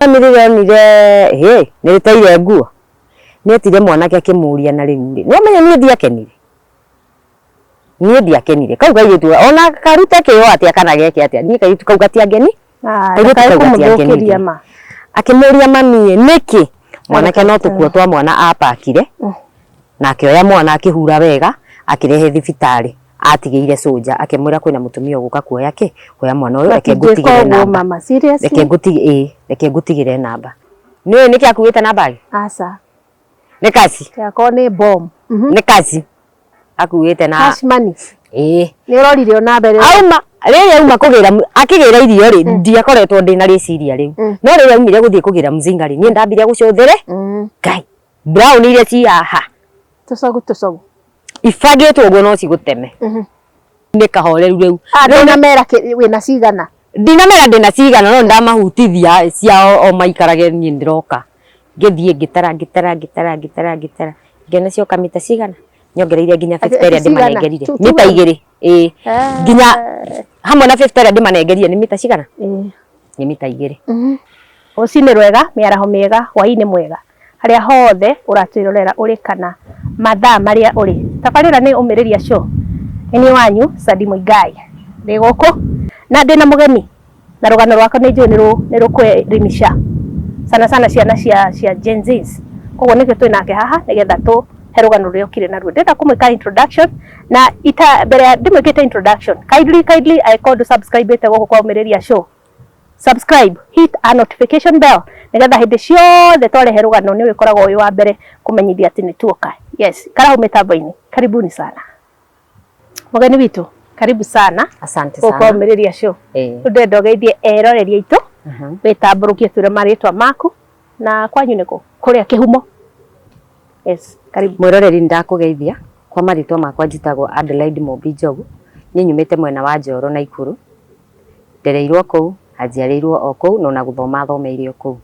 Mami rĩrĩa onire hĩ nĩ rĩteire nguo, nĩ etire mwanake akĩmũria, na rĩu rĩ, nĩ wamenya niĩ ndiakenire, niĩ ndiakenire. Kau kairĩtu ona karute kĩo atĩa kana geke atĩa, niĩ kairĩtu kau gatiangeni. Kairĩtu Ndakae kau kũmũthũkĩria gatiangenirie. Ma. Akĩmũria, "Mami, nĩkĩ?" Mwanake no tũkuo twa mwana apakire na akĩoya mwana, akĩhura wega, akĩrehe thibitarĩ. Atigĩire cũnja, akĩmwĩra kwĩna mũtumia ũgũka kuoya kĩ kuoya mwana ũyũ, reke Matingĩka ngũtigĩre ũguo namba. Mama, seriously? Reke ngũtigĩ ĩĩ, reke ngũtigĩre namba. Nĩũĩ nĩkĩ akuĩte na bag? Aca. Nĩ kaci. Yakwa nĩ bomb. Nĩ kaci akuĩte na Cash money. Ĩĩ. Nĩ ũrorire ona mbere. Auma rĩrĩa auma kũgĩra, akĩgĩra irio rĩ, ndiakoretwo ndĩna rĩciria rĩu, no rĩrĩa aumire gũthiĩ kũgĩra mzinga rĩ, niĩ ndambire gũcũthĩrĩ ngai brown iria ci haha. Tũcogu tũcogu. Ibangĩtwo ũguo no cigũteme. Nĩ kahoreru rĩu. Ah, ndũnamera wĩna cigana? Ndinamera ndĩna cigana, no ndamahutithia ciao o maikarage, niĩ ndĩroka. Ngĩthiĩ ngĩtara, ngĩtara, ngĩtara, ngĩtara, ngĩtara, ngĩona cioka mita cigana, nyongereire nginya 50 ĩrĩa cigana? ndĩmanengerire. Mita 2, ĩĩ, nginya hamwe na 50 ĩrĩa ndĩmanengerire nĩ mita cigana? Nĩ mita 2. Rũcinĩ rwega, mĩaraho mĩega, hwaĩ-inĩ mwega, harĩa hothe ũratwĩrorera ũrĩ kana mathaa marĩa ũrĩ. Tabarĩra nĩ Ũmĩrĩria Show. Nĩ niĩ wanyu Sadi Muigai. Ndĩ gũkũ na ndĩna mũgeni na rũgano rwakwa nĩ njũĩ nĩ rũkwelimisha sana sana ciana cia Gen Zs. Koguo nĩkĩo twĩ nake haha nĩgetha tũhe rũgano rũrĩa okire naruo. Ndĩrenda kũmwĩka introduction na ita mbere ya ndĩmwĩkĩte introduction, kindly, kindly, angĩkorwo ndũ subscribe ĩte gũkũ kwa Ũmĩrĩria Show, subscribe, hit a notification bell nĩgetha hĩndĩ ciothe twarehe rũgano nĩ ũrĩkoragwo wĩ wa mbere kũmenyithia atĩ nĩ tuoka. Yes, karahu mĩtambo-inĩ. Karibuni sana. Mũgeni witũ, karibu sana. Asante gũkũ sana. Ũmĩrĩria Show. Rĩu ndĩrenda ũgeithie eroreri aitũ, wĩtambũrũkie, twĩre marĩtwa maku na kwanyu nĩkũ, kũrĩa kĩhumo. Yes, karibu. Mwĩroreri, nĩndakũgeithia. Kwa marĩtwa makwa njĩtagwo Adelaide Mũmbi Njogu. Niĩ nyumĩte mwena wa Njoro, Naikuru. Ndereirwo kũu na njiarĩirwo o kũu, na ona gũthoma thomeire o kũu.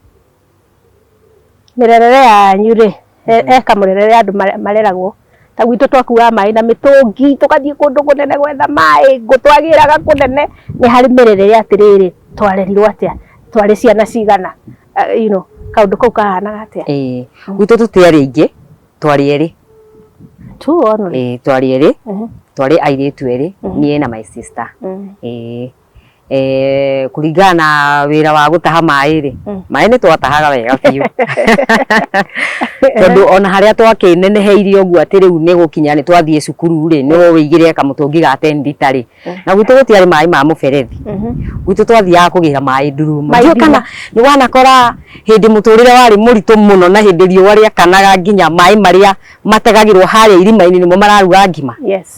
Mĩrerere yanyu rĩ, he kamũrerere andũ mareragwo? Ta gwitũ twakuaga maĩ na mĩtũngi, tũgathiĩ kũndũ kũnene gwetha maĩ, ngũ twagĩraga kũnene. Nĩ harĩ mĩrerere atĩrĩrĩ, twarerirwo atĩa, twarĩ ciana cigana, kaũndũ kau kahanaga atĩa? Ĩĩ, gwitũ tũtiarĩ aingĩ, twarĩ erĩ. Two only? Ĩĩ, twarĩ erĩ, twarĩ airĩtu erĩ, niĩ na my sister. Ĩĩ. Kũringana na wĩra wa gũtaha maĩ rĩ, maĩ nĩ twatahaga wega biũ, tondũ ona harĩa twakĩneneheirie ũguo atĩ rĩu nĩ gũkinya nĩ twathiĩ cukuru rĩ, no wĩigĩre kamũtũngi ga 10 lita rĩ, na gwitũ gũtiarĩ maĩ ma mũberethi. Gwitũ twathiaga kũgĩra maĩ ndurumo. Maĩ Ndiũĩ kana nĩ wanakora hĩndĩ mũtũrĩre warĩ mũritũ mũno, na hĩndĩ riũa rĩakanaga nginya maĩ marĩa mategagĩrwo harĩa irima-inĩ nĩmo mararuga ngima.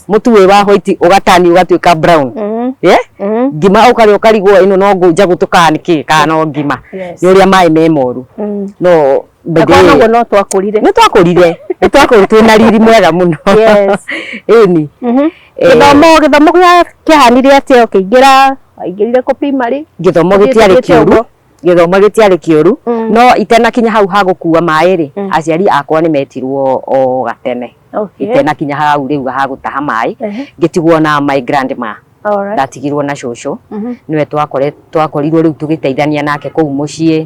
Mũtu wĩ wa white ũgatani ũgatuĩka brown. Yeah? Ngima ũkarĩa ũkarigwo ĩno no ngũnja gũtũ kana nĩ kĩ, kana no ngima. Nĩ ũrĩa maĩ me moru. No by the Na way, noguo no twakũrire. Nĩ twakũrire, nĩ twakũrire twĩna riri mwega mũno. Ĩni. Gĩthomo kĩahanire atĩa ũkĩingĩra, waingĩrire kũ primary? Gĩthomo Ũthiĩte gĩtiarĩ ũthiĩte kĩũru. ũguo. Gĩthomo gĩtiarĩ kĩũru, no itenakinya hau ha gũkua maĩ rĩ, aciari akwa nĩ metirwo o gatene. Itenakinya hau rĩu ha gũtaha maĩ, ngĩtigwo na my grandma. Ndatigirwo na cũcũ, nĩwe twakorirwo rĩu tũgĩteithania nake kũu mũciĩ.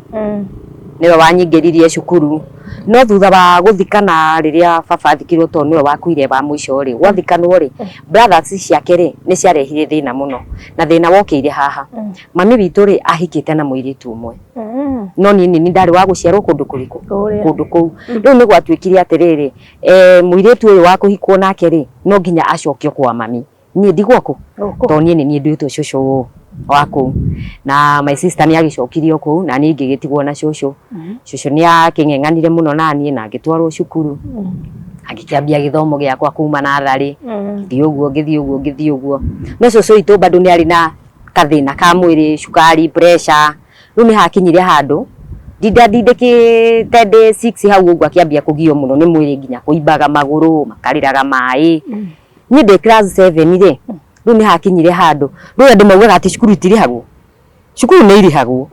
Nĩwe wanyingĩririe cukuru, no thutha wa gũthikana, rĩrĩa baba athikirwo, tondũ nĩwe wakuire wa mũico rĩ, gwathikanwo rĩ, brothers ciake rĩ, nĩ ciarehire thĩna mũno, na thĩna wokĩire haha. Mami witũ rĩ, ahikĩte na mũirĩtu ũmwe, no niĩ nĩ ndarĩ wa gũciarwo kũndũ kũrĩkũ? Kũrĩa. Kũndũ kũu. Rĩu nĩ gwatuĩkire atĩrĩrĩ, mũirĩtu ũyũ wa kũhikwo nake rĩ, no nginya acokio kwa mami, niĩ ndigwo kũ? Gũkũ. Tondũ niĩ nĩ niĩ nduĩtwo cũcũ wa kũu, na my sister nĩ agĩcokirio kũu na niĩ ngĩgĩtigwo na cũcũ. Cũcũ nĩ akĩng'eng'anire mũno na niĩ na ngĩtwarwo cukuru, agĩkĩambia gĩthomo gĩakwa kuma natharĩ, ngĩthiĩ ũguo, ngĩthiĩ ũguo, ngĩthiĩ ũguo. No cũcũ witũ bado nĩ arĩ na kathĩna ka mwĩrĩ, cukari, pressure. Rĩu nĩ hakinyire handũ ndinda ndindĩkĩte ndĩ 6 hau ũguo, akĩambia kũgio mũno nĩ mwĩrĩ, nginya kũimbaga magũrũ, makarĩraga maĩ. Niĩ ndĩ class 7 rĩ, rĩu nĩ hakinyire handũ rĩu andũ maugaga atĩ cukuru itirĩhagwo. Cukuru nĩ irĩhagwo.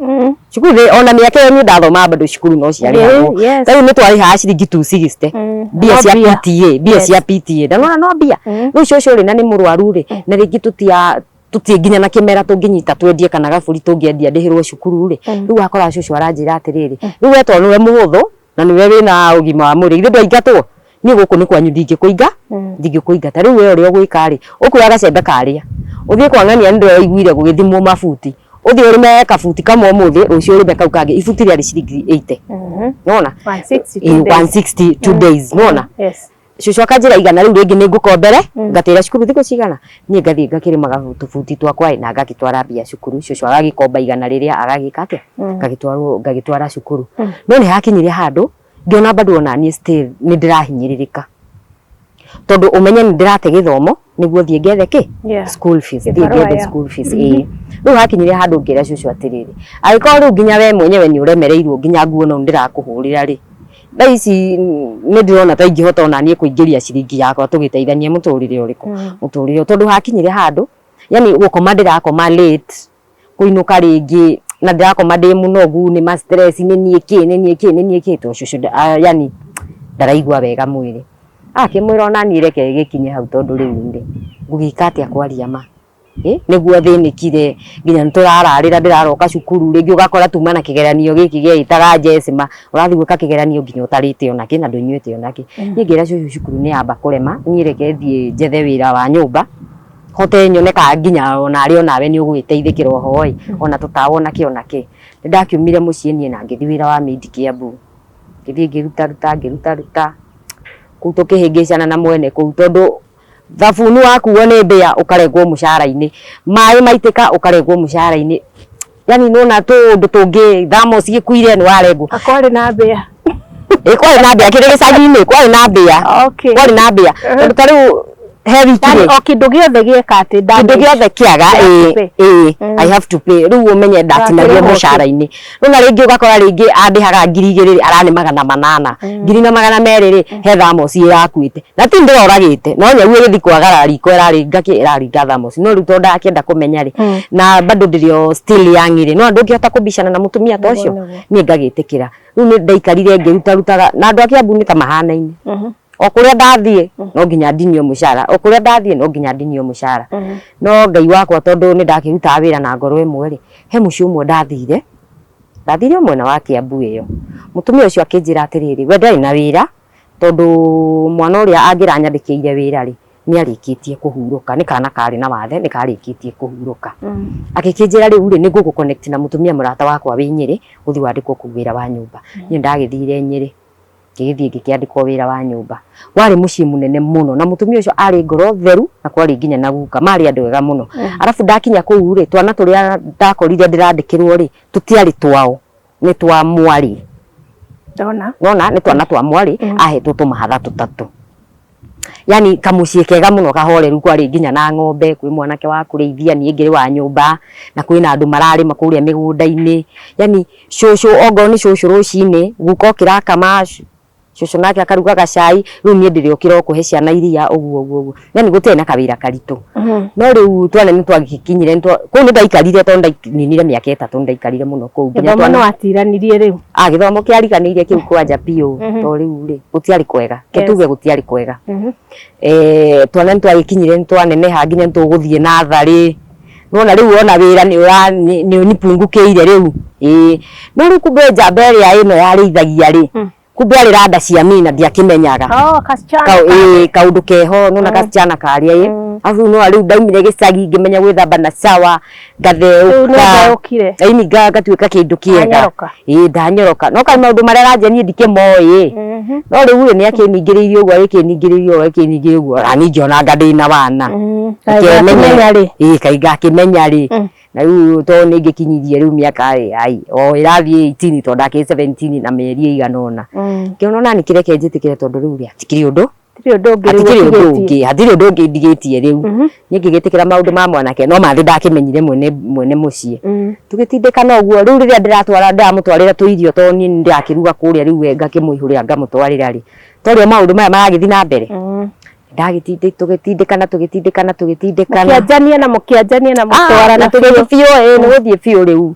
Cukuru nĩ ona mĩaka ĩyo niĩ ndathomaga bado cukuru no ciarĩhagwo. Ta rĩu nĩ twarĩhaga ciringi 260, mbia No cia mbia. PTA, mbia cia PTA, na nĩwona no mbia. Rĩu cũcũ rĩ, na nĩ mũrwaru rĩ, na rĩngĩ tũtia Tutie nginya na kimera tunginyita twendie kana gaburi tungiendia ndihirwo cukuru ri. Riu wakora cucu aranjira atiriri, riu we to niwe muhuthu na niwe wina ugima wa mwiri, ithe ndwaingatwo ni guku ni kwanyu, ndingikuinga ndingikuingata. Riu we uria ugwika ri, ukuoya gacembe karia uthie kwa ng'ania, ni ndiraiguire gugithimwo mabuti, uthie urime kabuti kamwe umuthi, rucio urime kau kangi. Ibuti riari ciringi 80. Nona 160. 160 2 days, nona? Yes. Cucu akanjĩra igana rĩu rĩngĩ nĩ ngũkombere ngatĩra cukuru thikũ cigana, niĩ ngathiĩ ngakĩrĩmaga tũbuti twakwa na ngagĩtwara mbia cukuru. Cucu agagĩkomba igana rĩrĩa agagĩka atĩa, ngagĩtwarwo ngagĩtwara cukuru. No nĩ hakinyire handũ ngĩona bado ona niĩ still nĩ ndĩrahinyĩrĩrĩka, tondũ ũmenye nĩ ndĩrate gĩthomo nĩguo thiĩ ngethe kĩ school fees, thiĩ Kĩbarũa, ngethe school fees. Ĩĩ, rĩu hakinyire handũ ngĩra cucu atĩrĩrĩ, angĩkorwo rĩu nginya we mwenyewe nĩ ũremereirwo nginya nguo no ndĩrakũhũrĩra rĩ, thaa ici nĩ ndĩrona ta ingĩhota ona niĩ kũingĩria ciringi yakwa tũgĩteithanie mũtũrĩre ũrĩkũ mũtũrĩre, tondũ hakinyire handũ yani gũkoma ndĩrakoma late, kũinũka rĩngĩ na ndĩrakoma ndĩ mũnogu nĩ ma stress, nĩ niĩ kĩ, nĩ niĩ kĩ, nĩ niĩ kĩ, tondũ cucu yani ndaraigua wega mwĩrĩ. Akĩmwĩra ona niĩ reke gĩkinye hau, tondũ rĩu rĩ ngũgĩka atĩa kwaria ma? Nĩguo thĩnĩkire nginya nĩtũrararĩra, ndĩraroka cukuru rĩngĩ ũgakora tuma na kĩgeranio gĩkĩ gĩaĩtaga Jesima, ũrathiĩ gwĩka kĩgeranio nginya ũtarĩte onakĩ na ndũnyuĩte onakĩ. Niĩ ngĩra cucu cukuru nĩ yamba kũrema, niĩ reke thiĩ njethe wĩra wa nyũmba hote nyone ka nginya onarĩ onawe nĩ ũgũgĩteithĩkĩra oho ĩ, ona tũtawa onakĩ onakĩ. Nĩ ndakiumire mũciĩ niĩ na ngĩthiĩ wĩra wa maid Kiambu, ngĩthiĩ ngĩrutaruta ngĩrutaruta kũu, tũkĩhĩngĩcana na mwene kũu, tondũ thabuni wakuo nĩ mbĩa ũkarengwo mũcara-inĩ, maĩ maitĩka ũkarengwo mũcara-inĩ, yani nĩwona tũũndũ tũngĩ, thermos gĩkuire nĩ warengwo. Kwarĩ na mbĩa? Ĩ, kwarĩ na mbĩa kĩrĩ gĩcagi-inĩ, kwarĩ na mbĩa. Kwarĩ na mbĩa, tondũ ta rĩu he wiki Yani rĩ o kĩndũ gĩothe gĩeka atĩ kĩndũ damage. Gĩothe kĩaga. You have to pay. Ĩ, I have to pay. Rĩu ũmenye ndatinagio Ũgakĩrĩhwo kĩ? mũcara-inĩ. Rĩu na rĩngĩ ũgakora rĩngĩ andĩhaga 2000 rĩ, arane 800, 1200 rĩ, he thermos ĩrakuĩte na ti ndĩroragĩte, no nyau ĩgĩthiĩ kwagara riko ĩraringa kĩ, ĩraringa thermos. No rĩu tondũ ndakĩenda kũmenya rĩ, na bado ndĩrĩ o still young rĩ, no ndũngĩhota kũbicana na mũtumia ta ũcio. Nĩguo, nĩguo. Niĩ ngagĩtĩkĩra. Rĩu nĩ ndaikarire ngĩrutarutaga na andũ a Kiambu nĩ ta mahanaine. O kũrĩa ndathiĩ no nginya ndinio mũcara, o kũrĩa ndathiĩ no nginya ndinio mũcara. No Ngai wakwa, tondũ nĩ ndakĩrutaga wĩra na ngoro ĩmwe rĩ, he mũciĩ ũmwe ndathire, ndathire o mwena wa Kiambu ĩyo. Mũtumia ũcio akĩnjĩra atĩrĩrĩ, we ndarĩ na wĩra, tondũ mwana ũrĩa angĩranyandĩkĩire wĩra rĩ, nĩ arĩkĩtie kũhurũka, nĩ kana karĩ na wathe, nĩ karĩkĩtie kũhurũka. Agĩkĩnjĩra rĩu rĩ, nĩ ngũgũ connect na mũtumia mũrata wakwa wĩ Nyĩrĩ, ũthiĩ wandĩkwo kũu wĩra wa nyũmba. Niĩ ndagĩthire Nyĩrĩ, ngĩgĩthiĩ ngĩkĩandĩkwo wĩra wa nyũmba. Warĩ mũciĩ mũnene mũno na mũtumia ũcio arĩ ngoro theru, na kwarĩ nginya na guka, marĩ andũ ega mũno. Arabu ndakinya kũu rĩ, twana tũrĩa ndakorire ndĩrandĩkĩrwo rĩ, tũtiarĩ twao, nĩ twa mwarĩ. Ndona. Nona nĩ twana twa mwarĩ ahetwo tũmahatha tũtatũ, yani kamuciĩ kega mũno kahoreru, kwarĩ nginya na ng'ombe, kwĩ mwanake wa kũrĩithia, niĩ ngĩrĩ wa nyũmba, na kwĩna andũ mararĩma kũrĩa mĩgũnda-inĩ. Yani cũcũ, ongorwo nĩ cũcũ rũcinĩ guka okĩra akama, cũcũ nake akaruga gacai, rĩu niĩ ndĩrĩũkĩra o kũhe ciana iria, ũguo ũguo ũguo, yani gũtiarĩ na kawĩra karitũ. No rĩu twana nĩ twagĩkinyire kũu nĩ ndaikarire, tondũ ndaininire mĩaka 3, nĩ ndaikarire mũno kũu nginya Gĩthomo twana nĩ watiranirie rĩu? Ah, gĩthomo kĩariganĩire kĩu kwanja biũ, tondũ rĩu rĩ gũtiarĩ kwega, ke tuge gũtiarĩ kwega. Twana nĩ twagĩkinyire, nĩ twaneneha nginya nĩ tũgũthiĩ natharĩ, nona rĩu ona wĩra nĩ ũra nĩ ũnipungukĩire rĩu. Ĩĩ, no rĩu kumbe njamba ĩrĩa ĩno yarĩithagia rĩ, kumbe arĩ randa cia mina, ndiakĩmenyaga. Oh, kasichana. Ĩĩ, kaũndũ keho nona kasichana karĩa ĩ. Arabu no rĩu ndaumire gĩcagi ngĩmenya gwĩthamba na shower, Rĩu nĩ ngatheũka. ũtheũkire. Ĩni ngatuĩka kĩndũ kĩega. Wanyoroka. Ĩĩ, ndanyoroka, no kaĩ maũndũ marĩa aranjia niĩ ndikĩmoĩ. No rĩu rĩ, nĩ akĩningĩrĩirie ũguo, agĩkĩningĩrĩria ũguo, agĩkĩningĩrĩria ũguo, ona niĩ ngĩona ndĩna wana. Kaĩ ngakĩmenya rĩ? Ĩĩ, kaĩ ngakĩmenya rĩ? Na rĩu tondũ nĩ ngĩkinyirie rĩu mĩaka rĩ, ai o ĩrathiĩ 18, tondũ ndakĩrĩ 17 na mĩeri ĩigana ũna. Ngĩona ona nĩ kĩreke njĩtĩkĩre, tondũ rĩu rĩ, hatikĩrĩ ũndũ. Hatirĩ ũndũ ũngĩ rĩu Hatikĩrĩ ũndũ ũtigĩtie. ũngĩ, hatirĩ ũndũ ũngĩ ndigĩtie rĩu. Niĩ ngĩgĩtĩkĩra maũndũ ma mwanake, no mathĩ ndakĩmenyire mwene mwene mũciĩ. Tũgĩtindĩkana ũguo. Rĩu rĩrĩa ndĩratwara, ndĩramũtwarĩra tũirio, tondũ niĩ nĩ ndĩrakĩruga kũrĩa, rĩu we ngakĩmũihũrĩra ngamũtwarĩra rĩ, torĩa maũndũ maya maragĩthiĩ na mbere, ndagĩtindĩ tũgĩtindĩkana, tũgĩtindĩkana, tũgĩtindĩkana. Mũkĩanjania na mũkĩanjania na Ah, mũtwarana na tũgĩthiĩ biũ, ĩ nĩ gũthiĩ biũ rĩu.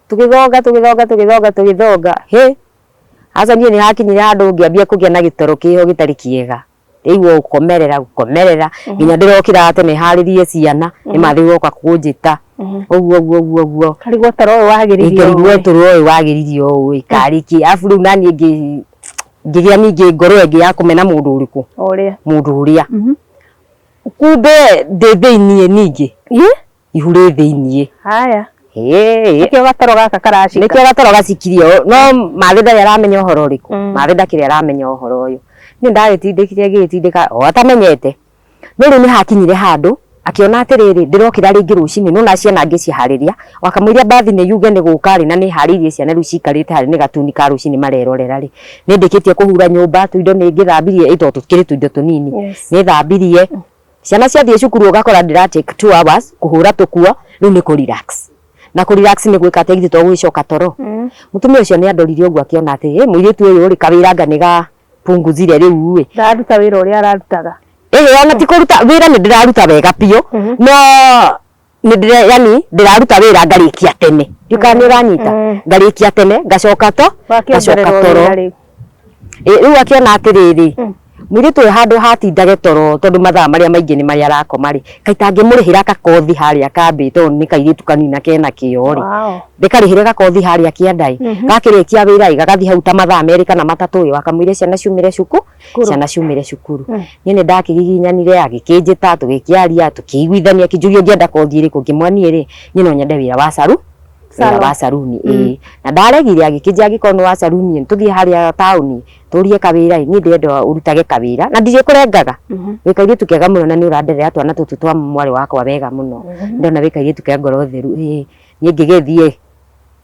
Tũgĩthonga, tũgĩthonga, tũgĩthonga, tũgĩthonga, hĩ aca niĩ nĩ hakinyire handũ ngĩambia kũgĩa na gĩtoro kĩho gĩtarĩ kĩega. Ndĩraigua gũkomerera gũkomerera nginya ndĩrokĩra tene harĩrie ciana nĩ mathĩ goka kũnjĩta ũguo ũguo ũguo ũguo. Karigwo toro ũyũ wagĩrĩrio. Ngarigwo toro ũyũ wagĩririo ũũ karĩ kĩ arabu rĩu naniĩ ngĩgĩa ningĩ ngoro ĩngĩ ya kũmena mũndũ ũrĩkũ ũrĩa mũndũ ũrĩa kumbe ndĩ thĩiniĩ ningĩ ihu rĩ thĩiniĩ. Haya. Ĩĩ. Nĩkĩo gatoro gaka karacika. Nĩkĩo gatoro gacikirie no mathĩ ndarĩ aramenya ũhoro ũrĩkũ, mathĩ ndakĩrĩ aramenya ũhoro ũyũ. Niĩ ndagĩtindĩkire ngĩgĩtindĩka o atamenyete. No rĩu nĩ hakinyire handũ akiona atĩrĩrĩ ndĩrokĩra rĩngĩ rũcinĩ nona ciana ngĩciharĩria wakamũiria mbathi nĩ yuge nĩ gũka rĩ na nĩ harĩirie ciana rĩu cikarĩte harĩ nĩ gatuni ka rũcinĩ marerorera rĩ nĩ ndĩkĩtie kũhura nyũmba tũindo nĩ ngĩthambirie ĩ tondũ tũkĩrĩ tũindo tũnini nĩ thambirie ciana ciathiĩ cukuru ũgakora ndĩra take 2 hours kũhũra tũkuo rĩu nĩ kũ relax na kũ relax nĩ gwĩka atĩa githĩ to gũgĩcoka toro. Mũtumia ũcio nĩ andorire ũguo akĩona atĩ ĩ mũirĩtu ũyũ rĩ kawĩra anga nĩ ga punguzire rĩu ĩ ndararuta wĩra ũrĩa ararutaga. Ĩĩ ona ti kũruta wĩra nĩ ndĩraruta wega biũ no nĩ ndĩra yani ndĩraruta wĩra ngarĩkia tene ndiũ kana nĩ ũranyita ngarĩkia tene ngacoka to ngacoka toro. Rĩu akĩona atĩrĩrĩ mũirĩtu ũyũ handũ hatindage toro tondũ mathaa marĩa maingĩ nĩ marĩa arakoma rĩ kaĩ tangĩmũrĩhĩra gakothi harĩa kambĩ tondũ nĩ kairĩtu kanini na kena kĩo rĩ ndĩkarĩhĩre gakothi harĩa kĩanda ĩ gakĩrĩkia wĩra ĩ gagathiĩ hau ta mathaa merĩ kana matatũ ĩ wakamwĩre ciana ciumĩre cukuru ciana ciumĩre cukuru. Niĩ nĩ ndakĩgiginyanire agĩkĩnjĩta tũgĩkĩaria tũkĩiguithania akĩnjũria ũngĩenda kothi ĩrĩkũ ngĩmwĩra niĩ rĩ niĩ no nyende wĩra wa saru wĩra wa saruni ĩĩ na ndaregire agĩkĩnjĩra angĩkorwo nĩ wa saruni ĩ tũthiĩ harĩa taũni tũrie kawĩra ĩ niĩ ndĩrenda ũrutage kawĩra na ndirĩkũrengaga wĩ kairĩtu kega mũno na nĩ ũranderera twana tũtũ twa mwarĩ wakwa wega mũno ndona wĩ kairĩtu ke ngoro theru ĩĩ niĩ ngĩgĩthiĩ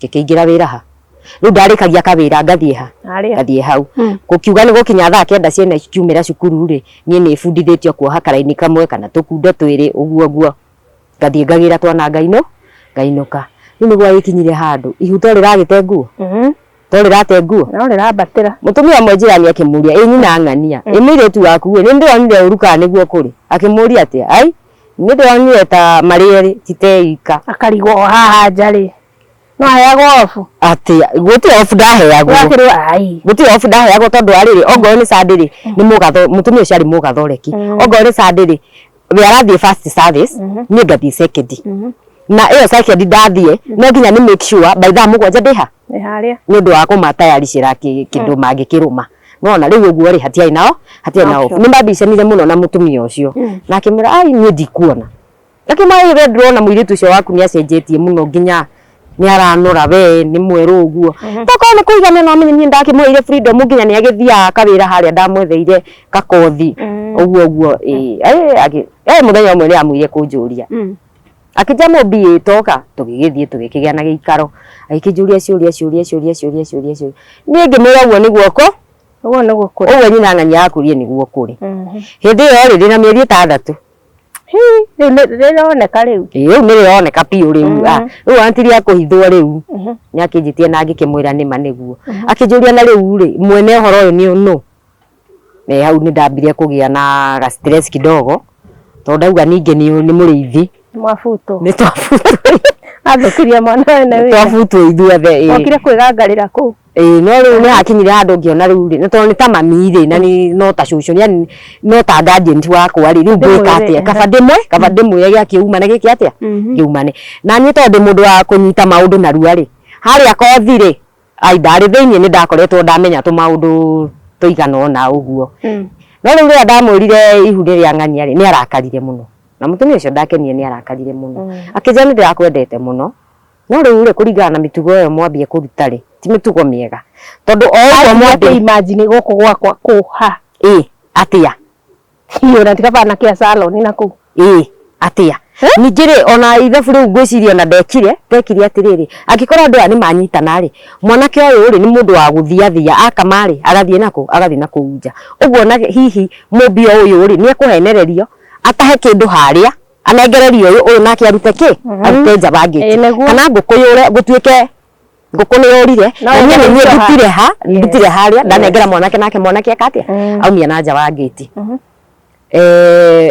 ngĩkĩingĩra wĩra ha rĩu ndarĩkagia kawĩra ngathiĩ ha ngathiĩ hau gũkiuga nĩ gũkinya thaa kenda ciana ciumĩra cukuru rĩ niĩ nĩ bundithĩtio kuoha karaini kamwe kana tũkundo twĩrĩ ũguo ũguo ngathiĩ ngagĩra twana ngainũka rĩu nĩguo agĩkinyire handũ ihu to rĩragĩte nguo to rĩrate nguo no rĩrambatĩra. Mũtumia ũmwe njĩra-inĩ akĩmũria ĩ nyina ng'ania ĩ mũirĩtu waku ĩ nĩ ndĩronire ũru kana nĩguo kũrĩ akĩmũria atĩa ai nĩ ndĩronire ta marĩ erĩ ti ta ika akarigwo o haha nja rĩ no aheagwo obu atĩa gũtirĩ obu ndaheagwo gũtirĩ obu ndaheagwo tondũ arĩrĩ ongorwo nĩ Sunday rĩ nĩ mũgatho mũtumia ũcio arĩ mũgathoreki ongorwo nĩ Sunday rĩ we arathiĩ first service niĩ ngathiĩ second na ĩyo second ndathiĩ no nginya nĩ make sure by thaa mũgwanja ndĩ ha nĩ nĩ ũndũ wa kũmatayaricĩra kĩndũ mangĩkĩrũma nona rĩu ũguo rĩ hatiarĩ nao hatiarĩ nao nĩ mambicanire mũno na mũtumia ũcio na akĩmwĩra ai niĩ ndikuona akĩmwĩra we ndĩrona mũirĩtu ũcio waku nĩ acenjetie mũno nginya nĩ aranora we nĩ mwerũ ũguo tokorwo nĩ kũigana no amenye niĩ ndakĩmũheire freedom nginya nĩ agĩthiaga kawĩra harĩa ndamwetheire gakothi ũguo ũguo ĩĩ mũthenya ũmwe nĩ amwĩire kũnjũria akĩnjĩra mũmbi ĩ toka tũgĩgĩthiĩ tũgĩkĩgĩa na gĩikaro agĩkĩnjũria ciũria ciũria ciũria ciũria ciũria ciũria niĩ ngĩmwĩra ũguo nĩguo kũ ũguo nĩguo kũrĩ ũguo nyina ng'ania yakũrie nĩguo kũrĩ hĩndĩ ĩyo rĩ ndĩna mĩeri ĩtandatũ rĩu rĩroneka rĩu rĩu nĩ rĩroneka biũ rĩu rĩu antiria kũhithwo rĩu nĩ akĩnjĩtie na ngĩkĩmwĩra nĩma nĩguo akĩnjũria na rĩu rĩ mwene ũhoro ũyũ nĩ nũ na hau nĩ ndambire kũgĩa na ga stress kidogo tondũ ndauga ningĩ nĩ mũrĩithi mwabutwo nĩ twabutwo athũkirie mwana wene wĩra twabutwo ithuothe ĩĩ okire kwĩgangarĩra kũu ĩĩ no rĩu nĩ hakinyire handũ ngĩona rĩu rĩ tondũ nĩ ta mami rĩ na nĩ no ta cũcũ yani no ta guardian wakwa rĩ rĩu ngwĩka atĩa kaba ndĩmwe kaba ndĩmwĩre gĩa kĩuma na gĩkĩ atĩa kĩumane na niĩ tondũ ndĩ mũndũ wa kũnyita maũndũ narua rĩ harĩa kothi rĩ ai ndarĩ thĩiniĩ nĩ ndakoretwo ndamenya tũmaũndũ tũigana ũna ũguo no rĩu rĩrĩa ndamwĩrire ihu rĩrĩa ng'ania rĩ nĩ arakarire mũno na mũtumia ũcio ndakenire nĩ arakarire mũno akĩnjĩra nĩ ndĩrakwendete mũno no rĩu rĩ kũringana na mĩtugo ĩyo mwambie kũruta rĩ ti mĩtugo mĩega tondũ o ũguo mwambie imagine gũkũ gwakwa kũ ha ĩ atĩa ona tikabana kĩa salon na kũu ĩ atĩa ningĩ rĩ ona ithabu rĩu ngwĩciria ona ndekire ndekire atĩrĩrĩ angĩkorwo andũ aya nĩ manyitana rĩ mwanake ũyũ rĩ nĩ mũndũ wa gũthiathia akama rĩ agathiĩ nakũ agathiĩ na kũu nja ũguo na hihi mũmbio ũyũ rĩ nĩ ekũhenererio atahe kĩndũ harĩa anengererio ũyũ ũyũ nake arute kĩ arute nja wa ngĩti kana ngũkũ yũre gũtuĩke ngũkũ nĩ yũrire na niĩ nĩ niĩ ndutire ha ndutire harĩa ndanengera mwanake nake mwanake eka atĩa aumia na nja wa ngĩti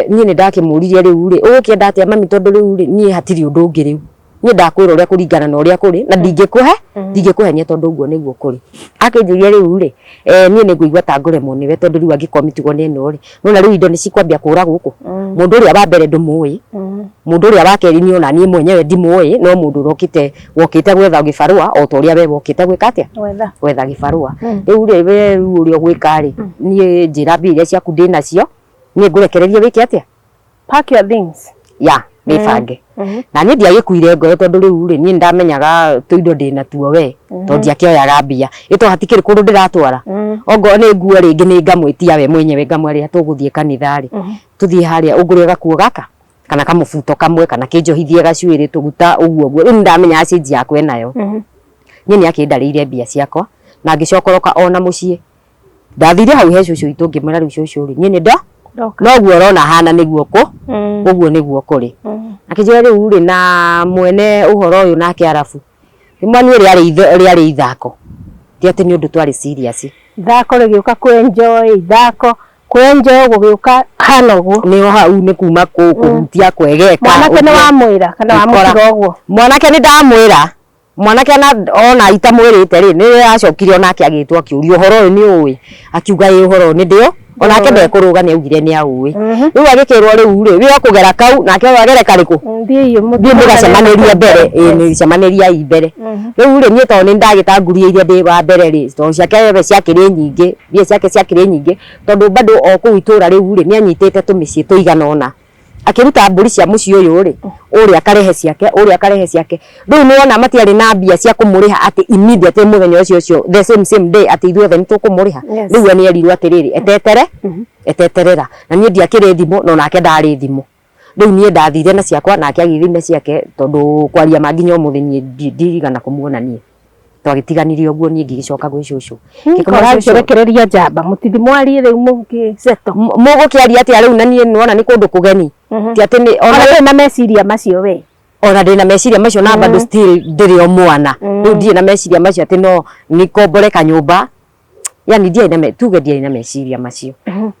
niĩ nĩ ndakĩmũririe rĩu rĩ ũgũkĩenda atĩa mami tondũ rĩu rĩ niĩ hatirĩ ũndũ ũngĩ rĩu Niĩ ndakwĩra ũrĩa kũringana na ũrĩa kũrĩ na ndingĩkũhe ndingĩkũhenia tondũ ũguo nĩguo kũrĩ. Akĩnjũria rĩu rĩ, niĩ nĩ ngũigua ta ngũremwo nĩwe tondũ rĩu angĩkorwo mĩtugo nĩ ĩno rĩ, nĩwona rĩu indo nĩ cikwambia kũra gũkũ. Mũndũ ũrĩa wa mbere ndũmũĩ, mũndũ ũrĩa wa kerĩ niĩ ona niĩ mwenyewe ndimũĩ, no mũndũ ũrokĩte wokĩte gwetha gĩbarũa o ta ũrĩa we wokĩte gwĩka atĩa? Gwetha gĩbarũa. Rĩu rĩ, we rĩu ũrĩa ũgwĩka rĩ, niĩ njĩra mbia iria ciaku ndĩnacio, niĩ ngũrekererie wĩke atĩa? Pack your things. Ya, wĩbange. Na niĩ ndiagĩkuire ngoro tondũ rĩu rĩ, niĩ nĩndamenyaga tũindo ndĩnatuo we, tondũ ndiakĩoyaga mbia. Ĩ to hatikĩrĩ kũndũ ndĩratwara? Ongorwo nĩ nguo rĩngĩ nĩ ngamwĩtia we mwenyewe ngamwĩra tũgũthiĩ kanitha rĩ, tũthiĩ harĩa ũngũrĩre gakuo gaka kana kamũbuto kamwe kana kĩnjohithie gacuĩrĩ tũguta ũguo ũguo. Rĩu nĩndamenyaga cĩnji yakwa enayo. Niĩ nĩakĩndarĩire mbia ciakwa na ngĩcokoroka ona mũciĩ. Ndathire hau he cũcũ witũ ngĩmwĩra rĩu cũcũ rĩ, niĩ nĩ ndo noguo ũrona hana nĩguo kũ ũguo nĩguo kũrĩ. Akĩnjĩra rĩu rĩ, na mwene ũhoro ũyũ nake arabu, ngĩmwĩra niĩ rĩarĩ ithako, ti atĩ nĩ ũndũ twarĩ serious. Ithako rĩgĩũka kũ enjoy ithako, kũ enjoy gũgĩũka hana ũguo. Nĩho hau nĩ kuma kũhutia kwegeka. Mwanake nĩ wamwĩra kana wamũtiga ũguo? Mwanake nĩ ndamwĩra. Mwanake ona itamwĩrĩte rĩ, nĩ acokire onake agĩtwo akĩũrio ũhoro ũyũ nĩ ũĩ, akiuga ĩ ũhoro ũyũ nĩ ndĩũ, onake ndekũrũga nĩ augire nĩ aũĩ. Rĩu agĩkĩrwo rĩu rĩ, we ũkũgera kau nake ũyũ agere karĩkũ? Thiĩi Thiĩ mũgacemanĩrie mbere, ĩĩ nĩ cemanĩriai mbere. Rĩu rĩ, niĩ tondũ nĩ ndagĩtangurĩire ndĩ wa mbere rĩ, tondũ ciake we ciakĩrĩ nyingĩ, mbia ciake ciakĩrĩ nyingĩ, tondũ bado o kũu itũra rĩu rĩ, nĩ anyitĩte tũmĩciĩ tũigana ũna. Akĩruta mbũri cia mũciĩ ũyũ rĩ, ũrĩa akarehe ciake, ũrĩa akarehe ciake. Rĩu nĩ wona matiarĩ na mbia cia kũmũrĩha atĩ immediately mũthenya ũcio ũcio the same same day atĩ ithuothe nĩ tũkũmũrĩha. Rĩu we nĩ erirwo atĩrĩrĩ, etetere, eteterera. Na niĩ ndiakĩrĩ thimũ na onake ndarĩ thimũ. Rĩu niĩ ndathire na ciakwa nake agĩthiĩ na ciake tondũ kwaria ma nginya ũmũthĩ niĩ ndirigana kũmuona niĩ. Twagĩtiganire ũguo niĩ ngĩgĩcoka gwĩ cũcũ. Ngĩkora cũcũ rekereria njamba mũtithi mwarie rĩu mũgĩceto. Mũgũkĩaria atĩa rĩu na niĩ nĩwona nĩ kũndũ kũgeni. Ti atĩ nĩ ona ndũrĩ na meciria macio we. Ona ndĩ na meciria macio na bado still ndĩrĩ o mwana. Rĩu ndirĩ na meciria macio atĩ no nĩkombore kanyũmba. Yani ndiarĩ na tuge ndiarĩ na meciria macio.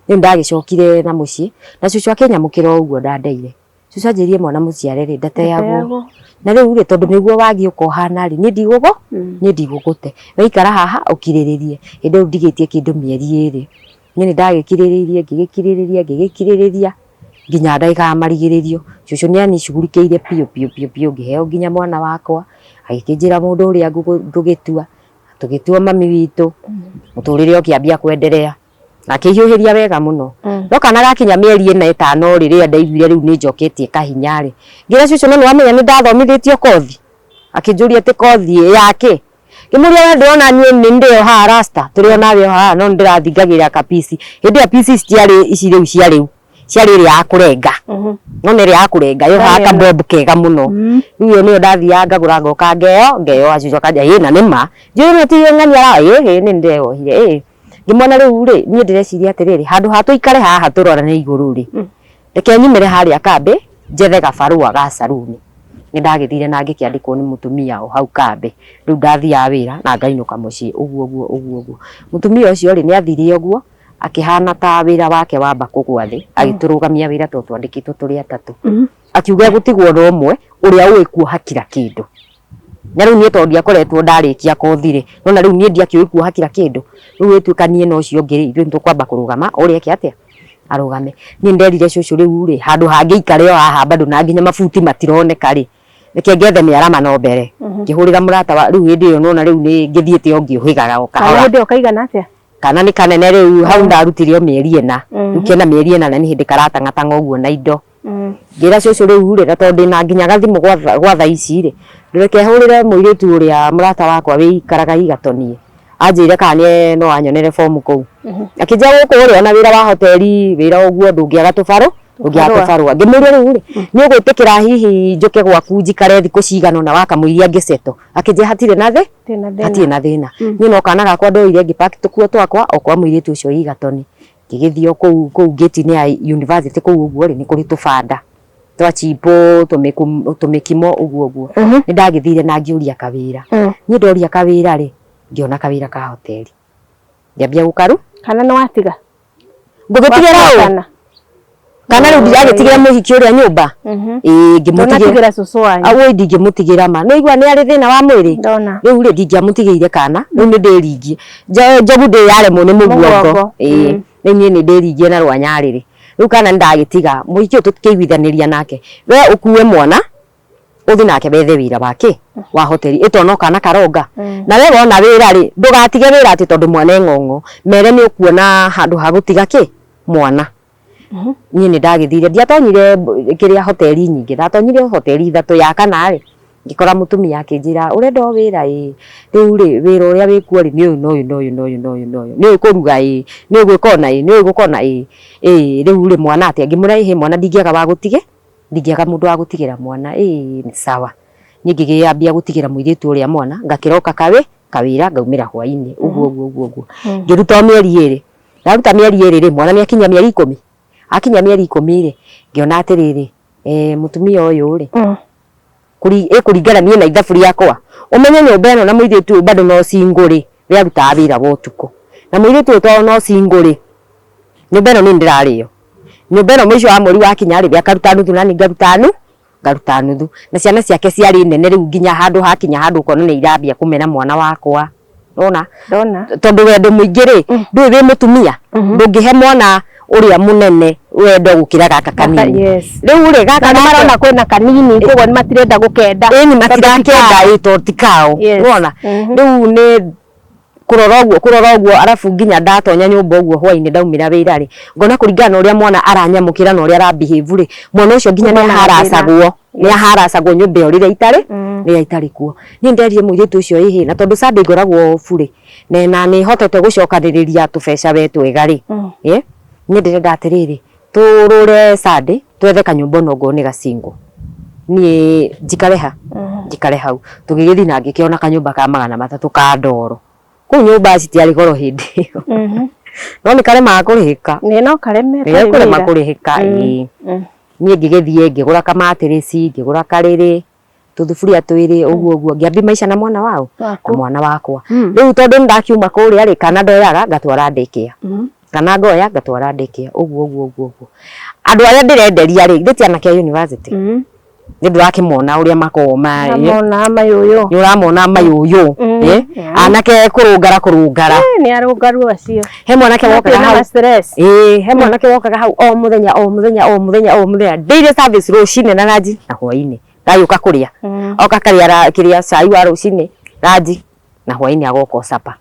Rĩu ndagĩcokire na mũciĩ na cũcũ akĩnyamũkĩra o ũguo ndandeire. Cũcũ anjĩrire mwana mũciare rĩ ndateagwo. Na rĩu rĩ tondũ nĩguo wagĩũka ũhana rĩ niĩ ndigũgũ niĩ ndigũgũte. Waikara haha ũkirĩrĩrie. Hĩndĩ ĩyo ndigĩtie kĩndũ mĩeri ĩrĩ. Niĩ nĩ ndagĩkirĩrĩirie ngĩgĩkirĩrĩria ngĩgĩkirĩrĩria nginya ndagĩka ya marigĩrĩrio. Cũcũ nĩ anicugurikĩire biũ biũ biũ biũ ngĩheo nginya mwana wakwa, agĩkĩnjĩra mũndũ ũrĩa ngũgĩtua, tũgĩtua mami witũ, mũtũrĩre ũkĩambia kwenderea. Akĩhiũhĩria wega mũno. No kana gakinya mĩeri ĩna ĩtano rĩ, rĩrĩa ndaiguire rĩu nĩ njoketie kahinya rĩ, ngĩra cũcũ no nĩ wamenya nĩ ndathomithĩtio kothi? Akĩnjũria atĩ kothi ya kĩ? Ngĩmũria we ndũrona niĩ nĩ ndĩ o haha rasta, tũrĩ o nawe o haha no nĩ ndĩrathiĩ ngagĩra kapici. Hĩndĩ ĩyo pici citiarĩ ici rĩu cia rĩu, ciarĩ ĩrĩa ya kũrenga. Nĩwona ĩrĩa ya kũrenga yohaga ka bob kega mũno. Rĩu ĩyo nĩyo ndathiaga ngagũra ngoka ngeyoha cũcũ akanjĩra ĩ na nĩ ma? Njũĩ no ti ng'ania ĩĩ nĩ ndĩreyohire ĩĩ. Ngĩmwona rĩu rĩ, niĩ ndĩreciria atĩrĩrĩ, handũ ha tũikare haha tũrorane igũrũ rĩ, reke nyumĩre harĩa kambĩ njethe gabarũa ga saruni. Nĩ ndagĩthire na ngĩkĩandĩkwo nĩ mũtumia o hau kambĩ. Rĩu ndathiaga wĩra na ngainũka mũciĩ ũguo ũguo ũguo ũguo. Mũtumia ũcio rĩ, nĩ athire ũguo akĩhana ta wĩra wake wamba kũgũa thĩ, agĩtũrũgamia wĩra tondũ twandĩkĩtwo tũrĩ atatũ. Akiuga egũtigwo na ũmwe ũrĩa ũĩ kuoha kira kĩndũ. Na rĩu niĩ tondũ ndiakoretwo ndarĩkia kothi rĩ, nona rĩu niĩ ndiakĩũĩ kuoha kira kĩndũ, rĩu ĩtuĩka niĩ na ũcio ũngĩ rĩ, ithuĩ nĩtũkwamba kũrũgama, ũrĩa eke atĩa, arũgame. Niĩ nĩnderire cũcũ rĩu rĩ, handũ ha ngĩikare o haha bado na nginya mabuti matironeka rĩ, reke ngethe mĩaramano mbere. Ngĩhũrĩra mũrata wa, rĩu hĩndĩ ĩyo nĩwona rĩu nĩ ngĩthiĩte o ngĩũhĩgaga o kahora. Kana hĩndĩ ĩyo kaigana atĩa? Kana nĩ kanene rĩu, hau ndarutire o mĩeri ĩna, rĩu kena mĩeri ĩna na nĩ hĩndĩ karatang'atang'a ũguo na indo. Ngĩra cũcũ rĩu rĩ, na tondũ ndĩna nginya gathimũ gwa thaa ici rĩ, reke hũrĩre mũirĩtu ũrĩa mũrata wakwa wĩikaraga Igatoni anjĩre kana no anyonere bomu kũu. Akĩnjĩra gũkũ rĩ, ona wĩra wa hoteli wĩra ũguo ndũngĩaga tũbarũ, ndũngĩaga tũbarũa. Ngĩmũria rĩu rĩ, nĩ ũgwĩtĩkĩra hihi njũke gwaku njikare thikũ cigana ũna wakamũiria ngĩcetwo? Akĩnjĩra hatirĩ na thĩ, hatirĩ na thĩna. Niĩ no kana gakwa ndoire ngĩ pack tũkuo twakwa o kwa mũirĩtu ũcio Igatoni. Ngĩgĩthiĩ o kũu kũu gate-inĩ ya university kũu ũguo rĩ, nĩ kũrĩ tũbanda twa chipo, tũmĩkimo ũguo ũguo. Nĩ ndagĩthire na ngĩũria kawĩra. Niĩ ndoria kawĩra rĩ, ngĩona kawĩra ka hoteli. Ngĩambia gũkaru. Kana nĩ watiga? Ngũgĩtigĩra ũ? Kana rĩu ndagĩtigĩra mũhiki ũrĩa nyũmba. Ĩĩ ngĩmũtigĩra. Ndũnatigĩra cũcũ wanyu. Awoi ndingĩmũtigĩra ma. Nĩ ũigua nĩ arĩ thĩna wa mwĩrĩ. Ndona. Rĩu rĩ ndingĩamũtigĩire kana rĩu nĩ ndĩringie. Njogu ndĩyaremwo nĩ mũguongo. Ĩĩ rĩu niĩ nĩ ndĩringie na rwa nyarĩrĩ. Rĩu kana nĩ ndagĩtiga mũhiki ũyũ tũkĩiguithanĩria nake. We ũkue mwana uthi nake wethe wira wake wa hoteli itono kana karonga. Na we wona wira ri ndugatige wira ati tondu mwana eng'ong'o mere ni ukuona handu ha gutiga ki mwana. Niĩ nĩ ndagĩthire ndiatonyire kĩrĩa hoteli nyingĩ, ndatonyire hoteli ithatũ, ya kana rĩ ngĩkora mũtumia akĩnjĩra ũrenda o wĩra ĩ rĩu rĩ wĩra ũrĩa wĩkuo rĩ nĩ ũyũ na ũyũ na ũyũ na ũyũ na ũyũ na ũyũ, nĩ ũĩ kũruga ĩ, nĩ ũĩ gwĩka ũna ĩ, nĩ ũĩ gũka ũna ĩ, ĩ rĩu rĩ mwana atĩa? Ngĩmwĩra ĩhĩ mwana ndingĩaga wa gũtige, ndingĩaga mũndũ wa gũtigĩra mwana ĩ nĩ sawa. Niĩ ngĩgĩambia gũtigĩra mũirĩtu ũrĩa mwana ngakĩroka kawĩra ngaumĩra hwainĩ ũguo ũguo ũguo ũguo. Ngĩruta o mĩeri ĩrĩ, ndaruta mĩeri ĩrĩ rĩ mwana nĩ akinyia mĩeri 10, akinyia mĩeri 10 rĩ ngĩona atĩrĩrĩ mũtumia ũyũ rĩ ĩkũringana niĩ na ithabu rĩakwa, ũmenye nyũmba ĩno na mũirĩtu ũyũ bado no single rĩ, we arutaga wĩra wa ũtukũ na mũirĩtu ũyũ tondũ no single rĩ nyũmba ĩno nĩ ndĩrarĩo, nyũmba ĩno mũico wa mweri wakinya rĩ we akaruta nuthu na niĩ ngaruta nuthu, na ciana ciake ciarĩ nene rĩu nginya handũ hakinya handũ ũkona nĩ irambia kũmena mwana wakwa. Ndona tondu wendo mũingĩ rĩ ndũĩ wĩ mũtumia ndũngĩhe mwana ũrĩa mũnene wendo gũkĩra gaka kanini. Rĩu rĩ gaka nĩ marona kwĩna kanini koguo nĩ matirenda gũkenda, ĩni matirakenda ĩ tondũ ti kao. Nĩwona rĩu nĩ kũrora ũguo arabu nginya ndatonya nyũmba ũguo hwainĩ ndaumĩra wĩra rĩ ngona kũringana na ũrĩa mwana aranyamũkĩra na ũrĩa ara behave rĩ mwana ũcio nginya nĩ aharacagwo, nĩ aharacagwo nyũmba ĩyo rĩrĩa itarĩ kuo. Niĩ nderire mũirĩtu ũcio ĩhĩ na tondũ Sunday ngoragwo off rĩ na nĩ hotete gũcokanĩrĩria tũbeca we twega rĩ niĩ ndĩrenda atĩrĩrĩ tũrũre Sunday twethe kanyũmba ona ongorwo nĩ gacingo niĩ njikare ha njikare hau. Tũgĩgĩthiĩ na ngĩkĩona kanyũmba ka 300 ka ndoro kũu nyũmba citiarĩ goro hĩndĩ ĩyo no nĩ karemaga kũrĩhĩka, nĩ no kareme nĩ kũrema kũrĩhĩka. Ĩĩ niĩ ngĩgĩthiĩ ngĩgũra kamatirĩci, ngĩgũra karĩrĩ, tũthuburia twĩrĩ ũguo ũguo ngĩambia maica na mwana wao na mwana wakwa. Rĩu tondũ nĩ ndakiuma kũrĩa rĩ kana ndoyaga ngatwara daycare, kana ngoya ngatwara daycare ũguo ũguo ũguo ũguo. Andũ arĩa ndĩrenderia rĩ githĩ ti anake a university nĩ ndũrakĩmona ũrĩa makoragwo mamona mayũyũ, nĩ ũramona mayũyũ anake kũrũngara kũrũngara, nĩ arũngaru acio. He mwanake wokaga hau, ĩĩ he mwanake wokaga hau o mũthenya o mũthenya o mũthenya o mũthenya daily service rũcinĩ na ranji na hwainĩ gagĩũka kũrĩa oka karĩa kĩrĩa cai wa rũcinĩ ranji na hwainĩ agoka o supper.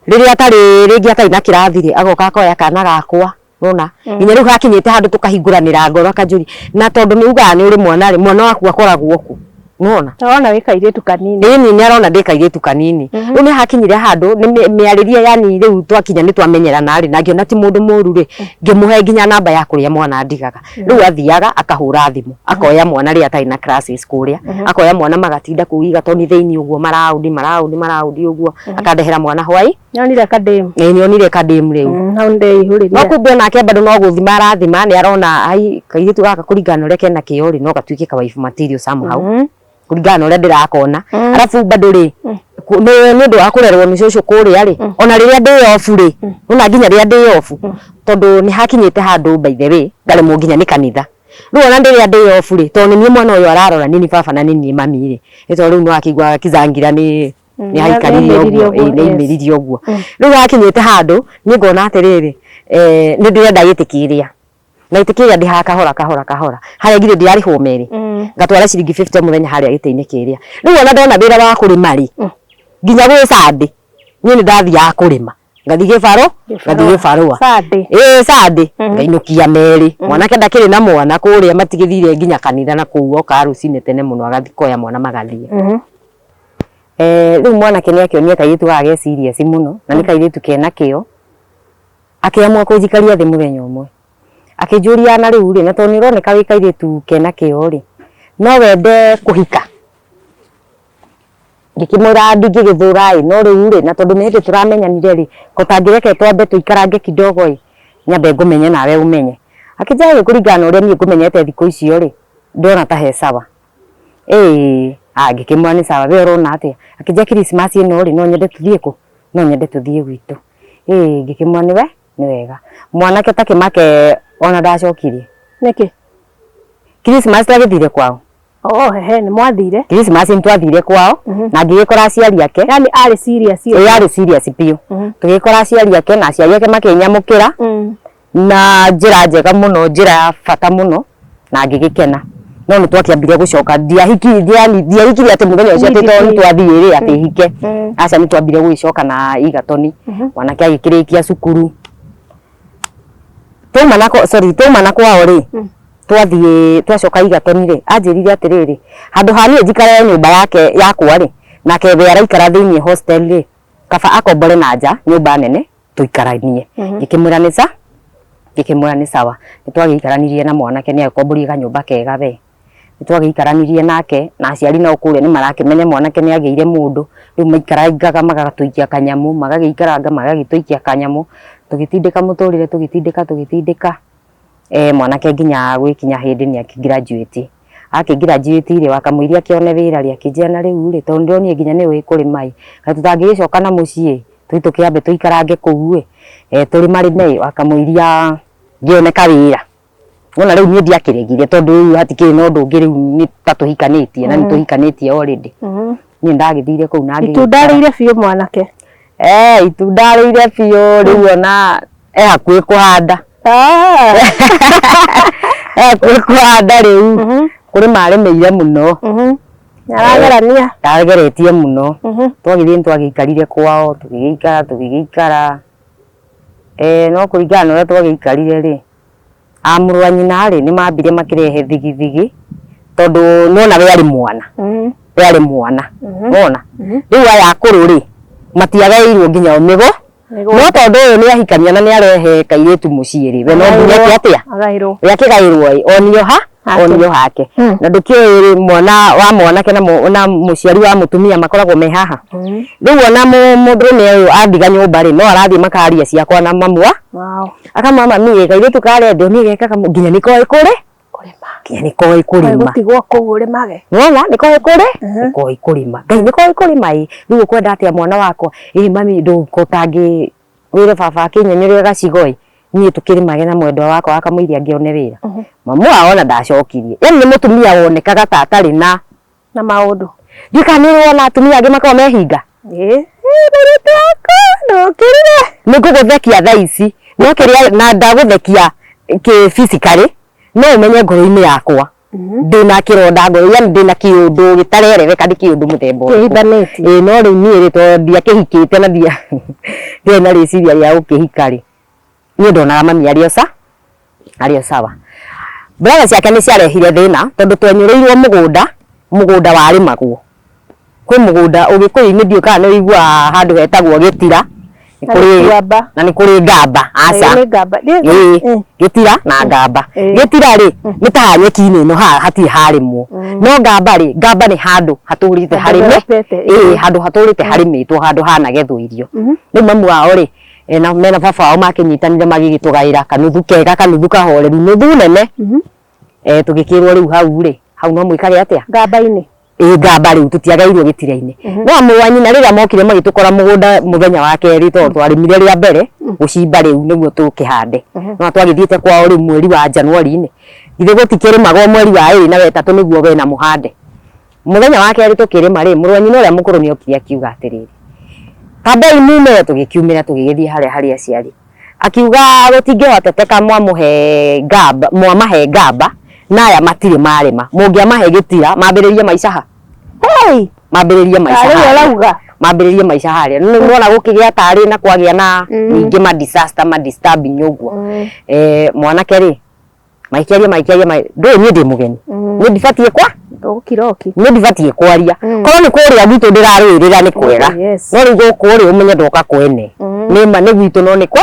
Rĩrĩa atarĩ rĩngĩ atarĩ na kĩrathi rĩ agoka akoya kana gakwa nona nginya rĩu hakinyĩte handũ tũkahingũranĩra ngoro akanjũria na tondũ nĩ ugaga nĩ ũrĩ mwana rĩ mwana waku akoragwo kũ nona arona wĩ kairĩtu kanini, ĩni nĩ arona ndĩ kairĩtu kanini. Rĩu nĩ hakinyire handũ nĩ mĩarĩrie yani rĩu twakinya nĩ twamenyerana rĩ na ngĩona ti mũndũ mũru rĩ ngĩmũhe nginya namba ya kũrĩa mwana ndigaga. Rĩu athiaga akahũra thimũ akoya mwana rĩrĩa atarĩ na classes kũrĩa akoya mwana magatinda kũu igatoni thĩinĩ ũguo maraũndi maraũndi maraũndi ũguo akandehera mwana hwai. Nĩonire kademu, ĩĩ nĩonire kademu rĩu hau ndeihũrĩria. No kumbe onake bado no gũthima arathima nĩ arona ai kairĩtu gaka kũringana na ũrĩa kena kĩo rĩ no gatuĩke ka wife material somehow kũringana na ũrĩa ndĩrakona. Arabu bado rĩ nĩ ũndũ wa kũrerwo nĩ cũcũ kũrĩa rĩ ona rĩrĩa ndĩ off rĩ ona nginya rĩrĩa ndĩ off tondũ nĩ hakinyĩte handũ by the way ngaremwo nginya nĩ kanitha. Rĩu ona rĩrĩa ndĩ off rĩ tondũ nĩ niĩ mwana ũyũ ararora nĩ niĩ baba na nĩ niĩ mami rĩ nĩ tondũ rĩu nĩ wakĩigua kizangira nĩ nĩ haikarire ũguo nĩ aimĩririe ũguo. Rĩu hakinyĩte handũ niĩ ngona atĩrĩrĩ nĩ ndĩrenda gĩtĩ kĩrĩa na gĩtĩ kĩrĩa ndĩhaga kahora kahora kahora harĩa nginya ndĩrarĩhwo merĩ ngatwara ciringi 50 o mũthenya harĩa gĩtĩ-inĩ kĩrĩa. Rĩu ona ndona wĩra wa kũrĩma rĩ nginya gwĩ Sunday niĩ nĩ ndathiaga kũrĩma ngathiĩ gĩbarũa ĩĩ Sunday ngainũkia merĩ. Mwanake ndakĩrĩ na mwana kũrĩa matigĩthire nginya kanitha na kũu okaga rũcinĩ tene mũno agathiĩ koya mwana magathiĩ. Rĩu mwanake nĩ akĩonire kairĩtu gaka ge serious mũno na nĩ kairĩtu kena kĩo akĩamua kũnjikaria thĩ mũthenya ũmwe akĩnjũria na rĩu rĩ na tondũ nĩ ũroneka wĩ kairĩtu kena kĩo rĩ no wende kũhika? Ngĩkĩmwĩra ndingĩgĩthũra ĩ no rĩu rĩ na tondũ nĩ hĩndĩ tũramenyanire rĩ ko tangĩreke twambe tũikarange kidogo ĩ nyambe ngũmenye nawe ũmenye. Akĩnjĩra rĩu kũringana na ũrĩa niĩ ngũmenyete thikũ icio rĩ ndĩrona ta he sawa. Ĩĩ ngĩkĩmwĩra nĩ sawa we ũrona atĩa? Akĩnjĩra Christmas ĩno rĩ no nyende tũthiĩ kũ? No nyende tũthiĩ gwitũ. Ĩĩ ngĩkĩmwĩra nĩ wega. Mwanake ta kĩmake ona ndacokirie. Nĩkĩ? Christmas twagĩthire kwao. Oh, hehe, nĩ mwathire. Christmas nĩ twathire kwao na ngĩgĩkora aciari ake. Yani arĩ serious. Ĩĩ arĩ serious biũ. Tũgĩkora aciari ake na aciari ake makĩnyamũkĩra na njĩra njega mũno, njĩra ya bata mũno na ngĩgĩkena. No nĩ twakĩambire gũcoka, ndiahikirie, yani ndiahikirie atĩ mũthenya ũcio atĩ tondũ nĩ twathiĩ rĩ atĩ hike. Aca, nĩ twambire gũgĩcoka na igatoni. Mwanake agĩkĩrĩkia cukuru. Twauma na sorry, twauma na kwao rĩ, twathiĩ twacoka igatoni rĩ, anjĩrire atĩrĩrĩ, handũ ha niĩ njikare nyũmba yake yakwa rĩ, nake we araikara thĩiniĩ hostel rĩ, kaba akombore na nja nyũmba nene tũikaranie. Ngĩkĩmwĩra nĩ sa, ngĩkĩmwĩra nĩ sawa. Nĩ twagĩikaranirie na mwanake, nĩ agĩkomborire kanyũmba kega we. Nĩ twagĩikaranirie nake na aciari nao kũrĩa nĩ marakĩmenya mwanake nĩ agĩire mũndũ, rĩu maikarangaga magatũikia kanyamũ, magagĩikaranga magagĩtũikia kanyamũ, tũgĩtindĩka mũtũrĩre, tũgĩtindĩka tũgĩtindĩka, mwanake nginya gwĩkinya hĩndĩ nĩ akĩ graduate. Akĩ graduate rĩ, wakamũiria akĩone wĩra rĩ, akĩnjĩra na rĩu rĩ, tondũ ndĩronire nginya nĩ ũĩ kũrĩma ĩ, kaĩ tũtangĩgĩcoka na mũciĩ ĩ, tũthiĩ tũkĩambe tũikarange kũu ĩ, tũrĩmarĩme ĩ, wakamũiria ngĩone kawĩra. Wona rĩu niĩ ndiakĩregire tondũ rĩu hatikĩrĩ na ũndũ ũngĩ, rĩu nĩ ta tũhikanĩtie na nĩ tũhikanĩtie already. Niĩ ndagĩthire kũu na ngĩgĩikara. Itunda rĩire biũ mwanake. Itunda rĩire biũ rĩu ona e hakuhĩ kũhanda. E hakuhĩ kũhanda rĩu. Kũrĩma arĩmĩire mũno. Nĩaragerania. Ageretie mũno. Twagĩthiĩ nĩ twagĩikarire kwao, tũgĩgĩikara tũgĩgĩikara. No kũringana na ũrĩa twagĩikarire rĩ, a mũrũ wa nyina rĩ, nĩ mambire makĩrehe thigithigi tondũ nĩwona we arĩ mwana. We arĩ mwana. Nĩwona? Rĩu aya akũrũ rĩ, matiagaĩirwo nginya mĩgo. No tondũ ũyũ nĩ ahikania na nĩ arehe kairĩtu mũciĩ rĩ, we no nginya eke atĩa? Agaĩrwo. We akĩgaĩrwo ĩ, onio ha? Onio hake. Na ndũkĩũĩ rĩ, mwana wa mwanake na mũciari wa mũtumia makoragwo me haha. Rĩu ona mũndũrũme ũyũ andiga nyũmba rĩ, no arathiĩ makaria ciakwa na mamu wa akamwĩra mami ĩ, kairĩtu karĩa ndĩronire gekaga nginya nĩ koĩ kũrĩ? Kũrĩma. Nginya nĩ koĩ kũrĩma. Gũtigwo kũu ũrĩmage. Nĩwona nĩ koĩ kũrĩ? Nĩ koĩ kũrĩma. Ngai nĩ koĩ kũrĩma ĩ, rĩu ũkwenda atĩa mwana wakwa? Ĩ mami ndũkũtangĩ wĩre baba akĩnyenyũrĩre gacigo ĩ, niĩ tũkĩrĩmage na mwendwa wakwa akamũiria ngĩone wĩra. Mamu wao ona ndacokirie. Yani nĩ mũtumia wonekaga ta atarĩ na na maũndũ. Ndiũĩ kana nĩ ũrĩ wona atumia angĩ makoragwo mehinga. Ĩĩ. Mũirĩtu wakwa ndũkĩrire. Nĩ ngũgũthekia thaa ici, no kĩrĩa na ndagũthekia kĩ physically, no ũmenye ngoro-inĩ yakwa ndĩna kĩronda ngoro, yani ndĩna kĩũndũ gĩtarereweka nĩ kĩũndũ mũthemba ũrĩkũ. Kĩhithanĩtie. Ĩĩ no rĩu niĩ rĩ, tondũ ndiakĩhikĩte na ndiarĩ na rĩciria rĩa gũkĩhika rĩ, niĩ ndonaga mami arĩ o sa arĩ o sawa. Brother ciake nĩ ciarehire thĩna tondũ twenyũrĩirwo mũgũnda, mũgũnda warĩmagwo. Kwĩ mũgũnda ũgĩkũyũ-inĩ ndiũĩ kana nĩ ũiguaga handũ hetagwo gĩtira, na nĩ kũrĩ ngamba, aca. Ĩĩ, gĩtira na ngamba. Gĩtira rĩ, nĩ ta haha nyeki-inĩ ĩno haha hatirĩ harĩmwo. No ngamba rĩ, ngamba nĩ handũ hatũrĩte harĩme, ĩĩ handũ hatũrĩte harĩmĩtwo, handũ hanagethwo irio. Rĩu mamu wao rĩ, mena baba wao makĩnyitanire magĩgĩtũgaĩra kanuthu kega, kanuthu kahoreru, nuthu nene. Tũgĩkĩrwo rĩu hau rĩ, hau no mwĩkage atĩa? Ngamba-inĩ. Ĩĩ ngamba rĩu tũtiagairwo gĩtira-inĩ. No mũrũ wa nyina rĩrĩa mokire magĩtũkora mũgũnda mũthenya wa kerĩ tondũ twarĩmire rĩa mbere gũcimba rĩu nĩguo tũkĩhande. No twagĩthiĩte kwao rĩu mweri wa January-inĩ. Githĩ gũtikĩrĩmagwo mweri wa ĩrĩ na wetatũ nĩguo we na mũhande. Mũthenya wa kerĩ tũkĩrĩma rĩ, mũrũ wa nyina ũrĩa mũkũrũ nĩ okire akiuga atĩrĩrĩ, kambei mumĩre, tũgĩkiumĩra tũgĩgĩthiĩ harĩa harĩ aciari. Akiuga gũtingĩhoteteka mwamũhe ngamba, mwamahe ngamba na aya matirĩ marĩma, mũngĩamahe gĩtira mambĩrĩrie maica ha? Hey! Mambĩrĩrie maica Tarĩ harĩa. ũrauga. Mambĩrĩrie maica harĩa. Nĩ nĩwona gũkĩgĩa tarĩ na kwagĩa na ningĩ ma disaster ma disturbing ũguo. Mwanake rĩ, magĩkĩaria magĩkĩaria ndũĩ niĩ ndĩ mũgeni. Niĩ ndibatiĩ kwa Okiroki. Niĩ ndibatiĩ kwaria. Korwo nĩ kũrĩa gwitũ ndĩrarũĩrĩra nĩ kwega. Yes. No rĩu gũkũ rĩ, ũmenye ndoka kwene. Nĩ ma nĩ gwitũ no nĩ kwe.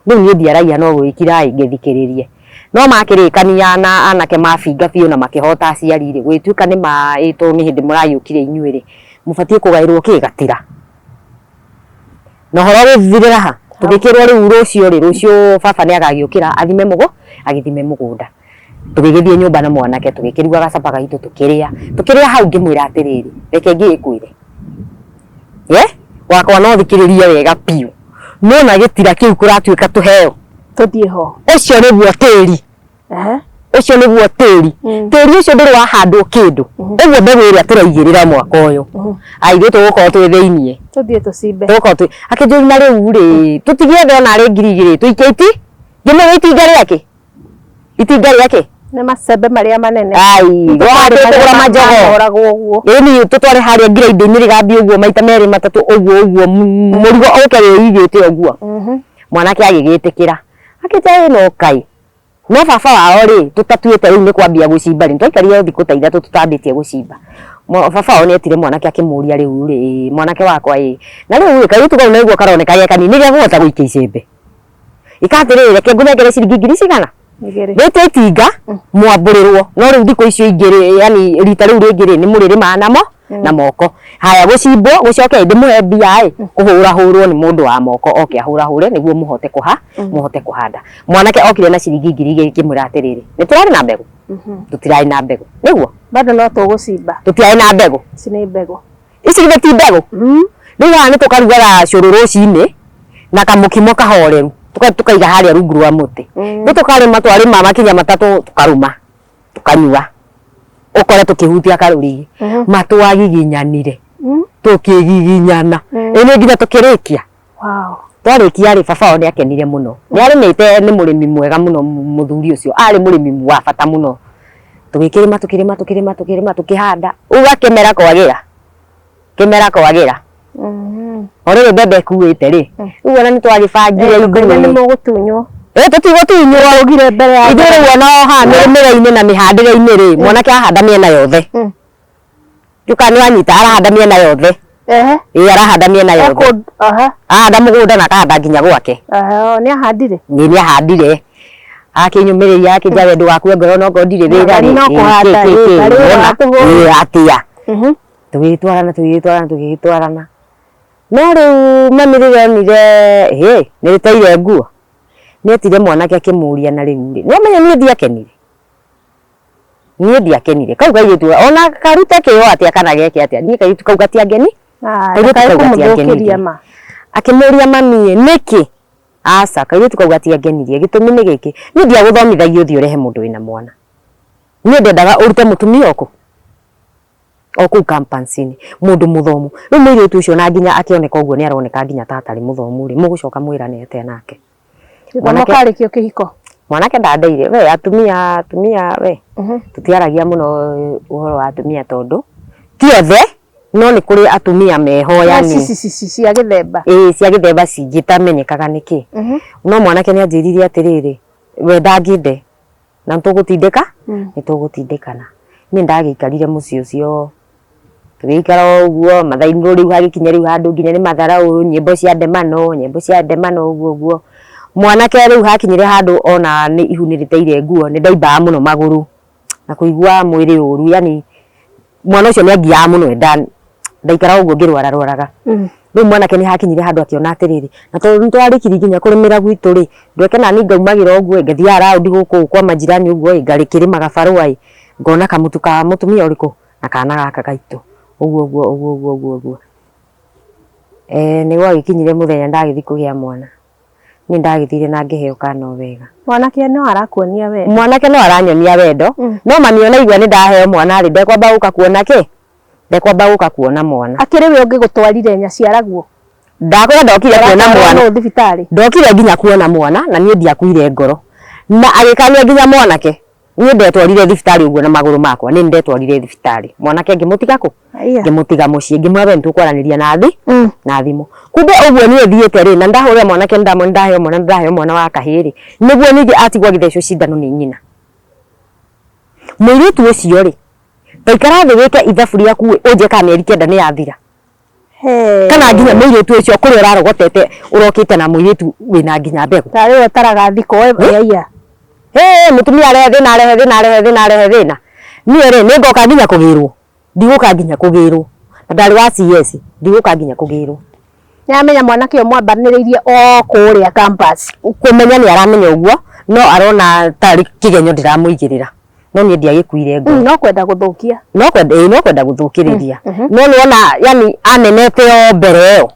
Rĩu niĩ ndiaragia no gwĩkira ĩ ngĩthikĩrĩrie. No makĩrĩkania na anake mabinga biũ na makĩhota aciari rĩ, gũgĩtuĩka nĩ ma ĩ tondũ nĩ hĩndĩ mũragĩũkire inyuĩ rĩ, mũbatiĩ kũgaĩrwo kĩ gatira. Na ũhoro ũgĩthirĩra ha? Tũgĩkĩrwo rĩu rũciũ rĩ, rũciũ baba nĩ agagĩũkĩra athime mũgũ, agĩthime mũgũnda. Tũgĩgĩthiĩ nyũmba na mwanake, tũgĩkĩruga gacapa gaitũ tũkĩrĩa. Tũkĩrĩa hau ngĩmwĩra atĩrĩrĩ, reke ngĩgĩkwĩre, we wakwa no thikĩrĩrie wega biũ. Nĩwona gĩtira kĩu kũratuĩka tũheo? Tũthiĩ ho. Ũcio nĩguo tĩri. Ũcio nĩguo tĩri. Tĩri ũcio ndũrĩ wahandwo kĩndũ. Ũguo mbegũ ĩrĩa tũraigĩrĩra mwaka ũyũ, a ithuĩ tũgũkorwo twĩ thĩiniĩ. Tũthiĩ tũcimbe. Tũgũkorwo twĩ akĩnjũria, na rĩu rĩ, tũtigĩethe ona arĩ 2000 tũikie iti ngĩmwĩra itinga rĩake, itinga rĩake. Nĩ macembe marĩa manene. Ai, Tũtware tũgũra marĩa majogo. mahoragwo ũguo. Ĩni, tũtware harĩa ngiraindi-inĩ rĩgambie ũguo maita merĩ matatũ ũguo ũguo, mũrigo ũke wĩigĩte ũguo. Mwanake agĩgĩtĩkĩra, akĩnjĩra ĩ no kai. No baba wao rĩ, tũtatuĩte rĩu nĩ kwambia gũcimba rĩ, twaikarire o thikũ ta 3 tũtambĩtie gũcimba. Baba wao nĩ etire mwanake akĩmũria, rĩu rĩ, mwanake wakwa ĩ, na rĩu rĩ, kairĩtu kau naigua karoneka ge kanini, nĩ gekũhota gũikia icembe? Ĩka atĩrĩrĩ, reke ngũnengere ciringi ngiri cigana? 2. Wĩte itinga mwambũrĩrwo, no rĩu thikũ icio ingĩ rĩ, yani rita rĩu rĩngĩ rĩ, nĩ mũrĩrĩmaga namo na moko. Haya, gũcimbwo gũcoke ndĩmũhe mbia ĩ, kũhũrahũrwo nĩ mũndũ wa moko oke ahũrahũre nĩguo mũhote kũha mũhote kũhanda. Mwanake okire na ciringi 2000, ngĩmwĩra atĩrĩrĩ, nĩ tũrarĩ na mbegũ? Tũtirarĩ na mbegũ, nĩguo? Bado no tũgũcimba. Tũtirarĩ na mbegũ. Ici nĩ mbegũ. Ici githĩ ti mbegũ? Rĩu haha nĩ tũkarugaga cũrũ rũcinĩ na kamũkimo kahoreru, tũkaiga harĩa rungu rwa mũtĩ. Rĩu tũkarĩma, twarĩma makinya matatũ tũkarũma, tũkanyua, ũkore tũkĩhutia karũrigi. Matwagiginyanire, tũkĩgiginyana, ĩ nĩ nginya tũkĩrĩkia. Twarĩkia rĩ, baba wao nĩ akenire mũno. Nĩ arĩmĩte, nĩ mũrĩmi mwega mũno mũthuri ũcio, arĩ mũrĩmi wa bata mũno. Tũgĩkĩrĩma, tũkĩrĩma, tũkĩrĩma, tũkĩrĩma, tũkĩhanda, uga kĩmera kwagĩra, kĩmera kwagĩra. O rĩrĩ mbembe ĩkuĩte rĩ, rĩu ona nĩ twagĩbangire ithuĩ. Nĩ mũgũtunywo. Ĩ tũtigũtunywo. Ugire mbere ya Ithuĩ rĩu ona haha mĩrĩmĩre-inĩ na mĩhandĩre-inĩ rĩ, mwanake ahanda mĩena yothe. Nduka nĩ wanyita, arahanda mĩena yothe. Ĩ arahanda mĩena yothe. Ahanda mũgũnda na akahanda nginya gwake. Nĩ ahandire? Nĩ nĩ ahandire. Akĩnyũmĩrĩria, akĩnjĩra we ndũgakue ngoro no ndirĩ wĩra rĩ. No kũhanda rĩ. Atĩa. Tũgĩgĩtwarana, tũgĩgĩtwarana, tũgĩgĩtwarana. No rĩu mami rĩrĩa onire hĩ nĩ rĩteire nguo, nĩ etire mwanake akĩmũria, na rĩu rĩ, nĩ wamenya niĩ ndiakenire. Niĩ ndiakenire. Kau kairĩtu ona karute kĩo atĩa kana geke atĩa, niĩ kairĩtu kau gatiangeni. Kairĩtu kau gatiangenirie. Akĩmũria, mami ĩ nĩkĩ? Aca, kairĩtu kau gatiangenirie. Gĩtũmi nĩ gĩkĩ, niĩ ndiagũthomithagia ũthiĩ ũrehe mũndũ wĩna mwana. Niĩ ndendaga ũrute mũtumia o kũ? O kũu campus-inĩ, mũndũ mũthomu. Rĩu mũirĩtu ũcio na nginya akĩoneka ũguo nĩ aroneka nginya ta atarĩ mũthomu rĩ, mũgũcoka mwĩrane atĩa nake? Gĩthomo karĩ kĩo kĩhiko? Mwanake ndandeire, we atumia, atumia we, tũtiaragia mũno ũhoro wa atumia tondũ ti othe, no nĩ kũrĩ atumia meho yani. Cia gĩthemba. Ĩĩ, cia gĩthemba cingĩtamenyekaga nĩkĩ. No mwanake nĩ anjĩrire atĩrĩrĩ, we ndangĩnde na nĩtũgũtindĩka, nĩtũgũtindĩkana. Niĩ ndagĩikarire mũciĩ ũcio, tũgĩikara o ũguo, mathaa-inĩ rĩu hagĩkinya rĩu handũ nginya nĩ matharaũ, nyĩmbo cia ndemano, nyĩmbo cia ndemano ũguo ũguo. Mwanake rĩu hakinyire handũ ona nĩ ihu nĩ rĩteire nguo, nĩ ndaimbaga mũno magũrũ na kũigua mwĩrĩ ũru, yani mwana ũcio nĩ angiaga mũno, ndaikaraga ũguo ngĩrwara rwaraga. Rĩu mwanake nĩ hakinyire handũ akĩona atĩrĩrĩ, na tondũ nĩ twarĩkirie nginya kũrĩmĩra gwitũ rĩ, ndweke nani ngaumagĩra ũguo ĩ, ngathiaga raũndi gũkũ kwa majirani ũguo ĩ, ngarĩkĩrĩma gabarũa ĩ, ngona kamũtu ka mũtumia ũrĩkũ na kana gaka gaitũ, ũguo ũguo ũguo ũguo ũguo ũguo. Nĩ gwagĩkinyire mũthenya ndagĩthiĩ kũgĩa mwana, niĩ ndagĩthire na ngĩheo kana o wega. Mwanake no arakuonia wendo? Mwanake no aranyonia wendo, no mami ona aigua nĩ ndaheo mwana rĩ, ndekwamba gũka kuona kĩ? Ndekwamba gũka kuona mwana. Akĩrĩ we ũngĩgũtwarire nyaciaraguo? Ndakwĩra ndokire kuona mwana. Thibitarĩ? Ndokire nginya kuona mwana na niĩ ndiakuire ngoro. Na agĩkania nginya mwanake. Niĩ ndetwarire thibitarĩ ũguo na magũrũ makwa, nĩ ndetwarire thibitarĩ. Mwanake ngĩmũtiga kũ? Ngĩmũtiga mũciĩ, ngĩmwĩra we nĩtũkwaranĩria na thi na thimũ. Kumbe ũguo niĩ thiĩte rĩ, na ndahũrĩra mwanake nĩndamwĩra nĩndaheo mwana, nĩndaheo mwana wa kahĩĩ rĩ, nĩguo ningĩ atigwo agĩthecwo cindano nĩ nyina. Mũirĩtu ũcio rĩ, ta ikara thĩ wĩke ithabu rĩaku ũnjĩre kana mĩeri 9 nĩ yathira. Kana nginya mũirĩtu ũcio kũrĩa ũrarogotete ũrokĩte na mũirĩtu wĩna nginya mbegũ. Tarĩ we ũtaraga thikũ aya. Hĩ, mũtumia arehe thĩna, arehe thĩna, arehe thĩna, arehe thĩna. Niĩ rĩ, nĩ ngoka nginya kũgĩrwo? Ndigũka nginya kũgĩrwo. Na ndarĩ wa CS, ndigũka nginya kũgĩrwo. Nĩ aramenya mwanake ũyũ mwambanĩrĩirie o kũrĩa campus. Kũmenya nĩ aramenya ũguo, no arona tarĩ kĩgenyo ndĩramũigĩrĩra. No niĩ ndiagĩkuire ngoro. No kwenda gũthũkia. No kwenda, ĩĩ, no kwenda gũthũkĩrĩria. No nĩwona yani amenete o mbere ĩyo,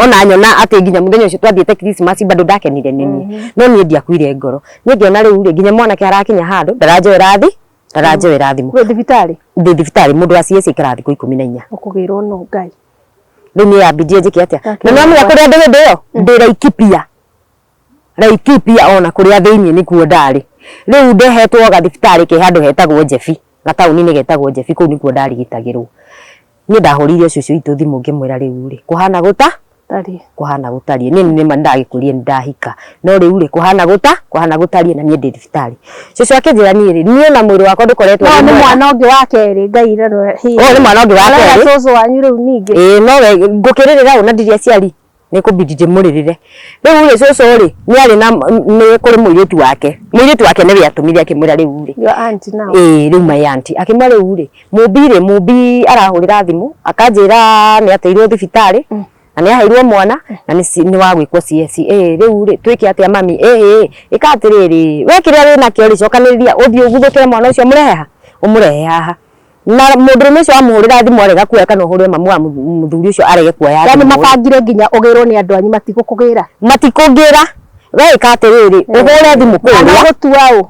ona nyona atĩ nginya mũthenya ũcio twathiĩte Christmas bado ndakenire nĩ niĩ. No niĩ ndiakuire ngoro. Niĩ ngĩona rĩu rĩ, nginya mwanake harakinya handũ ndaranjoera thi, ndaranjoera thimũ. Wĩ thibitarĩ? Ndĩ thibitarĩ. Mũndũ wa CS aikaraga thikũ 14. Ũkũgĩrwo no Ngai. Rĩu niĩ yambindire njĩke atĩa? Na nĩwamenya kũrĩa ndĩ hĩndĩ ĩyo ndĩ Laikipia. Laikipia ona kũrĩa thĩiniĩ nĩkuo ndarĩ. Rĩu ndehetwo gathibitarĩ ke handũ hetagwo Njebi, gataũni-inĩ getagwo Njebi, kũu nĩkuo ndarigitagĩrwo. Niĩ ndahũrĩire cũcũ witũ thimũ ngĩmwĩra rĩu rĩ, kũhana gũta Tariĩ. Kũhana gũtariĩ. Niĩ nĩma nĩndagĩkũrire nĩndahika, no rĩu rĩ, kũhana gũta kũhana gũtariĩ na niĩ ndĩ thibitarĩ. Cũcũ akĩnjĩra niĩ rĩ, niĩ na mwĩrĩ wakwa ndũkoretwo No wĩ nĩ mwega. Mwana ũngĩ wa kerĩ Ngai rĩu. Ũyũ nĩ mwana ũngĩ wa kerĩ. Cũcũ wanyu rĩu ningĩ. Ĩĩ, nowe ngũkĩrĩrĩra ũ na ndirĩ aciari, nĩ kũbidi ndĩmũrĩrĩre. Rĩu rĩ, cũcũ rĩ, nĩ arĩ na nĩ kũrĩ mũirĩtu wake. Mũirĩtu wake nĩwe atũmire akĩmwĩra rĩu rĩ. Your auntie now. Ĩĩ, rĩu my auntie. Akĩmwĩra rĩu rĩ, Mũmbi rĩ, Mũmbi arahũrĩra thimũ akanjĩra nĩ ateirwo thibitarĩ na nĩ aheirwo mwana na nĩ wa gwĩkwo CS. Ĩĩ, rĩu rĩ, twĩke atĩa mami? Ĩĩ, ĩka atĩrĩrĩ, we kĩrĩa wĩnakĩo rĩ, cokanĩrĩria ũthiĩ ũguthũkĩre mwana ũcio ũmũrehe ha? Ũmũrehe haha. Na mũndũrũme ũcio wamũhũrĩra thimũ arega kuoya, kana ũhũrĩre mamu wa mũthuri ũcio arege kuoya Yani thimũ rĩ. Mabangire nginya ũgĩrwo nĩ andũ anyu matigũkũgĩra. Matikũngĩra. We ĩka atĩrĩrĩ, ũhũre thimũ Mwana kũrĩa. gũtua ũ?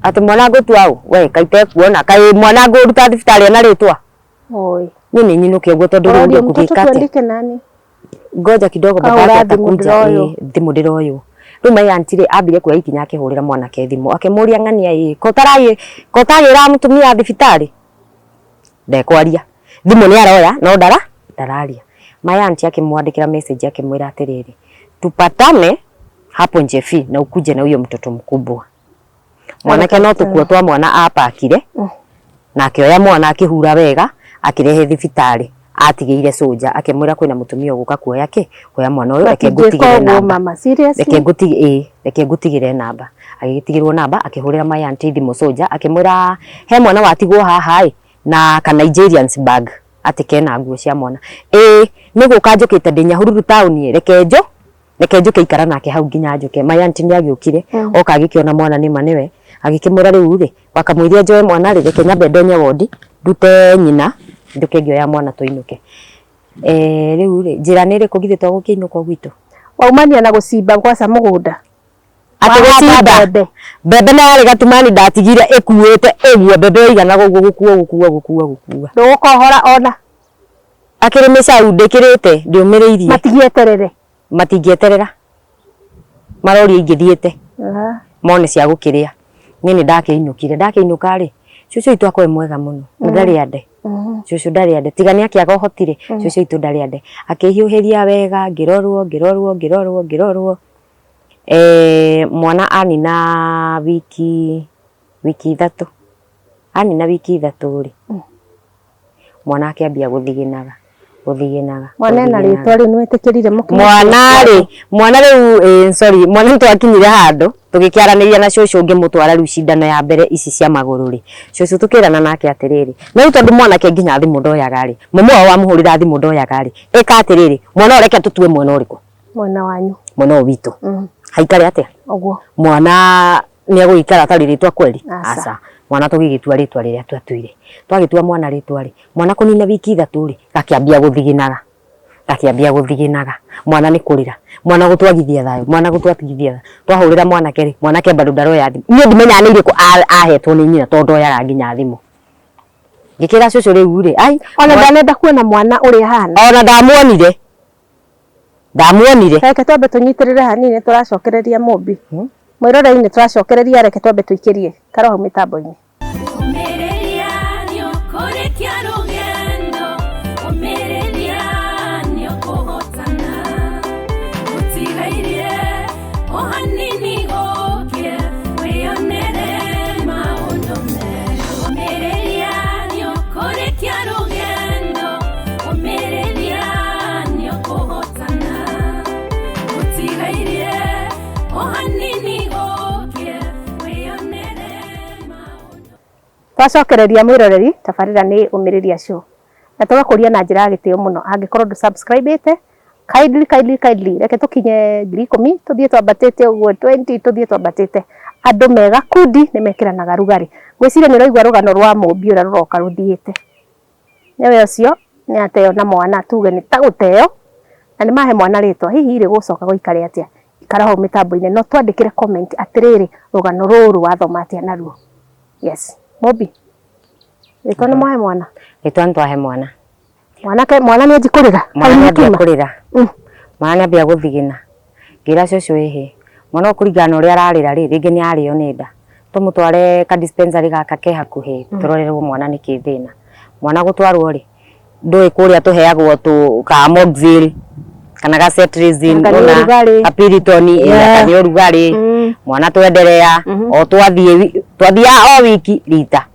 Atĩ mwana ngũtua ũ? We kaite kuona kaĩ mwana ngũruta thibitarĩ ena rĩtwa? Oi. Niĩ nĩ nyinũke ũguo tondũ rĩu Ũrorio rĩ mtoto ngũgĩka atĩa? tuandike nani? Ngoja kidogo, Kahũra babake thimũ atakuja. ndĩroywo. Ĩ, thimũ ndĩroywo. Rĩu my auntie rĩ, ambire kuoya ikinya akĩhũrĩra mwanake thimũ akĩmũria, ng'ania ĩ ko ũtagĩraga mũtumia thibitarĩ? Ndekwaria. Thimũ nĩ aroya no ndararia. My auntie akĩmwandĩkĩra message akĩmwĩra atĩrĩrĩ, tupatane hapo Njebi na ukuje na huyo mtoto mkubwa. Mwanake no tũkuo twa mwana apakire na akĩoya mwana akĩhura wega akĩrehe thibitarĩ, atigĩire soja akĩmwĩra kwĩna mũtumia ũgũka kuoya kĩ kuoya mwana ũyũ, reke Matingĩka ngũtigĩre ũguo namba. Mama, seriously? Reke ngũtigĩ ĩ reke ngũtigĩre namba. Agĩgĩtigĩrwo namba, akĩhũrĩra my auntie thimũ soja akĩmwĩra he mwana watigwo haha ĩ na ka Nigerians bag atĩ kena nguo cia mwana. Ĩ nĩ gũka njũkĩte ndĩ Nyahururu taũni ĩ, reke njũke ikara nake hau nginya njũke. My auntie nĩ agĩũkire, oka agĩkĩona mwana nĩma nĩwe, agĩkĩmwĩra rĩu rĩ, wakamũiria njoe mwana rĩ, reke nyambe ndonye wondi ndute nyina njũke ngĩoya mwana tũinũke. Eh, rĩu rĩ, njĩra nĩ ĩrĩkũ githĩ to gũkĩinũka gwitũ? Waumania na gũcimba ngwaca mũgũnda. Atĩ Wahanda gũcimba mbembe. Mbembe na yarĩ gatumani ndatigire ĩkuĩte ũguo, mbembe yaiganaga ũguo gũkuo gũkuo gũkuo gũkua. Ndũgũkohora ona. Akĩrĩ mĩcau ndĩkĩrĩte ndĩũmĩrĩirie. Matigieterere. Matingĩeterera, maroria ingĩthiĩte mone cia gũkĩrĩa. Niĩ nĩ ndakĩinũkire. Ndakĩinũka rĩ, cũcũ witũ akoragwo e mwega mũno na ndarĩ ande. Cũcũ ndarĩ ande, tiga nĩ akĩaga ũhoti rĩ, cũcũ witũ ndarĩ ande. Akĩhiũhĩria wega, ngĩrorwo ngĩrorwo ngĩrorwo ngĩrorwo. Eh, mwana anina wiki 3, anina wiki 3 rĩ, mwana akĩambia gũthiginaga gũthiginaga. Mwana ena Gũthiginaga. rĩtwa rĩu nĩwetĩkĩrire mũkĩmũtua? Mwana rĩ, mwana rĩu sorry, mwana nĩ twakinyire handũ tũgĩkĩaranĩria na cũcũ ngĩmũtwara rĩu cindano ya mbere ici cia magũrũ rĩ, cũcũ tũkĩrana nake atĩrĩrĩ, no rĩu tondũ mwanake nginya thimũ ndoyaga rĩ, mũmwe wao wamũhũrĩra thimũ ndoyaga rĩ, ĩka atĩrĩrĩ, mwana ũyũ reke tũtue mwena ũrĩkũ? Mwena wanyu. Mwena ũyũ witũ. Haikare atĩa? Ũguo. Mwana nĩ egũgĩikara atarĩ rĩtwa kweli? Aca. Aca. Mwana tũgĩgĩtua rĩtwa rĩrĩa twatuire. Twagĩtua mwana rĩtwa rĩ, mwana kũnina wiki 3 rĩ, gakĩambia gũthiginaga. Gakĩambia gũthiginaga. Mwana nĩ kũrĩra. Mwana gũtwagithia thayũ, mwana gũtwagithia thayũ. Twahũrĩra mwanake rĩ, mwanake bado ndaroya thimũ. Niĩ ndimenyaga nĩ irĩkũ ahetwo nĩ nyina tondũ ndoyaga nginya thimũ. Ngĩkĩra cũcũ rĩu rĩ, ai, Ona ndanenda kuona mwana ũrĩa ahana. Ona ndamuonire. Ndamuonire. Reke twambe tũnyitĩrĩre hanini, tũracokereria Mũmbi. Mwĩrorei-inĩ tũracokereria, reke twambe tũikĩrie karoho mĩtambo-inĩ. Ũmĩrĩria nĩũkũrĩkia rũgendo, ũmĩrĩria nĩũkũhotana. Gũtigairie o hanini gũkĩe, wĩyonere maũndũ mega. Ũmĩrĩria nĩũkũrĩkia rũgendo, ũmĩrĩria nĩũkũhotana. Gũtigairie o hanini gũkĩe, wĩyonere maũndũ. Twacokereria mwĩroreri, tabarĩra nĩ Ũmĩrĩria Show. Na tũgakũria na njĩra ya gĩtĩo mũno. Angĩkorwo ndũ subscribe-ĩte, Kindly, kindly, kindly, reke tũkinye 10,000, tũthiĩ twambatĩte ũguo 20, tũthiĩ twambatĩte. Andũ me gakundi nĩ mekĩranaga rugarĩ. Ngwĩciria nĩ ũraigua rũgano rwa Mũmbi ũrĩa rũroka rũthiĩte. Nĩwe ũcio nĩ ateo na mwana, tuge nĩ ta gũteo, na nĩ mahe mwana rĩtwa. Hihi rĩ, gũcoka gũikare atĩa? Ikara hau mĩtambo-inĩ, no twandĩkĩre comment atĩrĩrĩ, rũgano rũrũ wathoma atĩa naruo. Yes, Mũmbi, rĩtwa nĩ mwahe mwana? Rĩtwa nĩ twahe mwana. Mwanake, mwana nĩ anji kũrĩra? Mwana nĩ ambia Kiuma? kũrĩra. Mwana nĩ ambia gũthigina. Ngĩra cũcũ ĩhĩ, mwana ũyũ kũringana na ũrĩa ararĩra rĩ, rĩngĩ nĩ arĩo nĩ nda. Tũmũtware ka dispensary gaka ke hakuhĩ, tũrorerwo mwana nĩkĩ thĩna. Mwana gũtwarwo rĩ, ndũĩ kũrĩa tũheagwo tũ ka Amoxil kana ga Cetirizine, Anga nĩ ũrugarĩ. ka Piriton, anga nĩ ũrugarĩ. Mwana twenderea, o twathiĩ twathiaga o wiki rita,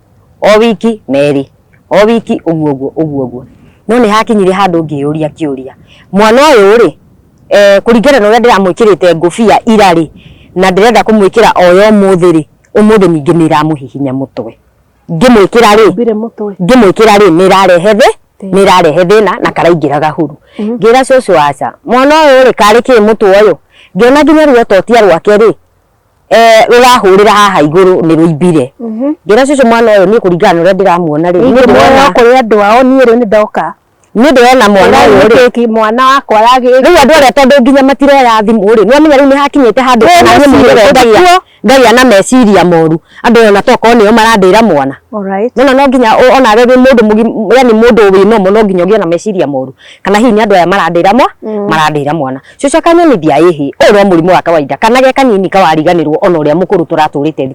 o wiki merĩ, o wiki ũguo ũguo ũguo ũguo. No nĩ hakinyire handũ ngĩyũria kĩũria, mwana ũyũ rĩ, kũringana na ũrĩa ndĩramwĩkĩrĩte ngũbia ira rĩ, na ndĩrenda kũmwĩkĩra o ya ũmũthĩ rĩ, ũmũthĩ ningĩ nĩ ĩramũhihinya mũtwe. Ngĩmwĩkĩra rĩ, Mbire mũtwe. ngĩmwĩkĩra rĩ, nĩ ĩrarehe thĩ, nĩ ĩrarehe thĩna na karaingĩra gahuru. Ngĩra cũcũ aca, mwana ũyũ rĩ, karĩ kĩ mũtwe ũyũ? Ngĩona nginya ruototia rwake rĩ, rũrahũrĩra haha igũrũ nĩ rũimbire. Ngĩra cũcũ mwana ũyũ niĩ kũringana na ũrĩa ndĩramuona rĩ, niĩ Ningĩ ndĩrona kũrĩ andũ ao, niĩ rĩu nĩ ndoka. Niĩ ndĩrona mwana ũyũ rĩ, Kĩki mwana wakwa aragĩ rĩu andũ arĩa tondũ nginya matiroya thimũ rĩ, nĩwamenya rĩu nĩ hakinyĩte handũ ona niĩ mwenyewe ngagĩa na meciria moru. Andũ ona tokorwo nĩo marandĩra mwana. Alright. Nona no nginya onawe wĩ mũndũ mũgima, yani mũndũ wĩ normal, no nginya ũgĩe na meciria moru. Kana hihi nĩ andũ aya marandĩra mwa, marandĩra mwana. Cũcũ akanyonithia ĩhĩ, ũyũ no mũrimũ wa kawaida, kana ge kanini kawariganĩrwo ona ũrĩa mũkũrũ tũratũrĩte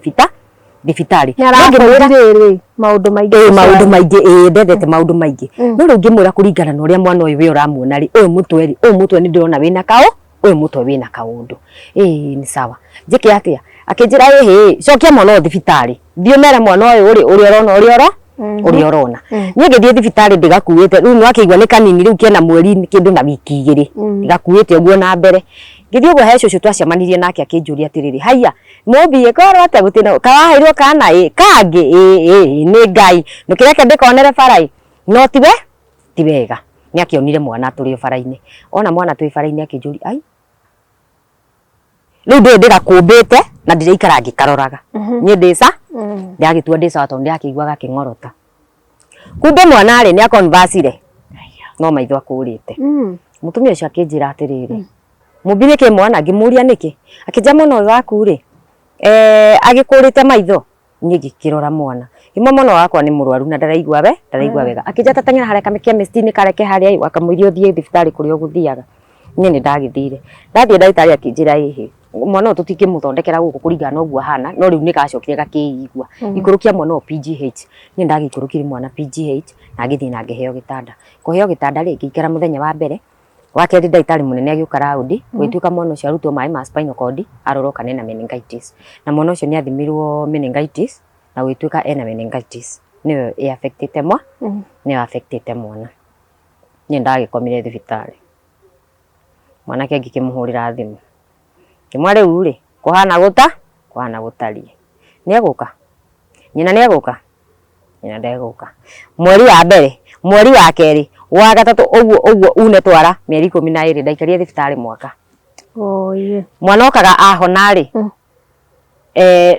thibitarĩ. Nĩ arakũrire rĩ maũndũ maingĩ. Ĩĩ, maũndũ maingĩ, ĩĩ, ndendete maũndũ maingĩ. No rĩu ngĩmwĩra kũringana na ũrĩa mwana ũyũ we ũramuona rĩ, ũyũ mũtwe rĩ, ũyũ mũtwe nĩ ndĩrona wĩna kaũ, ũyũ mũtwe wĩna kaũndũ. Ĩĩ, nĩ sawa. Njĩke atĩa? Akĩnjĩra ĩhĩ, cokia mwana ũyũ thibitarĩ. Thiĩ ũmere mwana ũyũ rĩ, ũrĩa ũrona, ũrĩa ũro, ũrĩa ũrona. Niĩ ngĩthiĩ thibitarĩ ndĩgakuĩte, rĩu nĩwakĩigua nĩ kanini, rĩu kena mweri kĩndũ na wiki igĩrĩ. Ndĩgakuĩte ũguo na mbere. Ngĩthiĩ ũguo he cũcũ twacemanirie nake akĩnjũria atĩrĩrĩ, haiya, Mũmbi ĩkorwo atĩa gũtirĩ karaheirwo kana ĩ kangĩ ĩ ĩ nĩ Ngai ndũkĩreke ndĩkonere bara ĩ no tiwe ti wega. Nĩ akĩonire mwana tũrĩ o bara-inĩ, ona mwana twĩ bara-inĩ akĩnjũria ai, rĩu ndũĩ ndĩgakũmbĩte na ndĩraikara ngĩkaroraga niĩ ndĩ sa ndĩragĩtua ndĩ sawa tondũ ndĩrakĩigua gakĩng'orota. Kumbe mwana rĩ nĩ akonvacire no maitho akũrĩte. Mũtumia ũcio akĩnjĩra atĩrĩrĩ, Mũmbi nĩkĩ mwana? Ngĩmũria nĩkĩ, akĩnjĩra mwana ũyũ waku rĩ, agĩkũrĩte maitho. Niĩ ngĩkĩrora mwana, ngĩmwĩra mwana wakwa nĩ mũrwaru na ndaraigua we, ndaraigua wega. Akĩnjĩra ta teng'era harĩa kamĩkemist-inĩ karĩa ke harĩa ĩ, wakamũirie ũthiĩ thibitarĩ kũrĩa ũgũthiaga. Niĩ nĩ ndagĩthire, ndathiĩ ndagĩtarĩ akĩnjĩra ĩhĩ, mwana ũyũ tũtingĩmũthondekera gũkũ kũringana na ũguo ahana, no rĩu nĩ gacokire gakĩigua. Ikũrũkia mwana ũyũ PGH. Niĩ ndagĩikũrũkirie mwana PGH na ngĩthiĩ na ngĩheo gĩtanda. Kũheo gĩtanda rĩ, ngĩikara mũthenya wa mbere, wa kerĩ ndagĩtarĩ mũnene agĩũka raũndi, gũgĩtuĩka mwana ũcio arutwo maĩ ma spinal cord, arorwo kana ena meningitis. Na mwana ũcio nĩ athimirwo meningitis, na gũgĩtuĩka ena meningitis. Nĩyo ĩ affect mwa, nĩyo affect mwana. Niĩ ndagĩkomire thibitarĩ. Mwanake ngĩkĩmũhũrĩra thimũ. Ngĩmwĩra rĩu rĩ, kũhana gũta, kũhana gũtariĩ. Nĩ egũka? Nyina nĩ egũka? Nyina ndegũka. Mweri wa mbere, mweri wa kerĩ, wa gatatũ, ũguo ũguo une twara mĩeri 12 ndaikarire thibitarĩ mwaka. Mwana okaga ahona rĩ,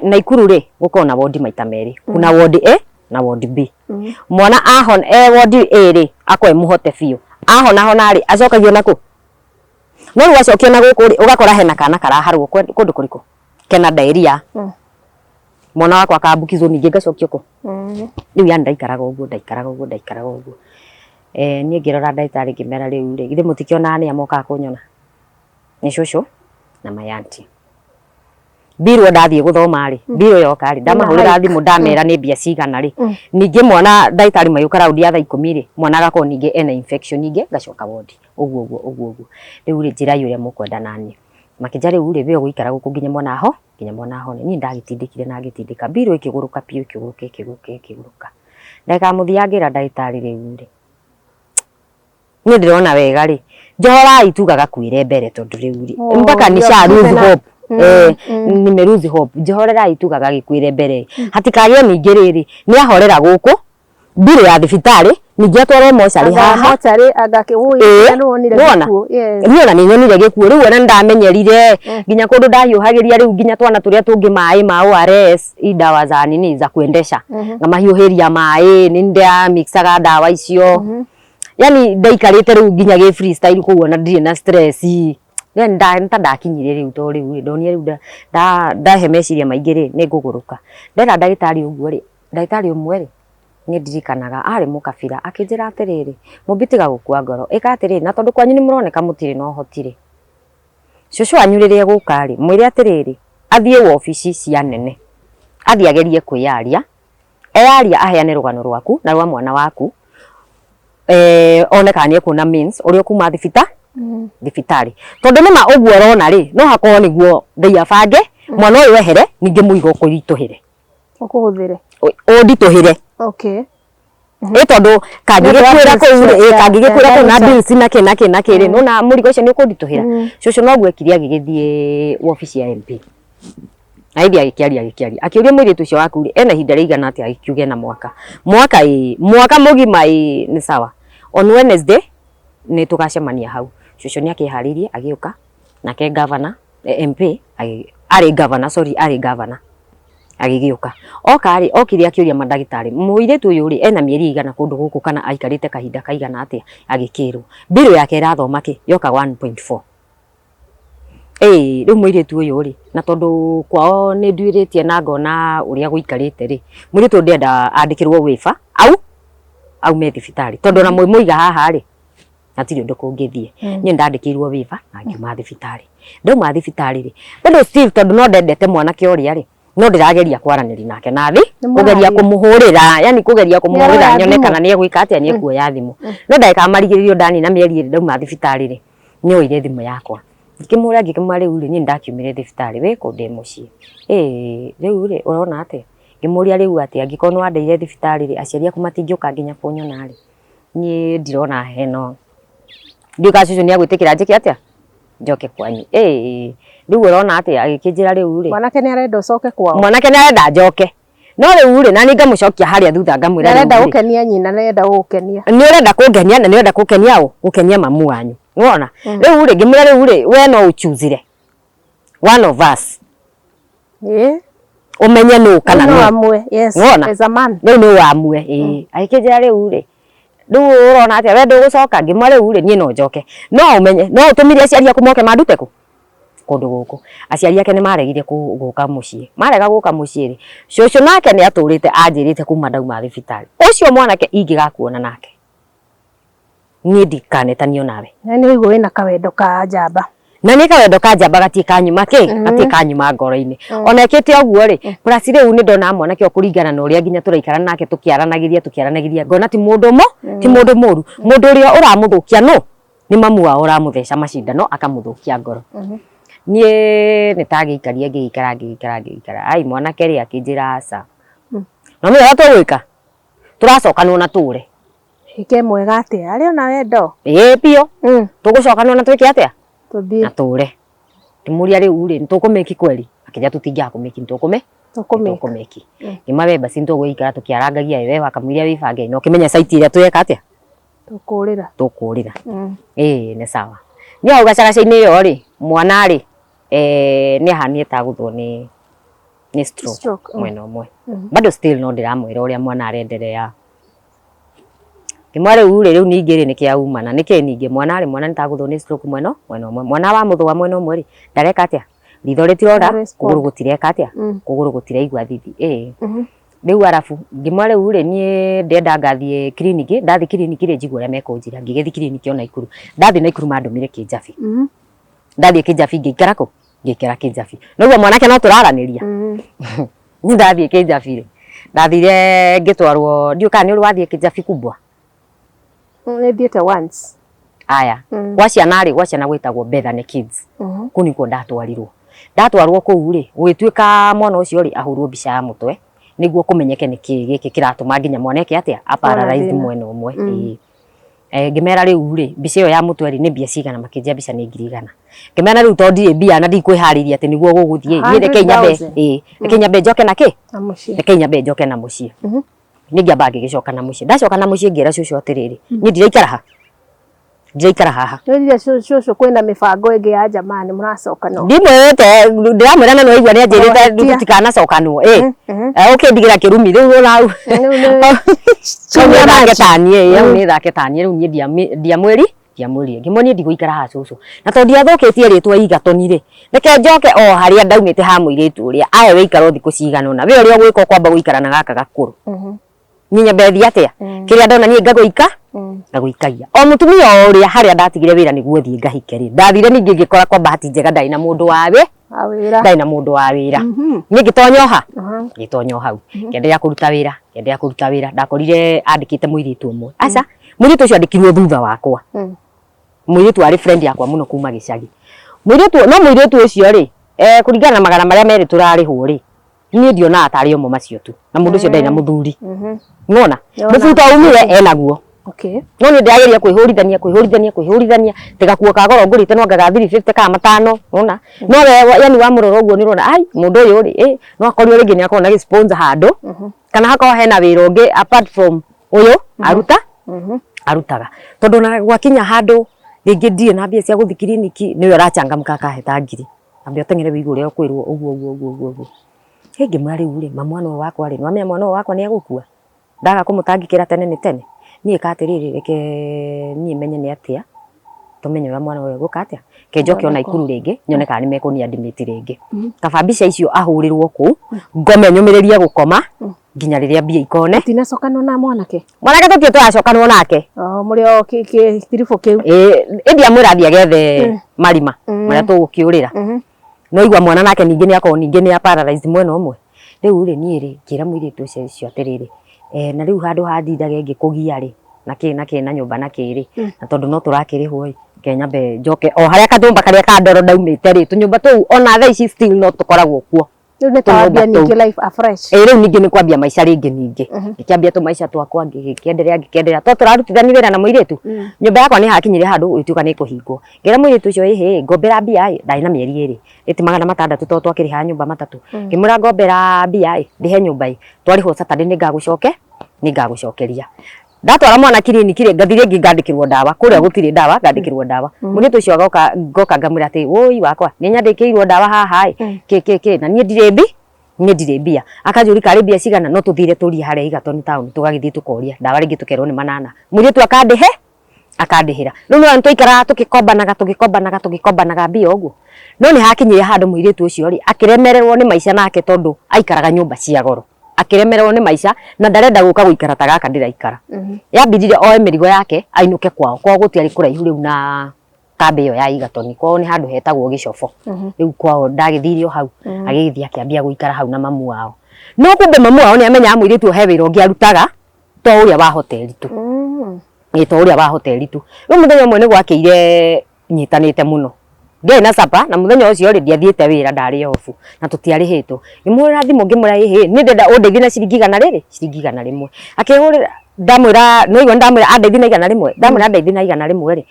Naikuru rĩ, gũkoragwo na wondi maita merĩ. Kuna wondi A na wondi B. Mwana ahona wondi A rĩ, akorwo e mũhote biũ. Ahona hona rĩ, acokagio nakũ? No rĩu acokio na gũkũ rĩ, ũgakora hena kana karaharwo kũndũ kũrĩkũ? Kena diarrhea. Mwana wakwa akambukizwo ningĩ ngacokio kũ? Rĩu yani ndaikaraga ũguo, ndaikaraga ũguo, ndaikaraga ũguo. Niĩ ngĩrora ndagĩtarĩ ngĩmera rĩu rĩ, githĩ mũtikĩonaga nĩa mokaga kũnyona? Nĩ cũcũ na my auntie. Mbirwo ndathiĩ gũthoma rĩ, mbirwo yoka rĩ, ndamahũrĩra thimũ ndamera nĩ mbia cigana rĩ, ningĩ mwana ndagĩtarĩ magĩũka raũndi ya thaa 10 rĩ, mwana agakorwo ningĩ ena infection ningĩ ngacoka wondi. Ũguo ũguo ũguo ũguo. Rĩu rĩ, njĩrai ũrĩa mũkwenda naniĩ. Makĩnjĩra rĩu rĩ, we ũgũikara gũkũ nginya mwana aho, nginya mwana ahone. Niĩ ndagĩtindĩkire na ngĩtindĩka, mbirwo ĩkĩgũrũka biũ ĩkĩgũrũka ĩkĩgũrũka ĩkĩgũrũka. Ndagĩka ya mũthia ngĩra ndagĩtarĩ rĩu rĩ, niĩ ndĩrona wega rĩ, njohorai tu gagakuĩre mbere tondũ rĩu rĩ, mpaka nisha lose hope. Nime lose hope. Njohorerai tu gagagĩkuĩre mbere. Hatikagĩe ningĩ rĩrĩ, nĩ ahorera gũkũ, mbirũ ya thibitarĩ Ningĩ atwarwo mocarĩ Anga haha. Mocarĩ, anga kĩ- Ĩĩ, ũĩ, nĩwonire nĩwona? gĩkuũ, yes. Niĩ ona nĩ nyonire gĩkuũ rĩu, ona nĩndamenyerire nginya kũndũ ndahiũhagĩria rĩu nginya twana tũrĩa tũngĩ maĩ ma ORS, i dawa za nini za kuendesha, ngamahiũhĩria maĩ, nĩ ndamixaga ndawa icio. Yani ndaikarĩte rĩu nginya gĩ freestyle kũu, ona ndirĩ na stress. Yani nta ndakinyire rĩu, to rĩu rĩ ndonire rĩu ndahe meciria maingĩ rĩ, nĩ ngũgũrũka. Ndera ndagĩtarĩ ũguo rĩ, ndagĩtarĩ ũmwe rĩ, nĩ ndirikanaga arĩ mũkabira, akĩnjĩra atĩrĩrĩ, "Mũmbi, tiga gũkua ngoro, ĩka atĩrĩrĩ, na tondũ kwanyu nĩ mũroneka mũtirĩ na ũhoti rĩ, cũcũ wanyu rĩrĩa egũka rĩ, mwĩre atĩrĩrĩ, athiĩ wobici cia nene, athiĩ agerie kwĩyaria, eyaria aheane rũgano rwaku na rwa mwana waku, one kana nĩ ekuona means ũrĩa ũkuma thibitarĩ, tondũ nĩma ũguo ũrona rĩ, no hakorwo nĩguo Ngai abange mwana ũyũ ehere, ningĩ mũigo ũkũritũhĩre." Ũkũhũthĩre. Ũnditũhĩre. Ĩ tondũ kangĩgĩkuĩra kũu rĩ, ĩ kangĩgĩkuĩra kũu na bills na kĩ na kĩ na kĩ rĩ, nĩwona mũrigo ũcio nĩ ũkũnditũhĩra. Cũcũ noguo ekire, agĩgĩthiĩ wabici ya MP na hĩndĩ agĩkĩaria, akĩũria, "Mũirĩtu ũcio waku rĩ, ena ihinda rĩigana atĩa?" Agĩkiuga ena mwaka, ĩ mwaka mũgima. Ĩ nĩ sawa, on Wednesday nĩ tũgacemania hau. Cũcũ nĩ akĩharĩirie agĩũka nake governor, MP arĩ governor, sorry, arĩ governor agĩgĩũka. Oka rĩ, okire akĩũria mandagĩtarĩ, "Mũirĩtu ũyũ rĩ, ena mĩeri igana kũndũ gũkũ kana aikarĩte kahinda kaigana atĩa?" Agĩkĩrwo mbirũ yake ĩrathoma kĩ yoka 1.4. Ĩĩ rĩu mũirĩtu ũyũ rĩ, na tondũ kwao nĩ nduĩrĩtie na ngona ũrĩa gũikarĩte rĩ, mũirĩtu ũyũ ndĩrenda andĩkĩrwo waiver au aume thibitarĩ, tondũ ona mwĩmũiga haha rĩ, hatirĩ ũndũ kũngĩthiĩ. Niĩ ndandĩkĩirwo waiver na ngiuma thibitarĩ. Ndauma thibitarĩ rĩ, bado still tondũ no ndendete mwanake ũrĩa rĩ, no ndĩrageria kwaranĩria nake na thi Nĩ kũgeria mũraria? Kũmũhũrĩra, yani kũgeria kũmũhũrĩra Nĩaroya nyone thimũ? kana nĩ egwĩka atĩa, nĩ ekuoya thimũ. No ndagĩka ya marigĩrĩrio, ndanina mĩeri 2 ndauma thibitarĩ rĩ, nĩoire thimũ yakwa. Ngĩkĩmũra, ngĩkĩmwĩra, "Rĩu rĩ, niĩ nĩndakiumire thibitarĩ, wĩ kũ?" "Ndĩ mũciĩ." "Ĩĩ, rĩu rĩ, ũrona atĩa?" Ngĩmũria, "Rĩu atĩa, angĩkorwo nĩ wandeire thibitarĩ rĩ, aciari aku matingĩũka nginya kũnyona rĩ, niĩ ndirona hena, ndiũĩ kana cũcũ nĩ egwĩtĩkĩra njĩke atĩa, njoke kwanyu. Ĩĩ, rĩu ũrona atĩa?" Agĩkĩnjĩra rĩu rĩ, Mwanake nĩ arenda ũcoke kwao. Mwanake nĩ arenda njoke, no rĩu rĩ, nani ngamũcokia harĩa thutha, ngamwĩra, Nĩ arenda "Rĩu rĩ, gũkenia nyina, nĩ arenda gũgũkenia. Nĩ ũrenda kũngenia na nĩ ũrenda kũkenia ũ, gũkenia mamu wanyu, nĩwona?" Rĩu rĩ, ngĩmwĩra, "Rĩu rĩ, we no ũchuzire one of us, ũmenye nũ kana No nũ." amue. Yes. Nĩwona? As a man. Rĩu nĩ wamue. Ĩĩ, agĩkĩnjĩra, "Rĩu rĩ, rĩu ũrona atĩa, we ndũgũcoka?" Ngĩmwĩra, "Rĩu rĩ, niĩ no njoke, no ũmenye no ũtũmire aciari aku moke mandute kũ kũndũ gũkũ." Aciari ake nĩ maregire gũka mũciĩ. Marega gũka mũciĩ rĩ, cũcũ nake nĩ atũrĩte anjĩrĩte kuma ndauma thibitarĩ, "Ũcio mwanake ingĩgakuona nake, niĩ ndikanetanio nawe." Na nĩ ũigua wĩna kawendo ka njamba. Na nĩ kawendo ka njamba, gatirĩ kanyuma kĩ, gatirĩ kanyuma ngoro-inĩ. Ona ĩkĩte ũguo rĩ, plus rĩu nĩ ndona mwanake ũyũ, kũringana na ũrĩa nginya tũraikara nake, tũkĩaranagĩria, ngona ti mũndũ mũ ti mũndũ mũru. Mũndũ ũrĩa ũramũthũkia no nĩ mamu wao, ũramũtheca macindano akamũthũkia ngoro. Niĩ nĩ tagĩikarie, ngĩgĩikara, ngĩgĩikara, ngĩgĩikara. Ai, mwanake rĩ, akĩnjĩra, "Aca, no menya ũrĩa tũgwĩka, tũracokanwo na tũre." Ĩke mwega atĩa? Arĩ ona wendo. Ĩĩ biũ. "Tũgũcokanwo na twĩke atĩa?" Tũthiĩ. "Na tũre." Ngĩmũria, "Rĩu rĩ, nĩtũkũmĩki kweli?" Akĩnjĩra, "Tũtingĩaga kũmĩki, nĩtũkũmĩ Tũkũmĩka. Tũkũmĩki." Ngĩmwĩra, "We basi nĩtũgũikara tũkĩarangagia, we wakamũiria wĩbange na ũkĩmenya site ĩrĩa tweka atĩa." Tũkũrĩra. "Tũkũrĩra." Ĩĩ nĩ sawa. Niĩ hau gacagaca-inĩ ĩyo rĩ, mwana rĩ, nĩ ahanire ta agũthwo nĩ stroke, Stroke. Mwena ũmwe. Bado still no ndĩramwĩra ũrĩa mwana arenderea. Ngĩmwĩra, "Rĩu rĩ, rĩu ningĩ rĩ, nĩkĩ aumana, nĩkĩ ningĩ mwana rĩ, mwana nĩtagũthwo nĩ stroke mwena ũmwe. Mwana wamũthũa mwena ũmwe rĩ, ndareka atĩa, ritho rĩtirora, Respond. kũgũrũ gũtireka atĩa, kũgũrũ gũtiraigua thithi." Ĩĩ rĩu arabu ngĩmwĩra, "Rĩu rĩ, niĩ ndĩrenda ngathiĩ kiriniki. Ndathiĩ kiriniki rĩ, njigue ũrĩa mekũnjĩra." Ngĩgĩthiĩ kiriniki o Naikuru. Ndathiĩ Naikuru mandũmire Kĩnjabi. Ndathiĩ Kĩnjabi ngĩikara kũ, ngĩikara Kĩnjabi noguo mwanake no tũraranĩria. Niĩ ndathiĩ Kĩnjabi rĩ, ndathire ngĩtwarwo, ndiũĩ kana nĩ ũrĩ wathiĩ Kĩnjabi kubwa. Nĩ thiĩte once. Aya, gwa ciana rĩ, gwa ciana gwĩtagwo Bethany Kids. Kũu nĩkuo ndatwarirwo. Ndatwarwo kũu rĩ, gũgĩtuĩka mwana ũcio rĩ, ahũrwo mbica ya mũtwe nĩguo kũmenyeke nĩkĩ gĩkĩ kĩratũma nginya mwana eke atĩa, aparalyzed thĩna. Mwena ũmwe. Ĩĩ. Ngĩmera, "Rĩu rĩ, mbica ĩyo ya mũtwe rĩ, nĩ mbia cigana?" Makĩnjĩra mbica nĩ 100,000. Ngĩmera, "Rĩu tondũ ndirĩ mbia na ndikwĩharĩirie atĩ nĩguo gũgũthiĩ, niĩ rekei nyambe 100,000. ĩĩ, rekei nyambe njoke na kĩ Na mũciĩ. Rekei nyambe njoke na mũciĩ." Niĩ ngĩamba ngĩgĩcoka na mũciĩ. Ndacoka na mũciĩ ngĩra cũcũ atĩrĩrĩ, niĩ ndiraikara ha, ndiraikara haha. Nĩwĩrire cũcũ kwĩna mĩbango ĩngĩ ya jamaa nĩ mũracokanwo? Ndimwĩrĩte, ndĩramwĩra na nĩwaigua nĩanjĩrĩte Ũhĩtia. tũtikanacokanwo ĩ ũkĩndigĩra kĩrumi rĩu ona Rĩu nĩ hau nĩ thake taniĩ, hau Mm. nĩ thake taniĩ. Rĩu niĩ ndiamwĩri ndiamwĩrire, ngĩmwĩra niĩ ndigũikara haha cũcũ, na tondũ ndiathũkĩtie rĩtwa Igatoni rĩ, reke njoke o harĩa ndaumĩte ha mũirĩtu ũrĩa aye wĩikaro thikũ cigana ũna, we ũrĩa ũgwĩka ũkwamba gũikara na gaka gakũrũ, niĩ nyambe thiĩ atĩa kĩrĩa ndona niĩ ngagũika ngagũikagia o mũtumia o ũrĩa harĩa ndatigire wĩra nĩguo thiĩ ngahike rĩ, ndathire ningĩ ngĩkora kwa bahati njega ndarĩ na mũndũ wa wĩ Wĩra. Ndarĩ na mũndũ wa wĩra. Niĩ ngĩtonya o ha ngĩtonya o hau, ngĩenderea kũruta wĩra, ngĩenderea kũruta wĩra. Ndakorire andĩkĩte mũirĩtu ũmwe, aca, mũirĩtu ũcio andĩkirwo thutha wakwa. Mũirĩtu arĩ friend yakwa mũno kuma gĩcagi, mũirĩtu no mũirĩtu ũcio rĩ, kũringana na magana marĩa merĩ tũrarĩhwo rĩ, niĩ ndionaga tarĩ omo macio tu, na mũndũ ũcio ndarĩ na mũthuri. Nĩwona? Nĩwona. Mũbuto aumire enaguo. No nĩ ndĩrageria kwĩhũrithania kwĩhũrithania kwĩhũrithania, tigakuo ka goro ngũrĩte no anga ga 350 kana matano, nĩwona? No we yani wamũrora ũguo nĩ ũrona ai mũndũ ũyũ rĩ, ĩ no akorirwo rĩngĩ nĩ akorwo na gĩ sponsor handũ, kana hakorwo hena wĩra ũngĩ apart from ũyũ aruta arutaga, tondũ ona gwakinya handũ rĩngĩ ndirĩ na mbia cia gũthiĩ kiriniki, nĩwe ũrachangamka akahe ta ngiri, ambe ũteng'ere wĩigue ũrĩa ũkwĩrwo ũguo ũguo ũguo ũguo ũguo. Ngĩmwĩra rĩu rĩ, ma mwana ũyũ wakwa rĩ, nĩwamenya mwana ũyũ wakwa nĩ egũkua ndaga kũmũtangĩkĩra tene nĩ tene. Niĩ ka atĩrĩrĩ, reke niĩ menye nĩ atĩa, tũmenye ũrĩa mwana ũyũ egũka atĩa, ke njoke ona ikuru rĩngĩ nyone kana nĩ mekũni admit rĩngĩ, kaba mbica icio ahũrĩrwo kũu, ngome nyũmĩrĩrie gũkoma nginya rĩrĩa mbia ikone. Tinacokanwo na mwanake? Mwanake tũtirĩ tũracokanwo nake. Oh, mũrĩ o kĩtiribũ kĩu? Ĩ, ĩndĩ amwĩra athiĩ agethe marima marĩa tũgũkĩũrĩra, no igua mwana nake ningĩ nĩ akorwo ningĩ nĩ a paralyzed mwena ũmwe. Rĩu rĩ, niĩ rĩ, ngĩra mũirĩtu ũcio ũcio atĩrĩrĩ, na rĩu handũ ha ndindage ngĩkũgia rĩ, na kĩ na kĩ na nyũmba na kĩ rĩ, na tondũ no tũrakĩrĩhwo ĩ, reke nyambe njoke o harĩa kanyũmba karĩa ka ndoro ndaumĩte rĩ, tũnyũmba tũu ona thaa ici still no tũkoragwo kuo. Rĩu nĩ tawambia ningĩ life afresh. Ĩ, rĩu ningĩ nĩ kwambia maica rĩngĩ ningĩ, ngĩkĩambia tũmaica twakwa, ngĩkĩenderea ngĩkĩenderea, to tũrarutithania wĩra na mũirĩtu. Nyũmba yakwa nĩ hakinyire handũ gũgĩtuĩka nĩ ĩkũhingwo, ngĩra mũirĩtu ũcio, ĩhĩ ngombera mbia ĩ, ndarĩ na mĩeri ĩrĩ ĩti 600 tondũ twakĩrĩhaga nyũmba matatũ. Ngĩmwĩra ngombera mbia ĩ, ndĩhe nyũmba ĩ, twarĩhwo Saturday nĩ ngagũcoke nĩ ngagũcokeria. Ndatwara mwana kiriniki rĩ, ngathi rĩngĩ ngandĩkĩrwo ndawa, kũrĩa gũtirĩ ndawa, ngandĩkĩrwo ndawa. Mũirĩtu ũcio agoka, ngoka ngamwĩra atĩ wũi wakwa nĩ nyandĩkĩirwo ndawa haha ĩ, kĩ kĩ kĩ, na niĩ ndirĩ mbi niĩ ndirĩ mbia. Akanjũria karĩ mbia cigana, no tũthire tũrie harĩa Egerton town, tũgagĩthiĩ tũkoria ndawa rĩngĩ tũkerwo nĩ manana. Mũirĩtu akandĩhe akandĩhĩra. Rĩu nĩwona nĩtwaikaraga tũgĩkombanaga tũgĩkombanaga tũgĩkombanaga mbia ũguo, no nĩ hakinyire handũ mũirĩtu ũcio rĩ, akĩremererwo nĩ maica nake, tondũ aikaraga nyũmba cia goro, akĩremererwo nĩ maica na ndarenda gũka gũikara ta gaka ndĩraikara. Yambindire oe mĩrigo yake ainũke kwao, kwao gũtiarĩ kũraihu rĩu na kambĩ ĩyo ya Egerton, kwao nĩ handũ hetagwo Gĩcobo. Rĩu kwao ndagĩthire o hau, agĩgĩthiĩ akĩambia gũikara hau na mamu wao. No kumbe mamu wao nĩ amenyaga mũirĩtu ũyũ he wĩra ũngĩ arutaga to ũrĩa wa hoteli tu. Ĩ, to ũrĩa wa hoteli tu. Rĩu mũthenya ũmwe nĩ gwakĩire nyitanĩte mũno, ndiarĩ na sapa, na mũthenya ũcio rĩ, ndiathiĩte wĩra, ndarĩ off na tũtiarĩhĩtwo. Ngĩmũhũrĩra thimũ ngĩmwĩra ĩhĩ, niĩ ndĩrenda ũndeithie na ciringi igana rĩrĩ, ciringi 100. Akĩhũrĩra, ndamwĩra nĩwaigua nĩndamwĩra andeithie na 100, ndamwĩra andeithie na 100 rĩ,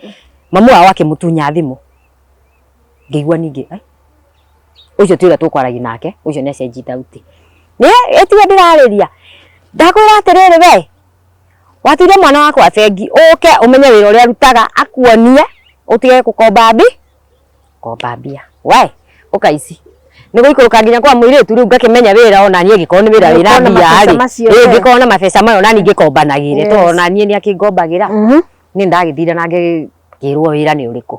mamu wao akĩmũtunya thimũ. Ngĩigua ningĩ ai, ũcio ti ũrĩa tũkwaragia nake, ũcio nĩ acenjie thauti. Nĩ ĩtiwe ndĩrarĩria, ndakwĩra atĩrĩrĩ we, watigire mwana wakwa bengi, ũke ũmenye wĩra ũrĩa arutaga, akuonie, ũtige gũkomba mbi, komba mbia. We, ũka ici. Nĩ gũikũrũka nginya kwa mũirĩtu rĩu ngakĩmenya wĩra ona niĩ angĩkorwo nĩ wĩra wĩna Ũkona mbia mabeca rĩ, macio, ĩ, we. ngĩkorwo na mabeca mayo ona niĩ ngĩkombanagĩre, tondũ ona niĩ nĩ akĩngombagĩra. Niĩ ndagĩthire na ngĩrwo wĩra nĩ ũrĩkũ.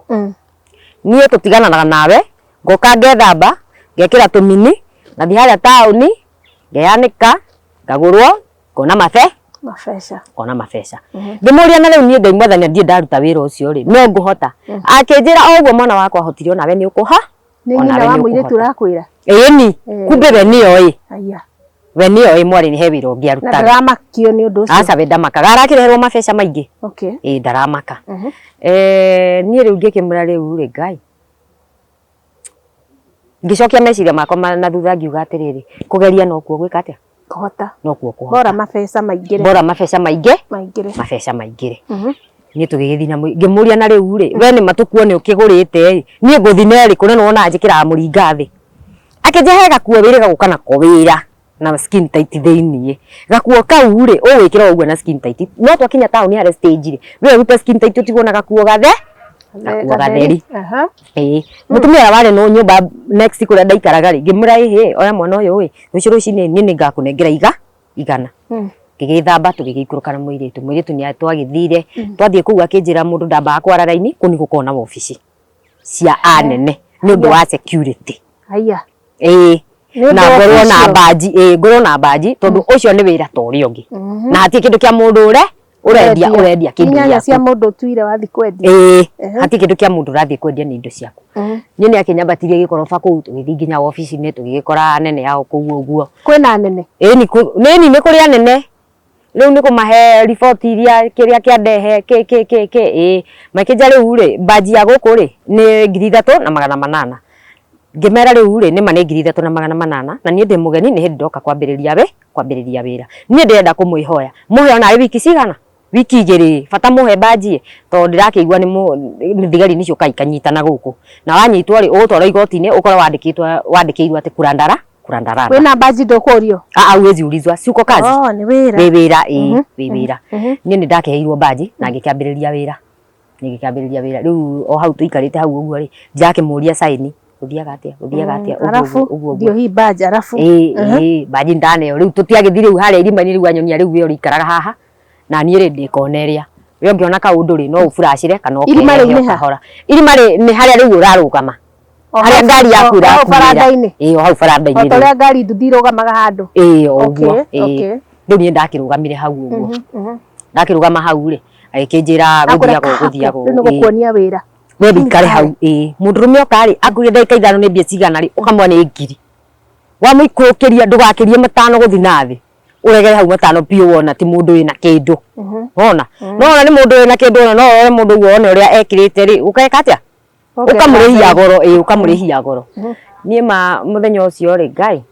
Niĩ tũtigananaga nawe, ngoka ngethamba, ngekĩra tũmini, ngathiĩ harĩa taũni, ngeyanĩka, ngagũrwo, ngona mabe Mabeca. Ngona mabeca. Ngĩmũria na rĩu niĩ Ngai mwathani ndirĩ ndaruta wĩra ũcio rĩ, no ngũhota? Akĩnjĩra o ũguo mwana wakwa ahotire onawe nĩ ũkũha Nĩ onawe nyina wa nĩ mũirĩtu ũkũhota. ũrakwĩra? Ĩni, kumbe we nĩoĩ. Aya. We nĩoĩ mwarĩ nĩ he wĩra ũngĩ Na arutaga. ndaramakio nĩ ũndũ ũcio? Aca, we ndamakaga, arakĩreherwo mabeca maingĩ. Ĩ, ndaramaka. Niĩ rĩu ngĩkĩmwĩra rĩu rĩ, Ngai, ngĩcokia meciria makwa na thutha ngiuga atĩrĩrĩ, kũgeria nokuo gwĩka atĩa? Kũhota. Nokuo kũhota. Bora mabeca maingĩre. Bora mabeca maingĩ. Maingĩre. Mabeca maingĩre. Niĩ tũgĩgĩthiĩ na ngĩmũria na rĩu rĩ, we nĩ matũkuo nĩ ũkĩgũrĩte ĩ, niĩ ngũthiĩ na ĩrĩkũ na nĩwona njĩkĩraga mũringa thĩ. Akĩnjĩra he gakuo wĩrĩga gũka nako wĩra. Na skin tight thĩiniĩ. Gakuo kau rĩ, ũgwĩkĩra ũguo na skin tight. No twakinya taũni harĩa stage rĩ, we ũrute skin tight ũtigwo na gakuo gathe, gakuo gatheri. Aha. Ĩĩ. Mũtumia ũrĩa warĩ no nyũmba next kũrĩa ndaikaraga rĩ, ngĩmwĩra ĩhĩ, oya mwana ũyũ ĩ, rũciũ rũcinĩ niĩ nĩngakũnengera igana. Ngĩgĩthamba tũgĩgĩikũrũka na mũirĩtu. Mũirĩtu nĩ twagĩthire, twathiĩ kũu akĩnjĩra mũndũ ndambaga kwara raini, kũu nĩ gũkoragwo na wabici cia anene nĩ ũndũ wa security. Haya. Ĩĩ. Nĩ ũndũ Na wa ngorwo na ũcio. mbanji, ĩĩ ngorwo na mbanji tondũ ũcio nĩ wĩra ta ũrĩa ũngĩ. Na hatirĩ kĩndũ kĩa mũndũ ũre ũrendia ũrendia kĩndũ Inyanya cia gĩaku. mũndũ ũtuire wathi kwendia. Ĩĩ, Ehe. hatirĩ kĩndũ kĩa mũndũ ũrathiĩ kwendia nĩ indo ciaku. Niĩ nĩ akĩnyambatirie gĩkoroba kũu tũgĩthiĩ nginya wabici-inĩ tũgĩgĩkora anene ao kũu ũguo. Kwĩna anene. Ĩni nĩ nĩ kũrĩ anene rĩu nĩ kũmahe riboti iria kĩrĩa kĩandehe kĩ kĩ kĩ kĩ ĩĩ makĩnja rĩu rĩ mbanji ya gũkũ rĩ nĩ 3800. Ngĩmera rĩu rĩ nĩma nĩ 3800 na niĩ ndĩ mũgeni nĩ hĩndĩ ndoka kwambĩrĩria wĩ kwambĩrĩria wĩra. Niĩ ndĩrenda kũmwĩhoya mũhe ona arĩ wiki cigana wiki igĩrĩ bata mũhe mbanji tondũ ndĩrakĩigua nĩ thigari nĩ ciũkaga ikanyitana gũkũ na wanyitwo rĩ ũgũtwarwo igoti-inĩ ũkorwo wandĩkĩtwo wandĩkĩirwo atĩ kurandaranda. Wĩna mbanji ndũkũrio. Ah, huwezi ulizwa, si uko kazi? Oh, nĩ wĩra. Wĩ wĩra, ĩĩ, wĩ wĩra. Niĩ nĩ ndakĩheirwo mbanji na ngĩkĩambĩrĩria wĩra. Ngĩkĩambĩrĩria wĩra. Rĩu o hau tũikarĩte hau ũguo rĩ, ndĩrakĩmũria sign, gũthiaga atĩa, gũthiaga atĩa, ũguo Arabu ũguo ũguo. ndio hii badge arabu. Ĩĩ, ĩĩ, mbanji ndaneo. Rĩu tũtiagĩthiĩ rĩu harĩa irima-inĩ rĩu anyonia rĩu we ũrĩikaraga haha na niĩ rĩ ndĩ kona ĩrĩa. We ũngĩona kaũndũ rĩ no ũburacĩre kana Irima rĩu ũkerehe nĩ ha? o kahora. Irima rĩ nĩ harĩa rĩu ũrarũgama. O Harĩa hau- ngari yaku o hau ĩrakuĩra. baranda-inĩ. Ĩĩ, o hau baranda-inĩ O ta rĩu. ũrĩa ngari nduthi irũgamaga handũ. Ĩĩ, o ũguo. Okay, Ĩĩ. okay. Rĩu niĩ ndakĩrũgamire hau ũguo. Ndakĩrũgama hau rĩ, agĩkĩnjĩra gũthiagwo gũthiagwo. Rĩu nĩ Ĩĩ. gũkuonia wĩra. We wĩikare hau ĩĩ. Mũndũrũme oka rĩ, akũria ndagĩka 5 nĩ mbia cigana rĩ, ũkamwĩra nĩ ngiri. Wamũikũrũkĩria ndũgakĩrie 5 gũthiĩ na thĩ. Ũregere hau 5 biũ wona ti mũndũ wĩna kĩndũ. Wona? No wona nĩ mũndũ wĩna kĩndũ ona no ũrore mũndũ ũguo wone ũrĩa ekĩrĩte rĩ, ũgeka atĩa? Ũkamũrĩhia goro, ĩĩ ũkamũrĩhia goro. Niĩ ma mũthenya ũcio rĩ, Ngai,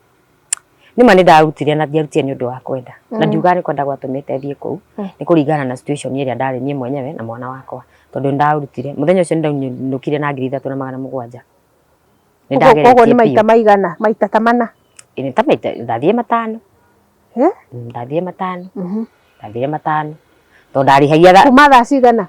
nĩma nĩ ndarutire na ndiarutire nĩ ũndũ wa kwenda. Na ndiugaga nĩ kwenda gwatũmĩte thiĩ kũu, nĩ kũringana na situation ĩrĩa ndarĩ niĩ mwenyewe na mwana wakwa. Tondũ nĩ ndarutire, mũthenya ũcio nĩ ndainũkire na 3700. Nĩ Koguo nĩ ndageretie maita biũ. maigana? Maita ta mana? Ĩĩ nĩ ta maita, ndathire 5. Eh? Ndathire 5. Ndathire 5. Tondũ ndarĩhagia Kuma thaa cigana?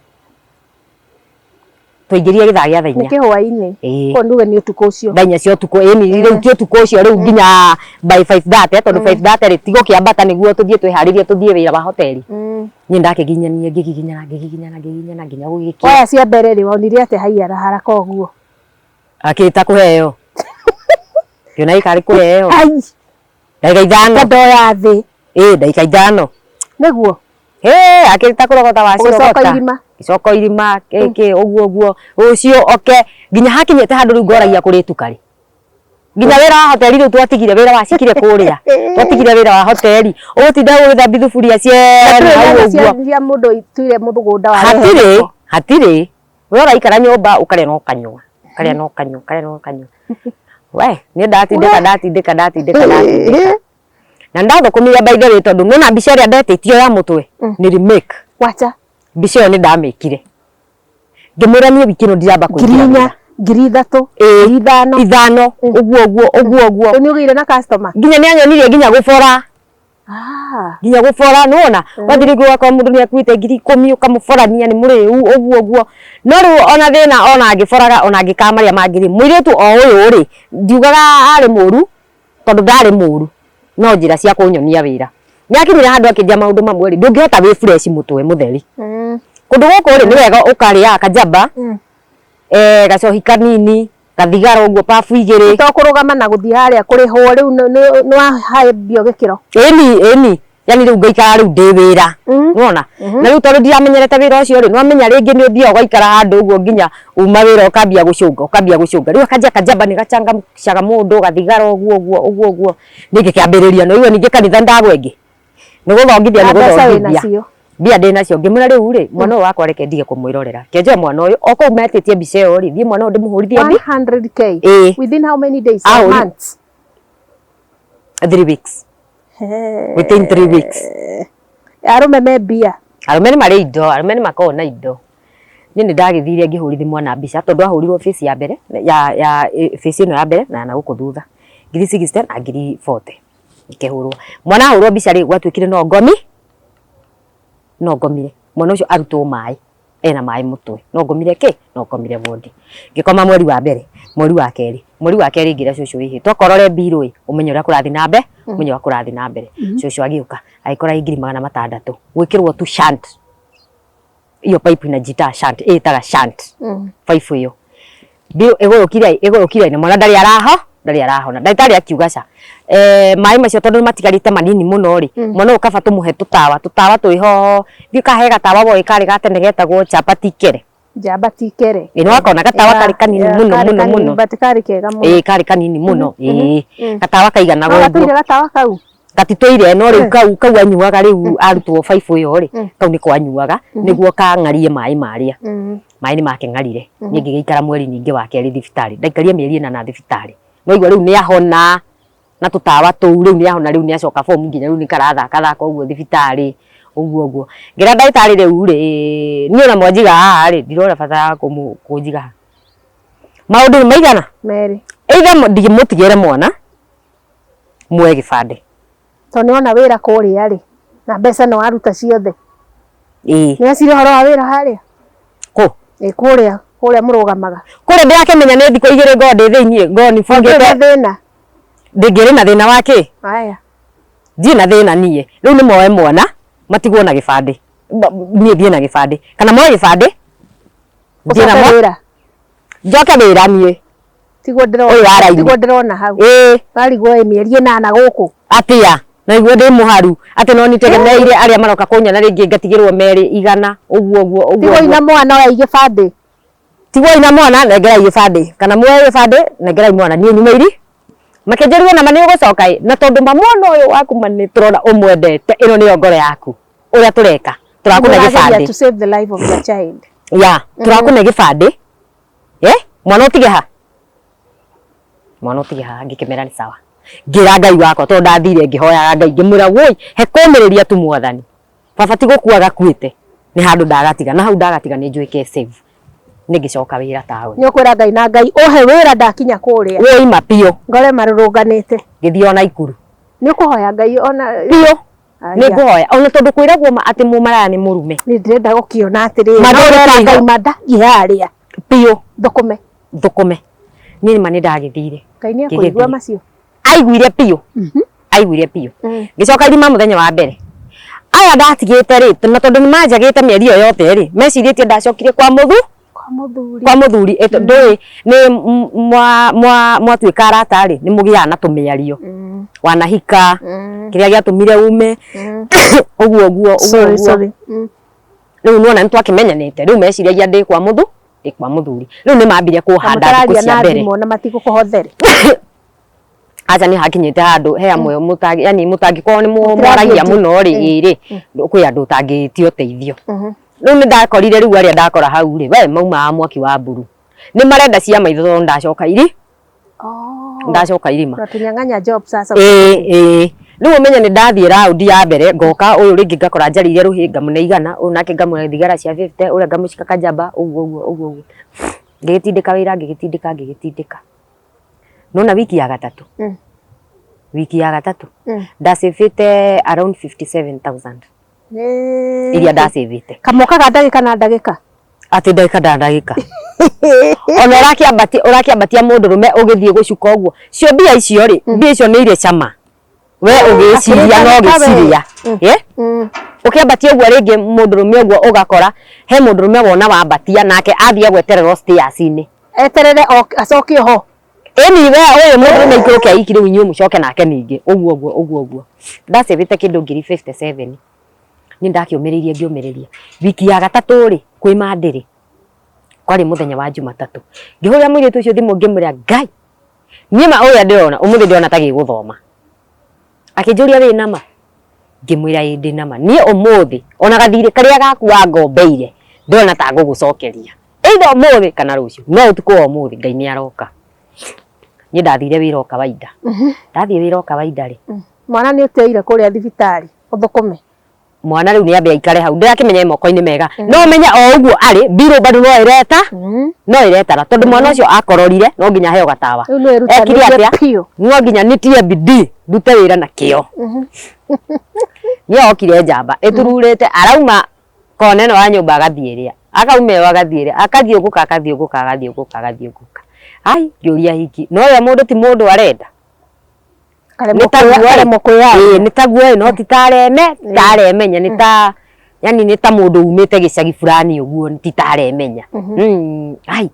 Twaingĩrire gĩthaa gĩa thaa Nĩ 4. kĩhwainĩ. Ĩĩ. Koguo nduge nĩ ũtukũ ũcio. Thaa 4 cia ũtukũ, ĩni rĩu ti ũtukũ ũcio rĩu nginya by 5:30 tondũ 5:30 rĩ tigo kĩambata nĩguo tũthiĩ twĩharĩrie tũthiĩ wĩra wa hoteli. Niĩ ndakĩgiginyania ngĩgiginyana ngĩgiginyana ngĩgiginyana nginya gũgĩkĩa. Waya cia mbere rĩ wonire atĩa haiya haraka ũguo? Akĩta kũheo. Ngĩona gĩkarĩ kũheo. Ai. Ndagĩka 5. Ta ndoya thĩ. Ĩĩ ndagĩka 5. Nĩguo. Hĩ, akĩrita kũrogota Ũgĩcoka wacirogota. irima. Gĩcoka irima kĩ kĩ ũguo ũguo. Rũciũ oke nginya hakinyĩte handũ rĩu ngoragia kũrĩ tukarĩ. Nginya wĩra wa hoteli rĩu twatigire wĩra wacikire kũrĩa. Twatigire wĩra wa hoteli. Ũgũtinda ũgĩthambia thuburia ciene hau ũguo. Cia mũndũ ituire mũgũnda wa Hatirĩ, hatirĩ. We ũraikara nyũmba ũkarĩa na ũkanyua. Ũkarĩa na ũkanyua, ũkarĩa na ũkanyua. We, niĩ ndatindĩka ndatindĩka ndatindĩka ndatindĩka. Na ndathũkũmire by the way tondũ nĩwona mbica ĩrĩa ndetĩtio ya mũtwe nĩ remake. Wacha. Mbica ĩyo nĩ ndamĩkire. Ngĩmwĩra niĩ wiki ĩno ndiramba Ngiri kũingĩra inya, wĩra. 3000, Ĩĩ. 5000. 5 ũguo ũguo ũguo ũguo. Rĩu nĩ ũgĩire na customer? Nginya nĩ anyonirie nginya gũbora. Nginya gũbora nĩwona? Wathiĩ rĩngĩ ũgakora mũndũ nĩ akuĩte 10,000 ũkamũborania nĩ mũrĩu ũguo ũguo. No rĩu ona thĩna ona angĩboraga ona angĩkaga marĩa mangĩ rĩ, mũirĩtu o ũyũ rĩ, ndiugaga arĩ mũru tondũ ndarĩ mũru, no njĩra cia kũnyonia wĩra. Nĩ akinyire handũ akĩnjia maũndũ mamwe rĩ, ndũngĩhota wĩ fresh mũtwe mũtheri. Kũndũ gũkũ rĩ, nĩ wega ũkarĩaga kanjamba, gacohi kanini, gathigara ũguo pabu 2. To kũrũgama na gũthiĩ harĩa kũrĩhwo rĩu nĩ wahambio gĩkĩro. Ĩni, ĩni. Yani rĩu ngaikara rĩu ndĩ wĩra. Nĩwona? Na rĩu tondũ ndiramenyerete wĩra ũcio rĩ, nĩwamenya rĩngĩ nĩ ũthiaga ũgaikara handũ ũguo nginya uma wĩra ũkambia gũcũnga, ũkambia gũcũnga. Rĩu akanjia kanjamba nĩ gachangamcaga mũndũ, gathigara ũguo ũguo ũguo ũguo. Niĩ ngĩkĩambĩrĩria, no iwe ningĩ kanitha ndagwa ĩngĩ. Nĩ gũthongithia nĩ Na mbeca wĩ gũthongithia. nacio. Mbia ndĩ nacio. Ngĩmwĩra rĩu rĩ, mwana ũyũ wakwa reke ndige kũmwĩrorera. Kenjoe mwana ũyũ, o kũu metĩtie mbica ĩyo rĩ, thiĩ mwana ũyũ ndĩmũhũrithie mbi. 100K. Ĩĩ. Within how many days or months? 3 weeks. Within 3 weeks. Arũme me mbia. Arũme nĩ marĩ indo, arũme nĩ makoragwo na indo. Niĩ nĩ ndagĩthire ngĩhũrithia mwana mbica tondũ ahũrirwo face ya mbere ya face ĩno ya mbere na ya na gũkũ thutha. 60,000 na 40,000. Ngĩkĩhũrwo mwana ahũrwo mbica rĩ, gwatuĩkire no ngomi no ngomire mwana ũcio arutwo maĩ ena maĩ mũtwe, no ngomire kĩ, no ngomire wondi. Ngĩkoma mweri wa mbere, mweri wa kerĩ, mweri wa kerĩ ngĩra cũcũ ĩhĩ tokorore mbirũ ĩ, ũmenye ũrĩa kũrathiĩ na mbere, ũmenye ũrĩa kũrathiĩ na mbere. Cũcũ agĩũka agĩkora ĩ 600,000 gwĩkĩrwo tu shunt, iyo pipe inajita shunt, ĩtaga shunt pipe ĩyo mbirũ ĩgũrũkire ĩgũrũkire na mwana ndarĩ araho, ndarĩ arahona. Ndagĩtarĩ akiuga ca, maĩ macio tondũ nĩmatigarĩte manini mũno rĩ, mwana ũyũ kaba tũmũhe tũtawa, tũtawa twĩho, ndiũĩ kana he gatawa woĩ karĩ ga tene getagwo chapati kere. Njamba ti kere. Ĩ nĩwakona gatawa karĩ kanini mũno karĩ mũno kanini, mũno. But karĩ kega mũno. Ĩ karĩ kanini mũno, ĩ gatawa kaiganaga No ũguo. gatũire gatawa kau? Gatitũire no rĩu kau kau anyuaga rĩu arutwo baibũ ĩyo rĩ, kau nĩko anyuaga nĩguo kang'arie maĩ marĩa. Maĩ nĩ makĩng'arire. Niĩ ngĩgĩikara mweri ningĩ wa kerĩ thibitarĩ. Ndaikarie mĩeri ĩnana thibitarĩ. No igua rĩu nĩ ahona na tũtawa tũu, rĩu nĩ ahona, rĩu nĩ acoka form nginya rĩu nĩ karathaka thaka ũguo thibitarĩ ũguo ũguo. Ngĩra ndagĩtarĩ rĩu rĩ, niĩ ona mwanjiga haha rĩ, ndirona bata wa kũnjiga haha. Maũndũ nĩ maigana? Merĩ. Either ndimũtigĩre mwana muoe gĩbandĩ. Tondũ nĩwona wĩra kũrĩa rĩ, na mbeca no waruta ciothe. Ĩĩ. Nĩwecira ũhoro wa wĩra harĩa? Kũ? Ĩ kũrĩa, kũrĩa mũrũgamaga. Kũrĩa ndĩrakĩmenya nĩ thikũ igĩrĩ ngorwo ndĩ thĩiniĩ, ngorwo nĩbungĩte. Ndũrĩ na thĩna? Ndingĩrĩ na thĩna wa kĩ? Aya. Ndirĩ na thĩna niĩ. Rĩu nĩ moe mwana, matigwo na gĩbandĩ. Niĩ thiĩ na gĩbandĩ. Kana moe gĩbandĩ, thiĩ na Ũcoke wĩra? Njoke wĩra niĩ. Tiguo ndĩrona. Ũyũ wa raini. Tiguo ndĩrona hau. Ĩĩ. Warigwo ĩ mĩeri ĩnana gũkũ. Atĩa? Na iguo ndĩ mũharu. Atĩ no nitegemeire arĩa maroka kũnyona rĩngĩ ngatigĩrwo merĩ igana ũguo ũguo ũguo. Tigwo ina mwana oya igĩbandĩ. Tigwo ina mwana nengerai gĩbandĩ. Kana muoe gĩbandĩ nengerai mwana. Niĩ nyume iri. Makĩnjĩria ona ma nĩ ũgũcoka ĩ, na tondũ ma mwana ũyũ waku ma nĩ tũrona ũmwendete, ĩno nĩyo ngoro yaku. Ũrĩa tũreka. Tũrakũne gĩbandĩ. To save the life of your child. Yeah, tũrakũne gĩbandĩ. Mwana ũtige ha? Mwana ũtige ha, ngĩkĩmera nĩ sawa. Ngĩra Ngai wakwa tondũ ndathire ngĩhoyaga Ngai ngĩmwĩra woi, he kũmĩrĩria tu mwathani. Baba ti gũkua gakuĩte, nĩ handũ ndagatiga, na hau ndagatiga nĩ njũĩ ke safe. Nĩ ngĩcoka wĩra taũni. Nĩ ũkwĩra Ngai na Ngai ũhe wĩra ndakinya kũrĩa. Woi ma biũ. Ngore marũrũnganĩte. Ngĩthiĩ ona Ikuru. Nĩ ũkũhoya Ngai ona biũ. Nĩ ngũhoya ona tondũ kwĩragwo ma atĩ mũmaraya nĩ mũrume. Nĩ ndĩrenda gũkĩona atĩrĩrĩ. Ma No ndũrĩ wĩra biũ. Ngai ma ndathiĩ harĩa. Biũ. Thũkũme. Thũkũme. Niĩ ma nĩ ndagĩthire. Ngai nĩ akũigua macio. Aiguire biũ. Aiguire biũ. Ngĩcoka irima mũthenya wa mbere. Aya ndatigĩte rĩ, na tondũ nĩ manjagĩte mĩeri ĩyo yothe rĩ, mecirĩtie ndacokire kwa mũthu. Kwa mũthuri. Kwa mũthuri, ndũĩ nĩ mwatuĩka arata rĩ, nĩ mũgĩaga na tũmĩario. Wanahika, kĩrĩa gĩatũmire ume, ũguo ũguo, ũguo Sorry, ũguo. sorry. Rĩu nĩwona nĩ twakĩmenyanĩte, rĩu meciragia ndĩ kwa mũthu, ndĩ kwa mũthuri. Rĩu nĩ mambire kũhanda thikũ Mũtararia cia na mbere. thimũ na matigũkũhothere. Aca nĩ hakinyĩte handũ he amwe mũtangĩ, yani mũtangĩkorwo nĩ Mũtirathi mwaragia ũngĩ. mũno rĩ, ĩ rĩ, kwĩ andũ ũtangĩtia ũteithio. Rĩu nĩ ndakorire rĩu arĩa ndakora hau rĩ, we maumaga mwaki wa mburu. Nĩ marenda cia maitho tondũ ndacoka iri. Ndacoka irima. Unatunyang'anya job sasa. Ĩ, ĩ. Rĩu ũmenye nĩ ndathiĩ round ya mbere, ngoka ũyũ rĩngĩ ngakora njarĩire rũhĩ ngamũne igana, ũyũ nake ngamũne thigara cia 50, ũrĩa ngamũcika kanjamba, ũguo ũguo ũguo ũguo. Ngĩgĩtindĩka wĩra, ngĩgĩtindĩka, ngĩgĩtindĩka. Nona wiki ya gatatũ. Wiki ya gatatũ. Ndacĩbĩte around 57,000. Iria ndacĩbĩte. Kamokaga ndagĩka na ndagĩka. Atĩ ndagĩka na ndagĩka. Ona ũrakĩambatia, ũrakĩambatia mũndũrũme ũgĩthiĩ gũcuka ũguo. Cio mbia icio rĩ, mbia icio nĩ irĩ cama. We ũgĩciria no ũgĩciria. Ũkĩambatia ũguo rĩngĩ mũndũrũme ũguo ũgakora he mũndũrũme wona wambatia nake athiĩ gwetererwo stairs-inĩ. Eterere acoke ho. Ĩni we ũyũ mũndũrũme aikũrũke aiki rĩu inyuĩ mũcoke nake ningĩ. Ũguo ũguo ũguo ũguo. Ndacĩbĩte kĩndũ ngiri 57. Niĩ ndakĩũmĩrĩirie ngĩũmĩrĩria. Wiki ya gatatũ rĩ, kwĩ mandĩrĩ. Kwarĩ mũthenya wa Jumatatũ. Ngĩhũrĩra mũirĩtu ũcio thimũ ngĩmwĩra Ngai, niĩ ma ũrĩa ndĩrona, ũmũthĩ ndĩrona ta gĩgũthoma. Akĩnjũria wĩ nama? Ngĩmwĩra ĩĩ ndĩ nama. Niĩ ũmũthĩ, ona gathirĩ karĩa gaku wangombeire, ndĩrona ta ngũgũcokeria. Either ũmũthĩ kana rũciũ. No ũtukũ wa ũmũthĩ Ngai nĩ aroka. Niĩ ndathire wĩra o kawaida. Ndathiĩ wĩra o kawaida rĩ. Mwana nĩ ũteire kũrĩa thibitarĩ, ũthũkũme. Mwana rĩu nĩ ambe aikare hau, ndĩrakĩmenya e moko-inĩ mega, no menye o ũguo arĩ mbirũ bado no ĩreta, no ĩretara, tondũ mwana ũcio akororire no nginya aheo gatawa. Rĩu nĩ Ekire wĩrutanĩrie atĩa? Biũ. No nginya nitie bidii, ndute wĩra na kĩo. Nĩ okire njamba ĩtururĩte, arauma kona ĩno ya nyũmba agathiĩ ĩrĩa, akauma ĩyo agathiĩ ĩrĩa, akathiũngũka, akathiũngũka, akathiũngũka, akathiũngũka. Ai, ngĩũria hiki no ũrĩa mũndũ ti mũndũ arenda. Karemwo Nĩ taguo ĩ. Karemwo kwĩyaria. Ĩĩ, nĩ taguo ĩ, no ti tareme taremenya, nĩ ta yani nĩ ta mũndũ umĩte gĩcagi fulani ũguo, ti taremenya. Ai,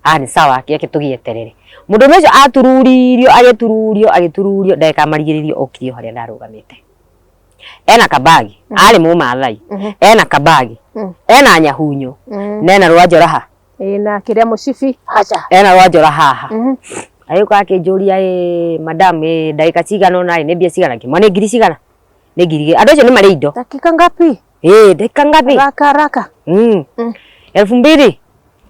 ah, nĩ sawa, kĩeke tũgĩeterere. Mũndũ ũcio atururirio, agĩtururio, agĩtururio, ndagĩka marigĩrĩrio okire o harĩa ndarũgamĩte ena kabagi, arĩ Mũmathai, ena kabagi, ena nyahunyo, na ena rwanjora ha. Ĩĩ, na kĩrĩa mũcibi haca. Ena rwanjora haha. Agĩũka akĩnjũria, "Ĩ madam, ĩ ndagĩka cigana ũna ĩ nĩ mbia cigana?" Ngĩmwĩra nĩ ngiri cigana, nĩ ngiri 2. Andũ acio nĩ marĩ indo. Dakika ngapi? Ĩ ndagĩka ngapi? Haraka haraka. 2000.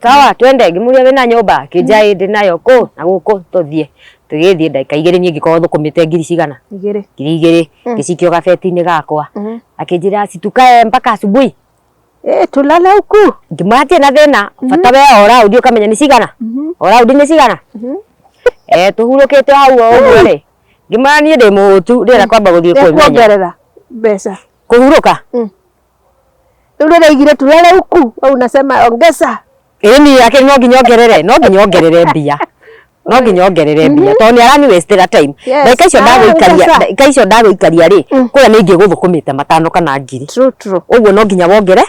Sawa, twende. Ngĩmũria, "Wĩna nyũmba?" Akĩnja, "Ĩ ndĩ nayo kũ na gũkũ, tũthiĩ." Tũgĩthiĩ ndagĩka 2 niĩ ngĩkorwo thũkũmĩte ngiri cigana? 2. Ngiri 2. Ngĩcikia gabeti-inĩ gakwa. Akĩnjĩra, "Situkae mpaka asubuhi." Eh, tulale huku. Ngĩmwĩra hatirĩ na thĩna, bata we o raundi ũkamenya nĩ cigana, o raundi nĩ cigana. Eh, tũhurũkĩte hau o ũguo rĩ, ngĩmwĩra niĩ ndĩ mũhũtu, ndĩrenda kwamba gũthiĩ kwĩmenya. Kuongerera mbeca. Kũhurũka? Rĩu rĩraigire tulale huku, wewe unasema ongeza. Ĩni akĩrĩ no nginya ongerere, no nginya ongerere mbia. No nginya ongerere mbia tondũ nĩ arani wastera time. Ndagĩka icio Ah, ndagũikaria, ongeza. ndagĩka icio ndagũikaria rĩ, kũrĩa nĩ ingĩgũthũkũmĩte 5 kana ngiri. True, true. Ũguo no nginya wongere,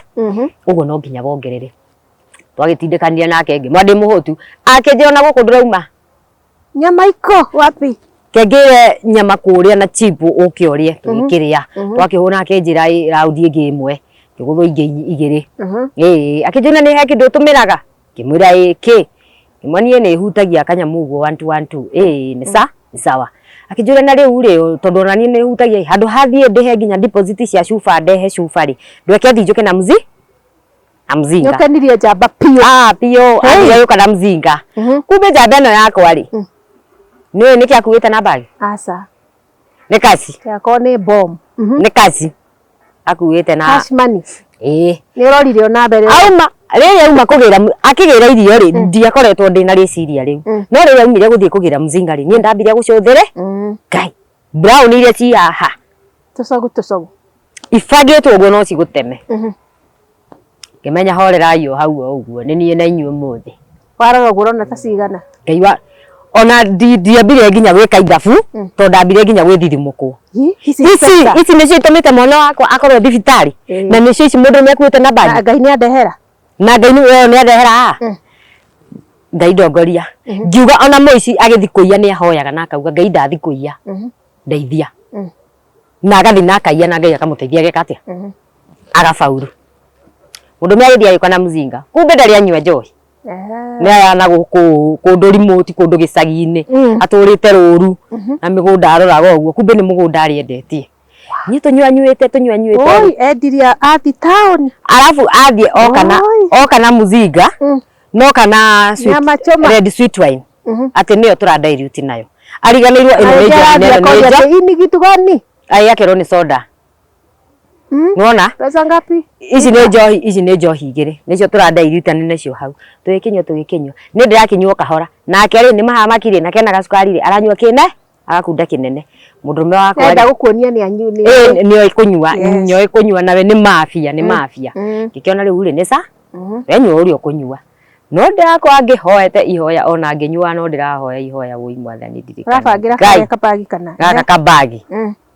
ũguo no nginya wongerere. Twagĩtindĩkanire nake, ngĩmwĩra ndĩ mũhũtu. Akĩnjĩra ona gũkũ ndĩrauma. Nyama iko wapi? Kengĩre nyama kũrĩa na chip ũke ũrĩe, tũgĩkĩrĩa. Twakĩhũna akĩnjĩra ĩ raundi ĩngĩ 1, ngĩgũthwo ingĩ 2. Ĩĩ, akĩnjũria nĩ he kĩndũ ũtũmĩraga? Ngĩmwĩra ĩ kĩ? Ngĩmwĩra niĩ nĩ hutagia kanyamũ ũguo one two one two. Ĩĩ nĩ sa, nĩ sawa. Akĩnjũria na rĩu rĩ, tondũ ona niĩ nĩ hutagia ĩ, handũ ha thiĩ ndĩhe nginya deposit cia cuba, ndehe cuba rĩ, ndweke thiĩ njũke na mzi? Na mzinga. Nĩũkenirie njamba biũ. Ah, biũ, athire agĩũka na mzinga. Kumbe njamba ĩno yakwa rĩ, nĩũĩ nĩkĩ akuĩte na bag? Aca. Nĩ kaci. Yakwa nĩ bomb. Nĩ kaci. Akuĩte na Cash money. Ĩĩ. Nĩ ũrorire ona mbere. Auma, rĩrĩa auma kũgĩra, akĩgĩra irio rĩ, ndiakoretwo ndĩna rĩciria rĩu. No rĩrĩa aumire gũthiĩ kũgĩra mzinga rĩ, niĩ ndambire gũcũthĩrĩ. Ngai, brown iria ci haha. Tũcogu tũcogu. Ibangĩtwo ũguo no cigũteme. Ngĩmenya horerai o hau o ũguo, nĩ niĩ na inyuĩ ũmũthĩ. Warora ũguo ũrona ta cigana? Ngai wa ona ndiambire nginya gwĩka ithabu, tondũ ndambire nginya gwĩthithimũkwo. Ici Ici mbeca. Ici nĩcio itũmĩte mwana wakwa akorwo thibitarĩ, na nĩcio ici mũndũ nĩakuĩte na bagi. Na Ngai nĩandehera. Na Ngai nĩ nĩandehera haha. Ngai ndongoria. Ngiuga ona mũici agĩthiĩ kũiya nĩahoyaga na akauga Ngai ndathiĩ kũiya, ndeithia. Na agathiĩ na akaiya na Ngai akamũteithia ageka atĩa? Agabauru. Mũndũ ũmwe agĩthiĩ agĩũka na mzinga, kumbe ndarĩ anyua njohi. Nĩ aya na gũkũ kũndũ remote, kũndũ gĩcagi-inĩ, atũrĩte rũru na mĩgũnda aroraga ũguo, kumbe nĩ mũgũnda arĩ endetie. Niĩ tũnyuanyuĩte tũnyuanyuĩte. Oi, endirie athi taũni. Arabu athiĩ oka na Oi. oka na mzinga, no kana sweet, Nyama choma. red sweet wine. Atĩ nĩyo tũra dilute nayo. Ariganĩirwo ĩno nĩ Agĩthiĩ njohi na arathiĩ ĩno nĩ akoria njohi. atĩ, hii ni kitu gani? Ai akerwo nĩ soda. Nĩwona? Pesa ngapi? Ici nĩ njohi, ici nĩ njohi 2. Nĩcio tũra dilute nacio hau. Tũgĩkĩnyua tũgĩkĩnyua. Niĩ ndĩrakĩnyua kahora. Nake rĩ nĩ mahamaki rĩ, na kena gacukari rĩ, aranyua kĩne, agakunda kĩnene. Mũndũrũme wakwa rĩ, Enda gũkuonia nĩ anyu nĩ. Ĩ nĩoĩ kũnyua, nĩoĩ kũnyua nawe nĩ mafia, nĩ mafia. Ngĩkĩona rĩu rĩ nĩ sa, we nyua ũrĩa ũkũnyua. No ndĩrakorwo ngĩhoete ihoya ona ngĩnyua no ndĩrahoya ihoya, wũi mwathani ndirikana. Ũrabangĩra Ngai. karĩa kabagi kana? Gaka kabagi.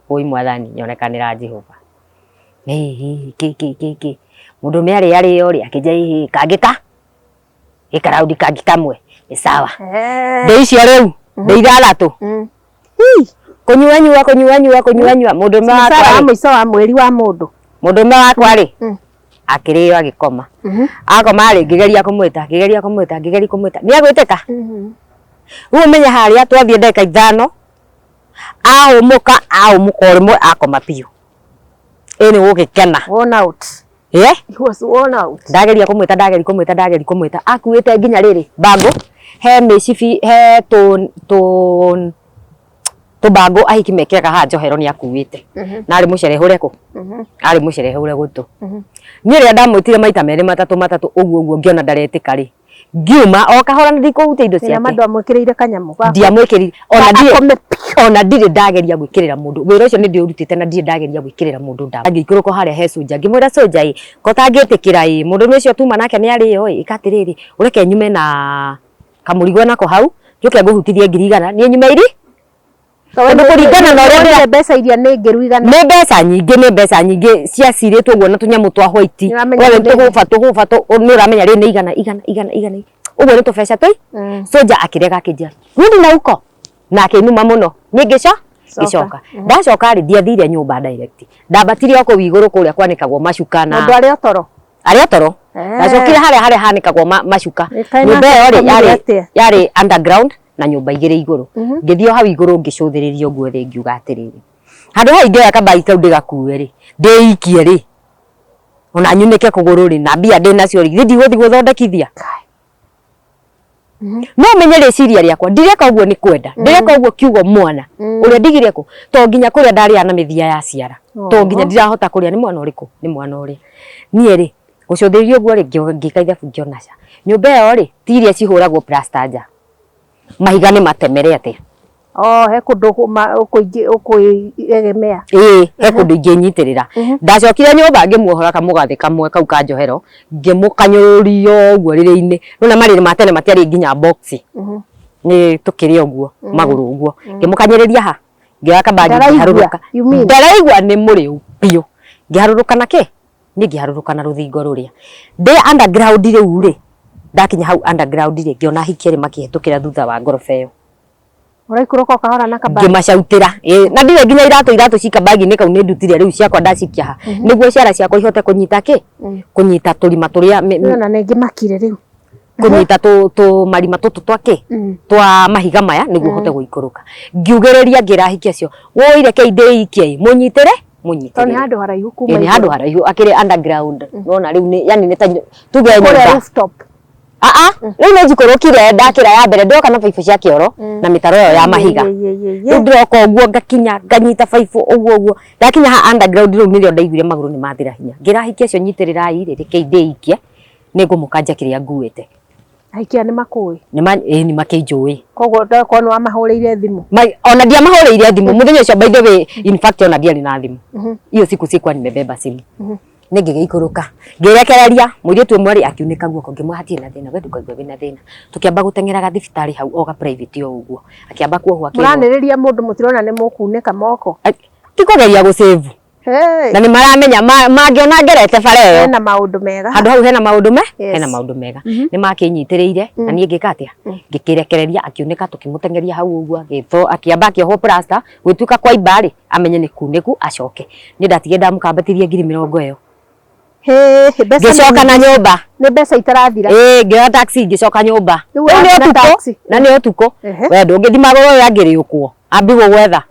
Wũi mwathani nyonekanĩra Jehova. Ĩ kĩ kĩ kĩ kĩ. Mũndũrũme arĩa arĩo rĩ, akĩnja ĩ kangĩ ka? Ĩ karaundi kangĩ kamwe. Nĩ sawa. Ndĩ icio rĩu, ndĩ 6. Kũnyuanyua kũnyuanyua kũnyuanyua mũndũrũme wakwa Mũcara wa rĩ. mũico wa mweri wa mũndũ. Mũndũrũme wakwa rĩ, akĩrĩo agĩkoma. Akoma rĩ, ngĩgeria kũmwĩta, ngĩgeria kũmwĩta, ngĩgeria kũmwĩta. Nĩ agwĩtĩka? Rĩu ũmenye harĩa twathiĩ ndagĩka 5, ahũmũka, ahũmũka o rĩmwe akoma biũ. Ĩ nĩ gũgĩkena. Worn out. Ĩ? He was worn out. Ndageria kũmwĩta, ndageria kũmwĩta, ndageria kũmwĩta. Akuĩte nginya rĩrĩ, bango, he mĩcibi, he tũ, tũ, Tũbango ahiki mekĩraga haha njohero nĩ akuĩte. Na arĩ mũcerehũre kũ? Arĩ mũcerehũre gũtũ. Niĩ rĩrĩa ndamwĩtire maita merĩ matatũ matatũ ũguo ũguo ngĩona ndaretĩka rĩ, ngiuma o kahora na ndikũhutia indo Na ciake. mandũ amwĩkĩrĩire kanyamũ gaka. Ndiamwĩkĩrire ona ndirĩ Akome piũ. Ona ndirĩ ndageria gwĩkĩrĩra mũndũ wĩra ũcio, nĩ ndĩũrutĩte na ndirĩ ndageria gwĩkĩrĩra mũndũ ndawa. Ngĩikũrũka harĩa he cũnja, ngĩmwĩra, "Cũnja ĩ, ko tangĩtĩkĩra ĩ, mũndũ ũcio tuma nake nĩ arĩo ĩ, ĩka atĩrĩrĩ, ũreke nyume na kamũrigo nako hau, njũke ngũhutithie 100,000, niĩ nyume iri tondũ kũringana na ũrĩa Wonire mbeca iria nĩ ngĩru igana. Nĩ mbeca nyingĩ, nĩ mbeca nyingĩ ciacirĩtwo ũguo na tũnyamũ twa white. Nĩũramenya Wewe nĩ- tũhũba tũhũba nĩ ũramenya rĩ nĩ igana igana igana igana ũguo, nĩ tũbeca tũi. Soja akĩrega, akĩnjĩra, "Rudi na huko," na akĩnuma mũno. Niĩ ngĩco ngĩcoka. Ndacoka rĩ, ndiathire nyũmba direct, ndambatire o kũu igũrũ kũrĩa kwanĩkagwo macuka na Mũndũ arĩ o toro. Arĩ o toro. Ndacokire harĩa hanĩkagwo macuka. Ĩkaĩ Nyũmba nake ĩyo rĩ akomire yarĩ atĩa? Yarĩ underground na nyũmba igĩrĩ igũrũ. Ngĩthiĩ o hau igũrũ, ngĩcũthĩrĩria ũguo thĩ, ngiuga atĩrĩrĩ, handũ hau ingĩoya kabagi kau ndĩgakue rĩ, ndĩikie rĩ, ona nyunĩke kũgũrũ rĩ, na mbia ndĩ nacio rĩ, githĩ ndigũthiĩ gũthondekithia? No menye rĩciria rĩakwa, ndireka ũguo nĩ kwenda, ndĩreka ũguo kiugo mwana ũrĩa ndigire kũ to nginya kũrĩa ndarĩa na mĩthia ya ciara, to nginya ndirahota kũrĩa. Nĩ mwana ũrĩkũ? Nĩ mwana ũrĩa niĩ rĩ gũcũthĩrĩria ũguo rĩ, ngĩka ithabu, ngĩona ca nyũmba ĩyo rĩ ti iria cihũragwo plaster nja, mahiga nĩ matemere atĩa. Oh, he kũndũ ũkwĩegemea. Ĩĩ, he kũndũ ingĩnyitĩrĩra. Ndacokire nyũmba, ngĩmuohora kamũgathĩ kamwe kau ka njohero, ngĩmũkanyũrũria ũguo rĩrĩ-inĩ. Nĩwona marĩrĩ ma tene matiarĩ nginya box, nĩ tũkĩrĩ ũguo magũrũ ũguo, ngĩmũkanyĩrĩria ha, ngĩoya kabagi. Ndaraigua, Ngĩharũrũka. You mean? Ndaraigua nĩ mũrĩu biũ. Ngĩharũrũka na kĩ niĩ ngĩharũrũka na rũthingo rũrĩa ndĩ underground. Rĩu rĩ, ndakinya hau underground rĩ, ngĩona ahiki erĩ makĩhĩtũkĩra thutha wa ngoroba ĩyo. Ũraikũrũka o kahora na kabagi. Ngĩmacautĩra. Ĩ, na ndirĩ nginya iratũ, iratũ ci kabagi-inĩ kau nĩ ndutire, rĩu ciakwa ndacikia ha nĩguo ciara ciakwa ihote kũnyita kĩ, kũnyita tũrima tũrĩa Ona nĩ ngĩmakire rĩu. Kũnyita tũ tũ marima tũtũ twa kĩ twa mahiga maya nĩguo hote gũikũrũka. Ngiugĩrĩria, ngĩra ahiki acio, "Wũi, rekei ndĩikie, mũnyitĩre, Tondũ nĩ mũnyitĩrĩre." handũ haraihu kuma Ĩ, nĩ handũ igũrũ. Haraihu, akĩrĩ underground nona rĩu nĩ yani nĩ ta tuge Kũrĩa nyũmba rooftop. Aa, rĩu nĩ njikũrũkire, ndakĩra ya mbere, ndoka na baibũ cia kĩoro na mĩtaro ĩyo ya mahiga. Ye, ye, ye, ye. Rĩu ndĩroka ũguo, ngakinya, nganyita baibũ ũguo ũguo, ndakinya ha underground rĩu nĩrĩo ndaiguire magũrũ nĩ mathira hinya. Ngĩra ahiki acio, "Nyitĩrĩrai rĩ, rekei ndĩikie, nĩ ngũmũkanja kĩrĩa nguĩte." Ahikia nĩ makũĩ? Ĩ, nĩ makĩnjũĩ. Koguo ndakorwo nĩ wamahũrĩire thimũ. Ona ndiamahũrĩire thimũ mũthenya ũcio, by the way. In fact, ona ndiarĩ na thimũ hiyo siku, sikuwa nimebeba simu. Nĩ ngĩgĩikũrũka, ngĩrekereria mũirĩtu ũmwe rĩ, akiunĩka guoko. Ngĩmwĩra, "Hatirĩ na thĩna, we ndũkaigua wĩna thĩna." Tũkĩamba gũteng'eraga thibitarĩ hau o ga private o ũguo, akĩamba kuohwo, akĩrwo. Mũranĩrĩria mũndũ mũtirona nĩ mũkunĩka moko. Ti kũgeria gũsave. Hey. Na nĩ maramenya mangĩona ngerete bara ĩyo Hena maũndũ mega. Handũ hau hena maũndũ me hena maũndũ mega. Nĩ makĩnyitĩrĩire na niĩ ngĩka atĩa, ngĩkĩrekereria, akiunĩka, tũkĩmũteng'eria hau ũguo, agĩtho akĩamba akĩohwo plaster, gwĩtuĩka kwa imba rĩ, amenye nĩ kunĩku, acoke. Niĩ ndatigire ndamũkambatithia 20,000 ĩyo. Hĩ, hĩ, mbeca Ngĩcoka na nyũmba. Nĩ mbeca itarathira. Ĩĩ, ngĩoya taxi, ngĩcoka nyũmba. Rĩu Rĩu nĩ ũrathiĩ na ũtukũ taxi? Na nĩ ũtukũ. We ndũngĩthi magũrũ ũyũ angĩrĩũkwo ambi gũgwetha.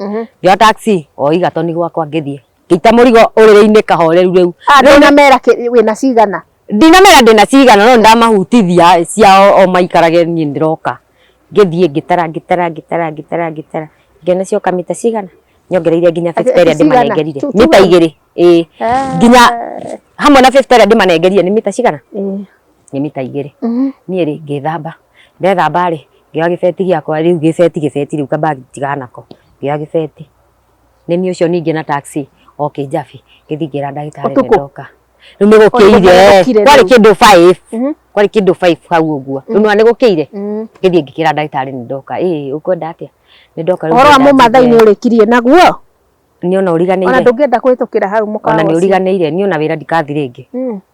Ngĩoya taxi o igatoni gwakwa, ngĩthiĩ ngĩita mũrigo ũrĩrĩ-inĩ kahoreru rĩu. Ah, ndũnamera wĩna cigana? Ndinamera ndĩna cigana, no ndamahutithia ciao o maikarage niĩ ndĩroka. Ngĩthiĩ ngĩtara, ngĩtara, ngĩtara, ngĩtara, ngĩtara, ngĩona cioka mita cigana, nyongereire nginya Atĩ- 50 ĩrĩa atĩ cigana? ndĩmanengerire. Mita 2, ĩĩ, nginya hamwe na 50 ĩrĩa ndĩmanengerire nĩ mita cigana? Nĩ mita 2. Niĩ rĩ, ngĩthamba, ndethamba rĩ, ngĩoya gĩbeti gĩakwa rĩu, gĩbeti gĩbeti rĩu, kabagi tiganako, ngĩoya gĩbeti, nĩ niĩ ũcio ningĩ na taxi o kĩnjabi, ngĩthiĩ ngĩra ndagĩtarĩ nĩ Ũtukũ? ndoka. Rĩu nĩ gũkĩire. Nĩ gũkire Kwarĩ rĩu. kĩndũ 5, kwarĩ kĩndũ 5 hau ũguo. Rĩu nĩwona nĩ gũkĩire, ngĩthiĩ ngĩkĩra ndagĩtarĩ nĩ ndoka. "Ĩĩ, ũkwenda atĩa? Nĩ ndoka rĩu." Ũhoro wa Ngwenda mũmathai njuge nĩ ũrĩkirie naguo? Nĩ ona Ona ũriganĩire. Ndũngĩenda kũhĩtũkĩra hau mũkawa Ona nĩ ũcio. ũriganĩire, niĩ ona wĩra ndikathi rĩngĩ.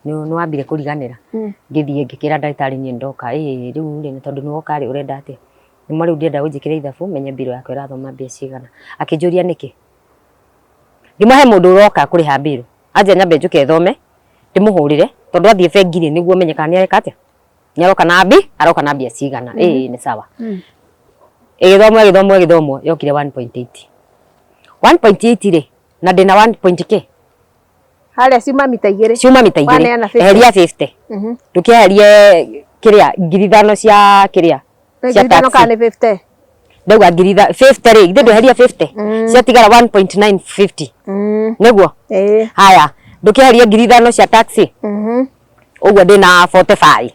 Nĩ wambire kũriganĩra. Ngĩthiĩ ngĩkĩra ndagĩtarĩ niĩ ndoka. "Ĩĩ, rĩu rĩ, tondũ nĩ woka rĩ, ũrenda atĩa?" "Nĩma rĩu ndĩrenda ũnjĩkĩre ithabu menye mbirũ yakwa ĩrathoma mbia cigana." Akĩnjũria nĩkĩ. Ngĩmwĩra he mũndũ ũroka kũrĩha mbirũ, anja nyambe njũke thome, ndĩmũhũrĩre, tondũ athiĩ bengi rĩ, nĩguo menye kana nĩ areka atĩa, nĩ aroka na mbi aroka na mbia cigana. "Ĩĩ, nĩ sawa." Ĩgĩthomwo, ĩgĩthomwo, ĩgĩthomwo, yokire 1.8, 1.8 rĩ, na ndĩna 1 point kĩ. Harĩa ciuma mita 2. Ciuma mita 2. Waneana 50. Eheria 50. Ndũkĩeherie kĩrĩa, 5,000 cia kĩrĩa, Nĩ cia 5,000 taxi. Kana nĩ 50? Ndauga ngiri 50 rĩ, githĩ ndweheria 50 ciatigara 1.950 nĩguo? Ĩĩ. Haya, ndũkĩeherie 5,000 cia taxi, ũguo ndĩna 45.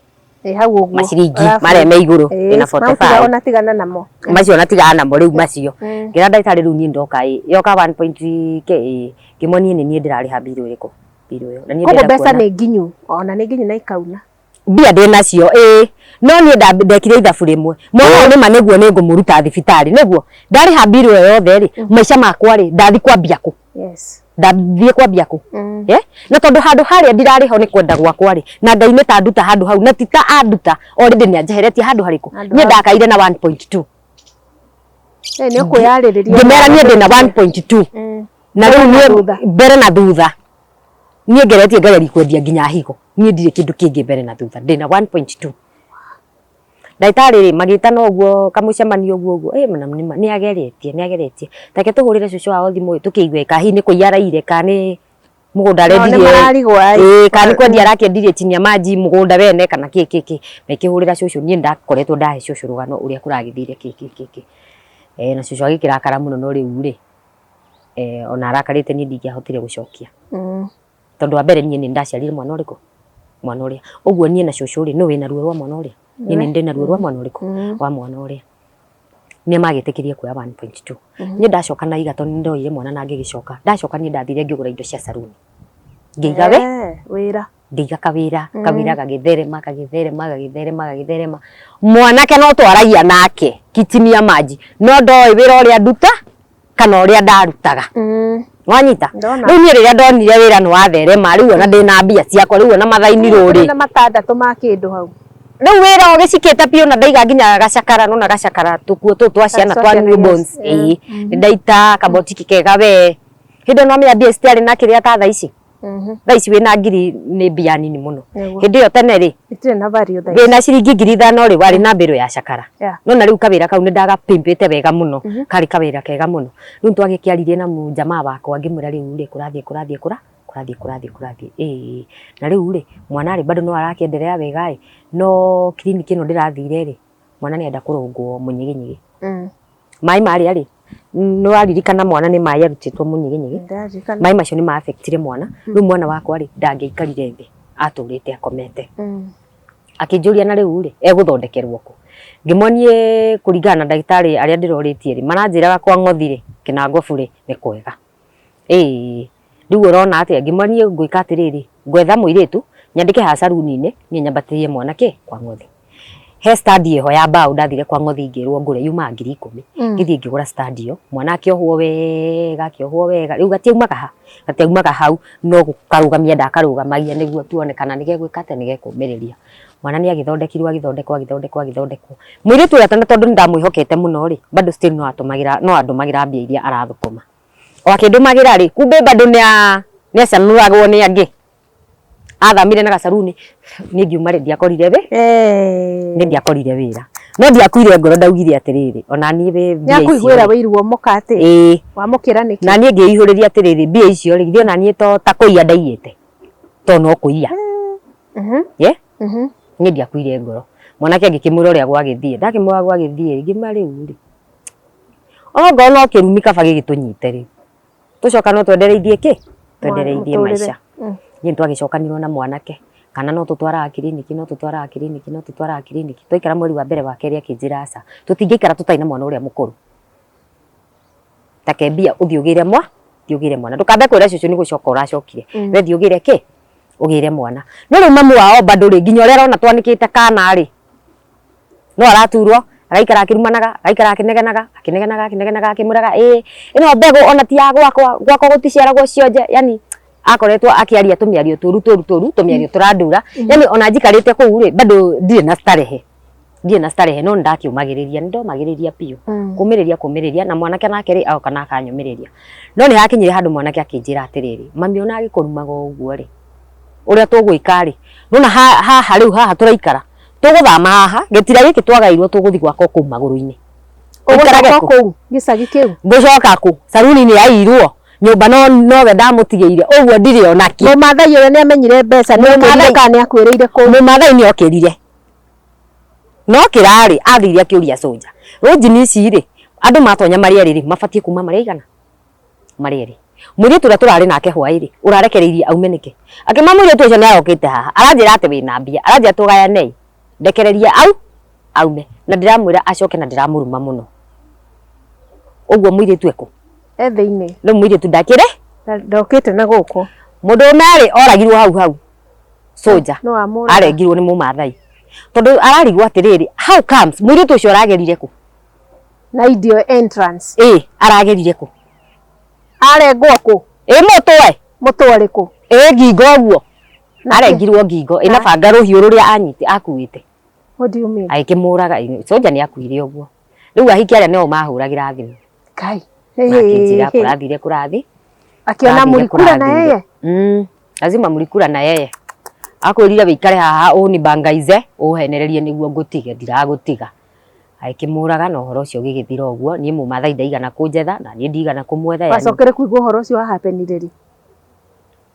Ĩ hau ũguo. Maciringi Arabu- marĩa me igũrũ, Ĩĩ, ndĩna mau 45. Ona tigana namo. Macio natigana namo rĩu macio. Ngĩra ndagĩtarĩ rĩu niĩ ndoka ĩ yoka 1 point k ĩ, ngĩmonie nĩ niĩ ndĩrarĩha mbirũ ĩrĩkũ, mbirũ ĩyo na niĩ Koguo ndĩrenda mbeca kuona nĩ nginyu. Ona nĩ nginyu na ikauna. Mbia ndĩ nacio ĩĩ, no niĩ ndekire ithabu rĩmwe, mwana ũyũ nĩma nĩguo nĩ ngũmũruta thibitarĩ, nĩguo ndarĩha mbirũ ĩyo yothe rĩ, maica makwa rĩ, ndathi kwambia kũ? Yes. Ndathiĩ kwambia kũ? Eh? Na tondũ handũ harĩa ndirarĩho nĩ kwenda gwakwa rĩ, na Ngai nĩ ta nduta handũ hau, na ti ta anduta, already nĩ anjeheretie handũ harĩkũ? Handũ Niĩ hau. ndakaire na 1.2. Ĩ nĩ ũkwĩyarĩrĩria. Ngĩmera niĩ ndĩna 1.2. Na rĩu Mbere na niĩ thutha. Mbere na thutha. Niĩ ngeretie ngageria kwendia nginya higo. Niĩ ndirĩ kĩndũ kĩngĩ mbere na thutha. Ndĩna 1.2. Ndagĩtarĩ rĩ, magĩtana ũguo kamũcemanio ũguo ũguo, ĩ na nĩ ageretie, nĩ ageretie. Reke tũhũrĩre cũcũ wao thimũ ĩ, tũkĩigue ka hihi nĩ kũiya araiyire, kana nĩ mũgũnda Nao nĩ arendirie. mararigwo ĩ. Ĩĩ, kana nĩ kwendia arakĩendirie chini ya maji mũgũnda wene kana kĩ kĩ kĩ. Makĩhũrĩra cũcũ, niĩ ndakoretwo ndahe cũcũ rũgano ũrĩa kũragĩthire kĩ kĩ kĩ kĩ. Na cũcũ agĩkĩrakara mũno, no rĩu rĩ, ona arakarĩte niĩ ndingĩahotire gũcokia. Tondũ wa mbere niĩ nĩ ndaciarire mwana ũrĩkũ? Mwana ũrĩa. Ũguo niĩ na cũcũ rĩ, nũ wĩna ruo rwa mwana ũrĩa? Niĩ nĩ ndĩna ruo rwa mwana ũrĩkũ? Wa mwana ũrĩa. Nĩ magĩtĩkĩrie kuoya 1.2. Niĩ ndacoka na iga tondũ nĩ ndoire mwana na ngĩgĩcoka. Ndacoka niĩ ndathire ngĩgũra indo cia saruni. Ngĩiga we? Wĩra. Ngĩiga kawĩra, kawĩra gagĩtherema, gagĩtherema, gagĩtherema, gagĩtherema. Mwanake no twaragia nake, kitimia maji. No ndoĩ wĩra ũrĩa nduta, kana ũrĩa ndarutaga. Wanyita? Ndona. Rĩu niĩ rĩrĩa ndonire wĩra nĩ watherema, rĩu ona ndĩna mbia ciakwa, rĩu ona mathainirwo rĩ. Na matandatũ ma kĩndũ hau. Rĩu wĩra ũgĩcikĩte biũ na ndaiga nginya gacakara, nona gacakara tũkuo tũtũ twa ciana Twa twa ciana, newborns. yes. Ĩĩ. Nĩ ndaita kabotiki kega we. Hĩndĩ ĩyo no menya mbia citiarĩ na kĩrĩa ta thaa ici. Thaa ici wĩna ngiri nĩ mbia nini mũno. Nĩguo. Hĩndĩ ĩyo tene rĩ, Itirĩ na value thaa ici. wĩna ciringi 5,000 rĩ, warĩ na mbĩrũ ya cakara. Yeah. No na rĩu kawĩra kau nĩ ndagapimpĩte wega mũno, karĩ kawĩra kega mũno. Rĩu twagĩkĩaririe na mũjamaa wakwa ngĩmwĩra rĩu rĩ, kũrathiĩ kũrathiĩ kũra kũrathiĩ kũrathiĩ kũrathiĩ ĩĩ. Na rĩu rĩ, mwana rĩ bado no arakĩenderea wega ĩ, no kiriniki ĩno ndĩrathire rĩ, mwana nĩ enda kũrũngwo mũnyiginyigi. Maĩ marĩa rĩ, nĩ waririkana mwana nĩ maĩ arutĩtwo mũnyiginyigi. Nĩndaririkana. Maĩ macio nĩ ma affectire mwana. Rĩu mwana wakwa rĩ, ndangĩaikarire thĩ, atũrĩte akomete. Akĩnjũria na rĩu rĩ, egũthondekerwo kũ? Ngĩmonie kũringana na ndagĩtarĩ arĩa ndĩrorĩtie rĩ, maranjĩraga kwa ng'othi rĩ, kĩnangobu rĩ, nĩ kwega. Ĩĩ, rĩu ũrona atĩa? Ngĩmonie ngwĩka atĩrĩrĩ, ngwetha mũirĩtu, nyandĩke haha saruni-inĩ, niĩ nyambatĩrie mwana kĩ? Kwa ng'othi. He stand ĩho ya mbaũ ndathire kwa ng'othi ngĩrwo ngũre yumaga 10,000. Ngĩthiĩ ngĩgũra stand ĩyo, mwana akĩohwo wega, akĩohwo wega, rĩu gatiaumaga ha, gatiaumaga hau, no gũkarũgamia ndakarũgamagia nĩguo tuone kana nĩgegwĩka atĩa, nĩgekũmĩrĩria. Mwana nĩ agĩthondekirwo, agĩthondekwo, agĩthondekwo, agĩthondekwo. Mũirĩtu ũrĩa tondũ nĩ ndamwĩhokete mũno rĩ, bado still no atũmagĩra, no andũmagĩra mbia iria arathũkũma. O akĩndũmagĩra rĩ, kumbe bado nĩ acanũragwo nĩ angĩ. Athamire na gacaruni, niĩ ngiuma rĩ, ndiakorire wĩ? Niĩ ndiakorire wĩra. No ndiakuire ngoro, ndaugire atĩrĩrĩ, ona niĩ wĩ mbia icio. Nĩakũiguĩra wĩiru mũkate. Ĩĩ. Wamũkĩra nĩkĩ? Na niĩ ngĩihũrĩria atĩrĩrĩ, mbia icio rĩ, githĩ ona niĩ to ta kũiya ndaiyĩte. To no kũiya. Ye? Niĩ ndiakuire ngoro. Mwanake ngĩkĩmwĩra ũrĩa gwagĩthiĩ. Ndakĩmwĩra gwagĩthiĩ, ngĩmwĩra rĩu rĩ, onokorwo no kĩrumi kaba gĩgĩtũnyite rĩ, tũcoka no twendereithie kĩ? Twendereithie maica. Niĩ nĩtwagĩcokanirwo na mwanake, kana no tũtwaraga kiriniki, no tũtwaraga kiriniki, no tũtwaraga kiriniki. Twaikara mweri wa mbere wa kerĩ akĩnjĩra aca, tũtingĩikara tũtarĩ na mwana ũrĩa mũkũrũ. Take mbia ũthiĩ ũgĩre mwa, thiĩ ũgĩre mwana. Ndũkambe kwĩra cũcũ nĩ gũcoka ũracokire. We thiĩ ũgĩre kĩ? Ũgĩre mwana. No rĩu mamu wao bado rĩ, nginya ũrĩa arona twanĩkĩte kana rĩ, no araturwo, agaikara akĩrumanaga, agaikara akĩnegenaga, akĩnegenaga, akĩnegenaga, akĩmwĩraga ĩĩ, ĩno mbegũ ona ti ya gwakwa, gwakwa gũticiaragwo cionje, yani akoretwo akĩaria tũmĩario tũru tũru tũru, tũmĩario tũrandura. Yani ona njikarĩte kũu rĩ, bado ndirĩ na starehe. Ndirĩ na starehe, no nĩndakĩũmagĩrĩria, nĩndomagĩrĩria biũ. Kũmĩrĩria, kũmĩrĩria, na mwanake nake rĩ, agoka na akanyũmĩrĩria. No nĩ hakinyire handũ mwanake akĩnjĩra atĩrĩrĩ, mami ona agĩkũrumaga ũguo rĩ, ũrĩa tũgwĩka rĩ, nĩwona haha rĩu haha tũraikara, tũgũthama haha, gĩtira gĩkĩ twagairwo tũgũthiĩ gwaka o kũu magũrũ-inĩ. Ũgũcoka kũ? kũu gĩcagi kĩu? Ngũcoka kũ? Saruni nĩ yairwo, nyũmba nowe ndamũtigĩire, ũguo ndirĩ ona kĩ. Mũmathai ũrĩa nĩ amenyire mbeca nĩ okĩrire kana nĩ akuĩrĩire kũu? Mũmathai nĩ okĩrire. No kĩrarĩ, athire akĩũria cũnja. Rũnjini ici rĩ, Andũ matonya marĩ erĩ rĩ, mabatiĩ kuma marĩ aigana? Marĩ erĩ. Mũirĩtu ũrĩa tũrarĩ nake hwaĩ-rĩ, ũrarekereirie aume nĩkĩ? Akĩma mũirĩtu ũcio nĩ arokĩte haha, aranjĩra atĩ wĩna mbia, aranjĩra tũgayanei, ndekererie au aume, na ndĩramwĩra acoke na ndĩramũruma mũno. Ũguo mũirĩtu ekũ? E thĩinĩ. Rĩu mũirĩtu ndakĩrĩ? Ndokĩte na gũkũ. Mũndũrũme rĩ, oragirwo hau hau. Soldier. No amũraga. Arengirwo nĩ mũmathai. Tondũ ararigwo atĩrĩrĩ, how comes mũirĩtu ũcio aragerire kũ? Na idio entrance. Ĩ, aragerire kũ? Arengwo kũ? Ĩ mũtwe. Mũtwe ũrĩkũ? Ĩ ngingo ũguo. Arengirwo ngingo, ĩna banga rũhiũ rũrĩa anyite akuĩte. What do you mean? Agĩkĩmũraga, soldier nĩ akuire ũguo. Rĩu ahiki arĩa nĩo mahũragĩra thimũ. Kai. Makĩnjĩra kũrathire kũrathi. Akiona mũrikura na yeye. Lazima mũrikura na yeye. Akwĩrire wĩikare haha ũnibangaize, ũhenererie nĩguo ngũtige, ndiragũtiga. Agĩkĩmũraga na ũhoro ũcio ũgĩgĩthira ũguo, niĩ mũmathai ndaigana kũnjetha na niĩ ndigana kũmwetha. Yani Wacokere kũigua ũhoro ũcio wa happenire rĩ?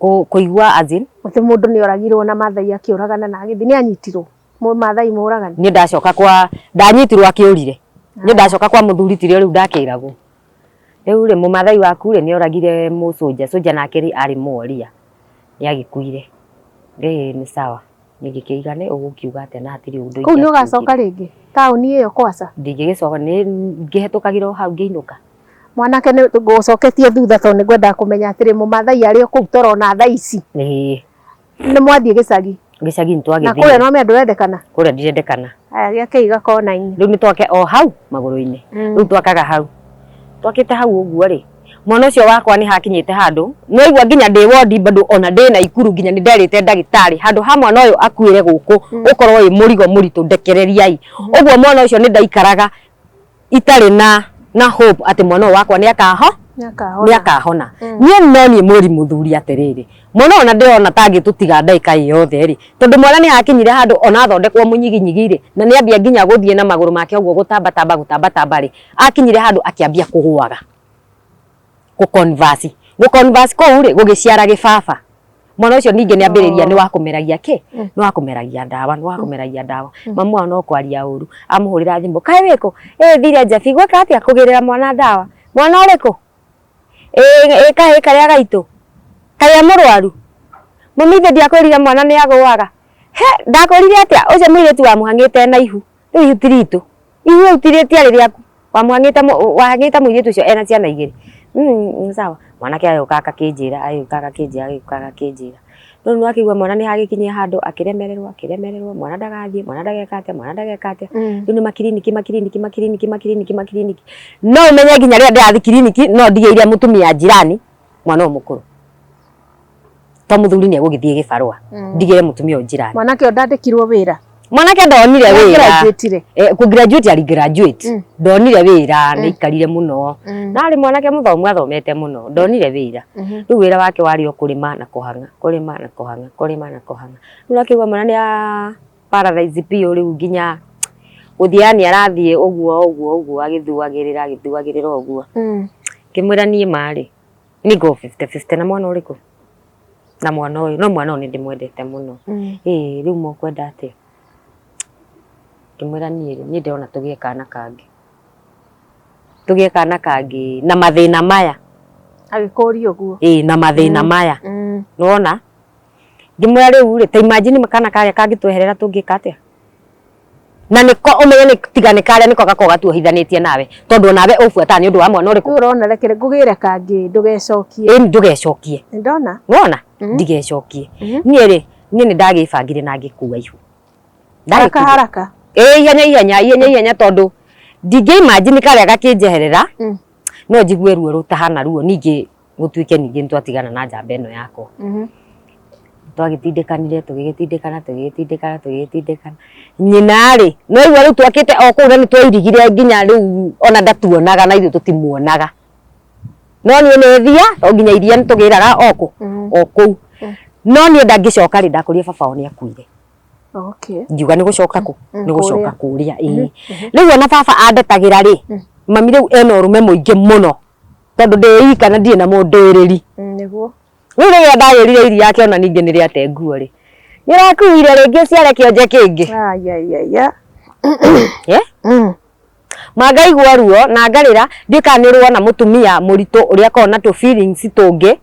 Kũigua as in? Atĩ mũndũ nĩ oragirwo na mathai akĩũragana na agĩthiĩ, nĩ anyitirwo? Mũmathai mũragani? Niĩ ndacoka kwa, ndanyitirwo akĩũrire. Niĩ ndacoka kwa mũthuri tirĩo rĩu ndakĩragwo. Rĩu rĩ, mũmathai waku rĩ, nĩ oragire mũcũnja, cũnja nake rĩ, arĩ mworia, nĩ agĩkuire. Rĩ nĩ sawa, niĩ ngĩkĩiga nĩ ũgũkiuga atĩa na hatirĩ ũndũ Kũu nĩ ũgacoka rĩngĩ? Taũni ĩyo kwaca? Ndingĩgĩcoka, nĩ ngĩhetũkagĩra o hau ngĩinũka. Mwanake nĩ ngũcoketie thutha tondũ nĩ ngwendaga kũmenya atĩrĩ, mũmathai arĩ o kũu tũrona thaa ici? Ĩĩ. Nĩ mwathiĩ gĩcagi? Gĩcagi nĩ twagĩthiĩ. Na kũrĩa no mĩa ndũrendekana? Kũrĩa ndirendekana. Aya gĩake iga kona-inĩ. Rĩu nĩ twake o hau magũrũ-inĩ. Rĩu twakaga hau. Twakĩte hau ũguo rĩ, mwana ũcio wakwa nĩ hakinyĩte handũ, nĩ waigua nginya ndĩ wondi bado ona ndĩ Naikuru nginya nĩ nderĩte ndagĩtarĩ handũ ha mwana ũyũ akuĩre gũkũ ũkorwo wĩ mũrigo mũritũ ndekereriai. Ũguo mwana ũcio nĩ ndaikaraga itarĩ na na hope atĩ mwana ũyũ wakwa nĩ akaho nĩ akahona. Niĩ no niĩ mwĩri mũthuri atĩrĩrĩ, mwana ũyũ ona ndĩrona ta angĩtũtiga ndagĩka ĩ yothe rĩ, tondũ mwana nĩ hakinyire handũ ona athondekwo mũnyiginyigi rĩ, na nĩ ambia nginya gũthiĩ na magũrũ make ũguo gũtambatamba gũtambatamba rĩ, akinyire handũ akĩambia kũgũaga, gũ converse, gũ converse kũu rĩ, gũgĩciara gĩbaba. Mwana ũcio ningĩ nĩ ambĩrĩria nĩ wa kũmeragia kĩ? Nĩ wa kũmeragia ndawa, nĩ wa kũmeragia ndawa. Mamu wao no kwaria ũru, amũhũrĩra thimũ, kaĩ wĩkũ? Ĩ thire Njabi, gwĩka atĩa? Kũgĩrĩra mwana ndawa. Mwana ũrĩkũ? Ĩ kahĩĩ karĩa gaitũ? Karĩa mũrwaru? Mami ithe ndiakwĩrire mwana nĩ agũaga? He, ndakwĩrire atĩa? Ũcio mũirĩtu wamũhang'ĩte ena ihu. Rĩu ihu ti ritũ. Ihu rĩu ti rĩtiarĩ rĩaku. Wamũhang'ĩte wahang'ĩte mũirĩtu ũcio ena ciana igĩrĩ. Sawa. Mwanake agĩũka agakĩnjĩra, agĩũka agakĩnjĩra, agĩũka agakĩnjĩra. Rĩu nĩ wakĩigua mwana nĩ agĩkinyia handũ akĩremererwo, akĩremererwo, mwana ndagathiĩ, mwana ndageka atĩa, mwana ndageka atĩa. Rĩu nĩ makiriniki, makiriniki, makiriniki, makiriniki, makiriniki. No ũmenye nginya rĩrĩa ndĩrathiĩ kiriniki no ndigĩire mũtumia jirani mwana ũyũ mũkũrũ. To mũthuri nĩ egũgĩthiĩ gĩbarũa. Ndigĩre mũtumia ũyũ jirani. Mwanake ũyũ ndandĩkirwo wĩra. Mwanake ndonire wĩra. Graduate-ire. Kũ graduate arĩ graduate. Ndonire wĩra, nĩ aikarire mũno. Na arĩ mwanake mũthomu athomete mũno, ndonire wĩra. Rĩu wĩra wake warĩ o kũrĩma na kũhang'a, kũrĩma na kũhang'a, kũrĩma na kũhang'a. Rĩu akĩigua mwana nĩ a paralyze biũ rĩu nginya gũthiĩ yani arathiĩ ũguo ũguo ũguo agĩthuagĩrĩra agĩthuagĩrĩra ũguo. Ngĩmwĩra niĩ ma rĩ, niĩ ngo 50-50 na mwana ũrĩkũ? Na mwana ũyũ, no mwana ũyũ nĩ ndĩmwendete mũno. Ĩĩ rĩu mũkwenda atĩa? Ngĩmwĩra niĩ rĩ, niĩ ndĩrona tũgĩe kana kangĩ. Tũgĩe kana kangĩ na mathĩna maya. Agĩkũria ũguo. Ĩĩ na mathĩna maya. Nĩwona? Ngĩmwĩra rĩu rĩ, ta imagine kana karĩa kangĩtweherera tũngĩka atĩa? Na nĩko ũmenye nĩ tiga nĩ karĩa nĩko gakoragwo gatuohithanĩtie nawe tondũ onawe ũbuataga nĩ ũndũ wa mwana ũrĩkũ? Rĩu ũrona reke ngũgĩre kangĩ ndũgecokie. Ĩni ndũgecokie. Nĩndona. Nĩwona? Ndigecokie. Niĩ rĩ, niĩ nĩ ndagĩbangire na ngĩkua ihu. Haraka haraka. Ĩĩ ihenya ihenya, ihenya ihenya tondũ ndingĩ imagine karĩa gakĩnjeherera no njigue ruo rũtahana ruo ningĩ gũtuĩke ningĩ nĩ twatigana na njamba ĩno yakwa. Twagĩtindĩkanire tũgĩgĩtindĩkana tũgĩgĩtindĩkana tũgĩgĩtindĩkana. Nyina rĩ, no igua rĩu twakĩte o kũu na nĩ twairigire nginya rĩu ona ndatuonaga na ithuĩ tũtimuonaga. No niĩ nĩ thia to nginya iria nĩ tũgĩraga o kũ? O kũu. No niĩ ndangĩcoka rĩ, ndakorire baba wao nĩ akuire. Okay. Ngiuga nĩ gũcoka kũ? Nĩ gũcoka kũrĩa ĩĩ. Rĩu ona baba andetagĩra rĩ, mami rĩu ena ũrũme mũingĩ mũno tondũ ndĩ ika na ndirĩ na mũndũĩrĩri. Nĩguo. Rĩu rĩrĩa ndagĩrire iria akĩona ningĩ nĩ rĩate nguo rĩ, nĩ ũrakuire rĩngĩ ũciare kĩonje kĩngĩ. Ayayaya. Eh? Mangaigua ruo na ngarĩra, ndiũĩ kana nĩ ũrĩ wona mũtumia mũritũ ũrĩa akoragwo na tũ feelings tũngĩ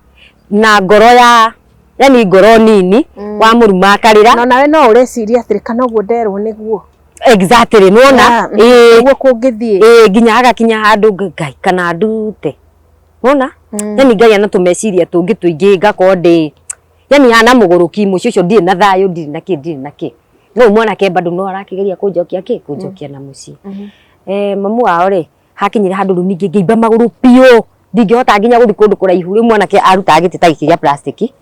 na ngoro ya yani ngoro nini wa mũruma akarĩra. Na nawe no ũreciria atĩrĩ, kana ũguo nderwo nĩguo. Exactly, nĩwona? Ĩĩ. Ũguo kũngĩthiĩ. Ĩĩ, nginya hagakinya handũ Ngai kana ndute, wona? Yani ngagĩa na tũmeciria tũngĩ tũingĩ, ngakorwo ndĩ yani hana mũgũrũki mũciĩ ũcio, ndirĩ na thayũ, ndirĩ na kĩ, ndirĩ na kĩ. No mwanake bado no arakĩgeria kũnjokia kĩ, kũnjokia na mũciĩ. Mamu wao rĩ, hakinyire handũ rĩu ningĩ ngĩimba magũrũ biũ, ndingĩhota nginya gũthiĩ kũndũ kũraihu. Rĩu mwanake arutaga gĩtĩ ta gĩkĩ gĩa plastic,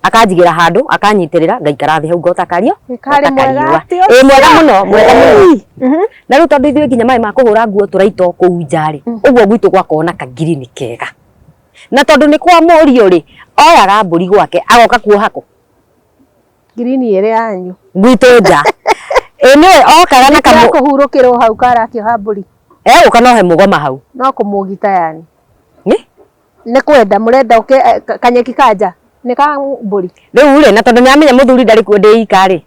akanjigĩra handũ, akanyitĩrĩra, ngaikara thĩ hau ngota kario. Karĩ mwega atĩ Ĩĩ, mwega mũno, mwega mũno. Na rĩu tondũ ithuĩ nginya maĩ ma kũhũra nguo tũraita o kũu nja rĩ, ũguo gwitũ gwakorwo na kagirini kega. Na tondũ nĩ kwa mũriũ rĩ, oyaga mbũri gwake agoka kuoha kũ? Ngirini ĩrĩa yanyu. Gwitũ nja. Ĩĩ nĩwe okaga na kamũ. Kũhurũkĩrwo hau karakĩoha mbũri. Egũka no he mũgoma hau. No kũmũgita yani. Nĩ? Nĩ kwenda mũrenda ũke kanyeki kanja. Nĩ ka mbũri. Rĩu rĩ, na tondũ nĩamenya mũthuri ndarĩ kuo ndĩ ika rĩ,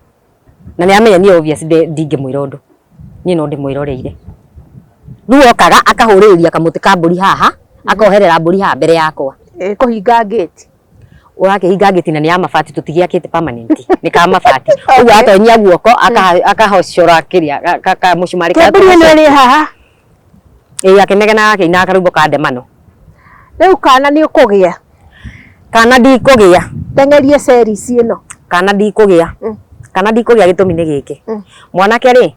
na nĩamenya niĩ obvious ndingĩmwĩra ũndũ. Niĩ no ndĩmwĩroreire. Rĩu okaga akahũrĩrĩria kamũtĩ ka mbũri haha, akoherera mbũri haha mbere yakwa. Kũhinga gate. Ũrakĩhinga gate na nĩ ya mabati, tũtigĩakĩte permanent. Nĩ ka mabati. Ũguo atonyia guoko akahocora kĩrĩa kamũcumarĩ karĩa. Mbũri ĩno ĩrĩ haha. Ĩĩ, akĩnegena akĩinaga karwĩmbo ka ndemano. Rĩu kana nĩ ũkũgĩa? Kana ndikũgĩa. Teng'erie series ĩno. Kana ndikũgĩa. Kana ndikũgĩa gĩtũmi nĩ gĩkĩ. Mwanake rĩ,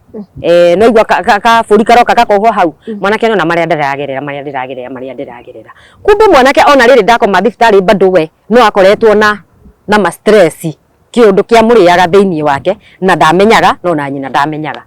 no igua kabũri karoka gakohwo hau. Mwanake nona marĩa ndĩragerera, marĩa ndĩragerera, marĩa ndĩragerera. Kumbe mwanake ona rĩrĩ ndakoma thibitarĩ bado we no akoretwo na ma stress, kĩũndũ kĩa mũrĩaga thĩinĩ wake na ndamenyaga, no na nyina ndamenyaga.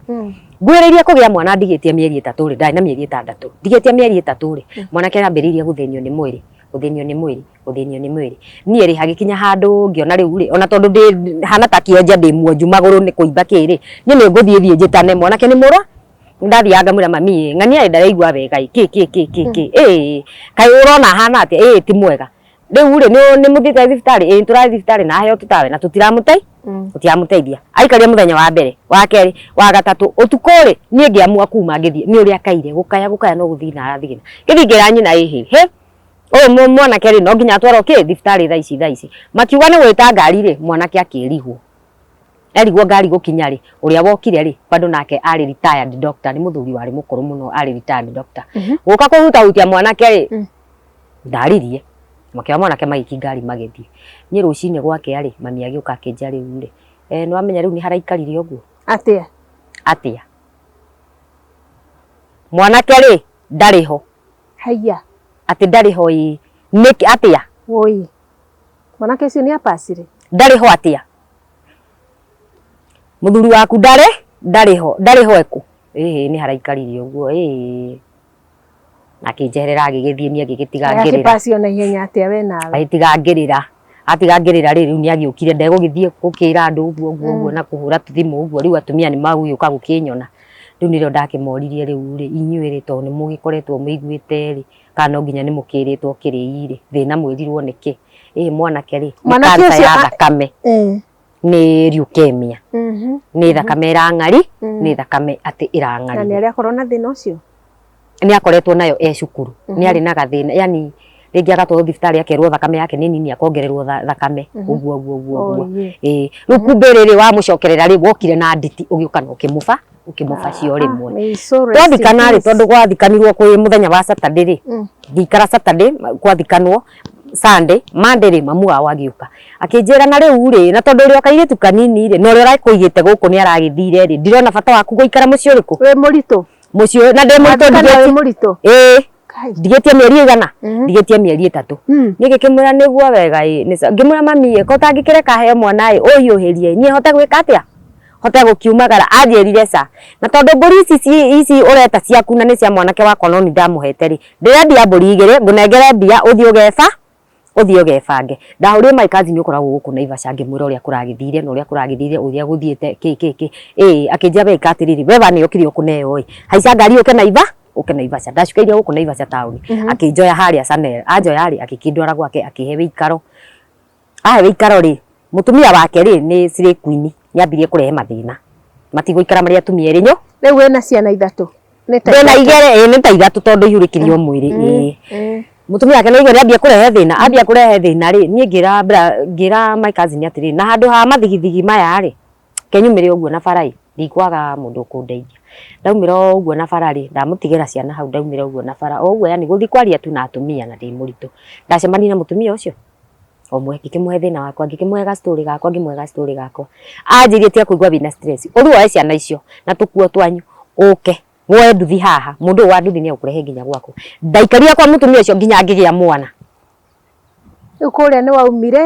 Ngwĩrĩirie kũgĩa mwana ndigĩtie mĩeri 3 rĩ, ndarĩ na mĩeri 6. Ndigĩtie mĩeri 3 rĩ, mwanake arambĩrĩirie gũthĩnio nĩ mwĩrĩ, gũthĩnio nĩ mwĩrĩ, gũthĩnio nĩ mwĩrĩ. Niĩ rĩ, hagĩkinya handũ ngĩona rĩu rĩ, ona tondũ ndĩ hana ta kĩonje ndĩ muonju magũrũ nĩ kũimba kĩ rĩ, niĩ nĩ ngũthiĩ thiĩ njĩtane mwanake nĩ mũrwa. Ndathiaga ngamwĩra mami, ng'ania ĩ ndaraigua wega ĩ, kĩ kĩ kĩ kĩ kĩ, ĩ kaĩ ũrona hana atĩa, ĩ ti mwega. Rĩu rĩ, nĩ mũthiĩte thibitarĩ, ĩ tũrathiĩ thibitarĩ na aheo tũtawe na tũtiramũteithia. Aikaria mũthenya wa mbere, wa kerĩ, wa gatatũ, ũtukũ rĩ, niĩ ngĩamua kuma ngĩthiĩ, nĩ ũrĩa akaire, gũkaya gũkaya no gũthiĩ na arathigina. Ngĩthiĩ ngĩra nyina ĩhĩ, hĩ, ũyũ mwanake rĩ, no nginya atwarwo kĩ, thibitarĩ thaa ici thaa ici. Makiuga nĩ gwĩta ngari rĩ, mwanake akĩrigwo. Erigwo ngari gũkinya rĩ, ũrĩa wokire rĩ, bado nake arĩ retired doctor, nĩ mũthuri warĩ mũkũrũ mũno, arĩ retired doctor. Gũka kũhutahutia mwanake rĩ, ndaririe. Makĩoya mwanake magĩikia ngari magĩthiĩ. Niĩ rũcinĩ gwakĩa rĩ, mami agĩũka akĩnjĩra rĩu rĩ, nĩ wamenya rĩu nĩ haraikarire ũguo? Atĩa? Atĩa? Mwanake rĩ, ndarĩ ho. Haiya. Atĩ ndarĩ ho ĩ, nĩkĩ atĩa? Woi. Mwanake ũcio nĩ apacire? Ndarĩ ho atĩa? Mũthuri waku ndarĩ? Ndarĩ ho. Ndarĩ ho ekũ? Ĩhĩ, nĩ haraikarire ũguo, ĩĩ. Na akĩnjeherera agĩgĩthiĩ, niĩ agĩgĩtiga ngĩrĩra. Akĩpacio na ihenya atĩa we nawe? Agĩtiga ngĩrĩra. Atiga ngĩrĩra rĩ, rĩu nĩ agĩũkire, ndegũgĩthiĩ gũkĩra andũ ũguo ũguo ũguo na kũhũra tũthimũ ũguo, rĩu atumia nĩ magũgĩũka gũkĩnyona. Rĩu nĩrĩo ndakĩmoririe rĩu rĩ, inyuĩ rĩ, tondũ nĩ mũgĩkoretwo mũiguĩte rĩ, kana no nginya nĩ mũkĩrĩtwo kĩrĩi rĩ, thĩna mwĩrirwo nĩkĩ? Ĩĩ mwanake rĩ, nĩ cancer ya thakame. Nĩ leukemia. Nĩ thakame ĩrang'ari, nĩ thakame atĩ ĩrang'ari. Na nĩ arĩ akorwo na thĩna ũcio? Nĩ akoretwo nayo e cukuru. Nĩ arĩ na gathĩna, yani rĩngĩ agatwarwo thibitarĩ akerwo thakame yake nĩ nini akongererwo thakame ũguo ũguo ũguo ũguo. Ĩĩ, rĩu kumbe rĩrĩ wamũcokerera rĩ, wokire na nditi ũgĩũka na ũkĩmũba, ũkĩmũbacia o rĩmwe. Twathikana rĩ, tondũ gwathikanirwo kwĩ mũthenya wa Saturday rĩ, ngĩikara Saturday, gwathikanwo Sunday, Monday rĩ, mamu wao agĩũka. Akĩnjĩra na rĩu rĩ, na tondũ ũrĩ o kairĩtu kanini rĩ, na ũrĩa ũrakũigĩte gũkũ nĩ aragĩthire rĩ, ndirona bata waku gũikara mũciĩ ũrĩkũ? Wĩ mũritũ? Mũciĩ na ndĩ mũritũ, Wathikana wĩ mũritũ? Ĩĩ. Ndigĩtie mĩeri ĩigana? Ndigĩtie mĩeri 3. Niĩ ngĩkĩmwĩra nĩguo wega ĩ, ngĩmwĩra mami ĩ, ko ũtangĩkĩreka heo mwana ĩ, ũhiũhĩrie, niĩ hote gwĩka atĩa? Hote gũkiumagara. Anjĩrire ca. Na tondũ mbũri ici ici ũreta ciaku na nĩ cia mwanake wakwa no nĩ ndamũhete rĩ, ndĩrendia mbũri 2, ngũnengere mbia ũthiĩ ũgeba, ũthiĩ ũgebange. Ndahũrire my cousin ũkoragwo gũkũ Naivasha ngĩmwĩra ũrĩa kũragĩthire na ũrĩa kũragĩthire, ũrĩa gũthiĩte kĩ kĩ kĩ. Ĩĩ, akĩnjĩra we ĩka atĩrĩrĩ, we waneo kĩrĩa ũkũneo ĩ, haica ngari ũke Naiva, ũke Naivasha. Ndacukĩire gũkũ Naivasha taũni. Akĩnjoya harĩa Chanel. Anjoya rĩ, agĩkĩndwara gwake akĩhe wĩikaro. Ahe wĩikaro rĩ, mũtumia wake rĩ, nĩ slay queen, nĩ ambirie kũrehe mathĩna. Matigũikara marĩ atumia erĩ nyo. Rĩu wĩna ciana 3. Nĩ ta Ndĩna ithatũ. igere ĩĩ nĩ ta ithatũ tondũ ihurĩkĩrio mwĩrĩ ĩĩ. Mm. Mũtumia wake nĩaigua nĩambia kũrehe thĩna, ambia kũrehe thĩna rĩ, niĩ ngĩra ngĩra my cousin atĩrĩrĩ, na handũ ha mathigithigi maya rĩ, kenyumĩre ũguo na bara ĩ, ndikwaga mũndũ ũkũndeithia. Ndaumĩra o ũguo na bara rĩ, ndamũtigĩra ciana hau ndaumĩra ũguo na bara, o ũguo yani gũthiĩ kwaria tu na atumia na ndĩ mũritũ. Ndacemania na mũtumia ũcio ũmwe, ngĩkĩmũhe thĩna wakwa, ngĩkĩmũhe ga story gakwa, ngĩmũhe ga story gakwa. Anjĩrire tiga kũigua wĩna stress, ũthiĩ woe ciana icio na tũkuo twanyu ũke woe nduthi haha, mũndũ ũyũ wa nduthi nĩegũkũrehe nginya gwaku. Ndaikarire kwa mũtumia ũcio nginya ngĩgĩa mwana. Rĩu kũrĩa nĩ waumire.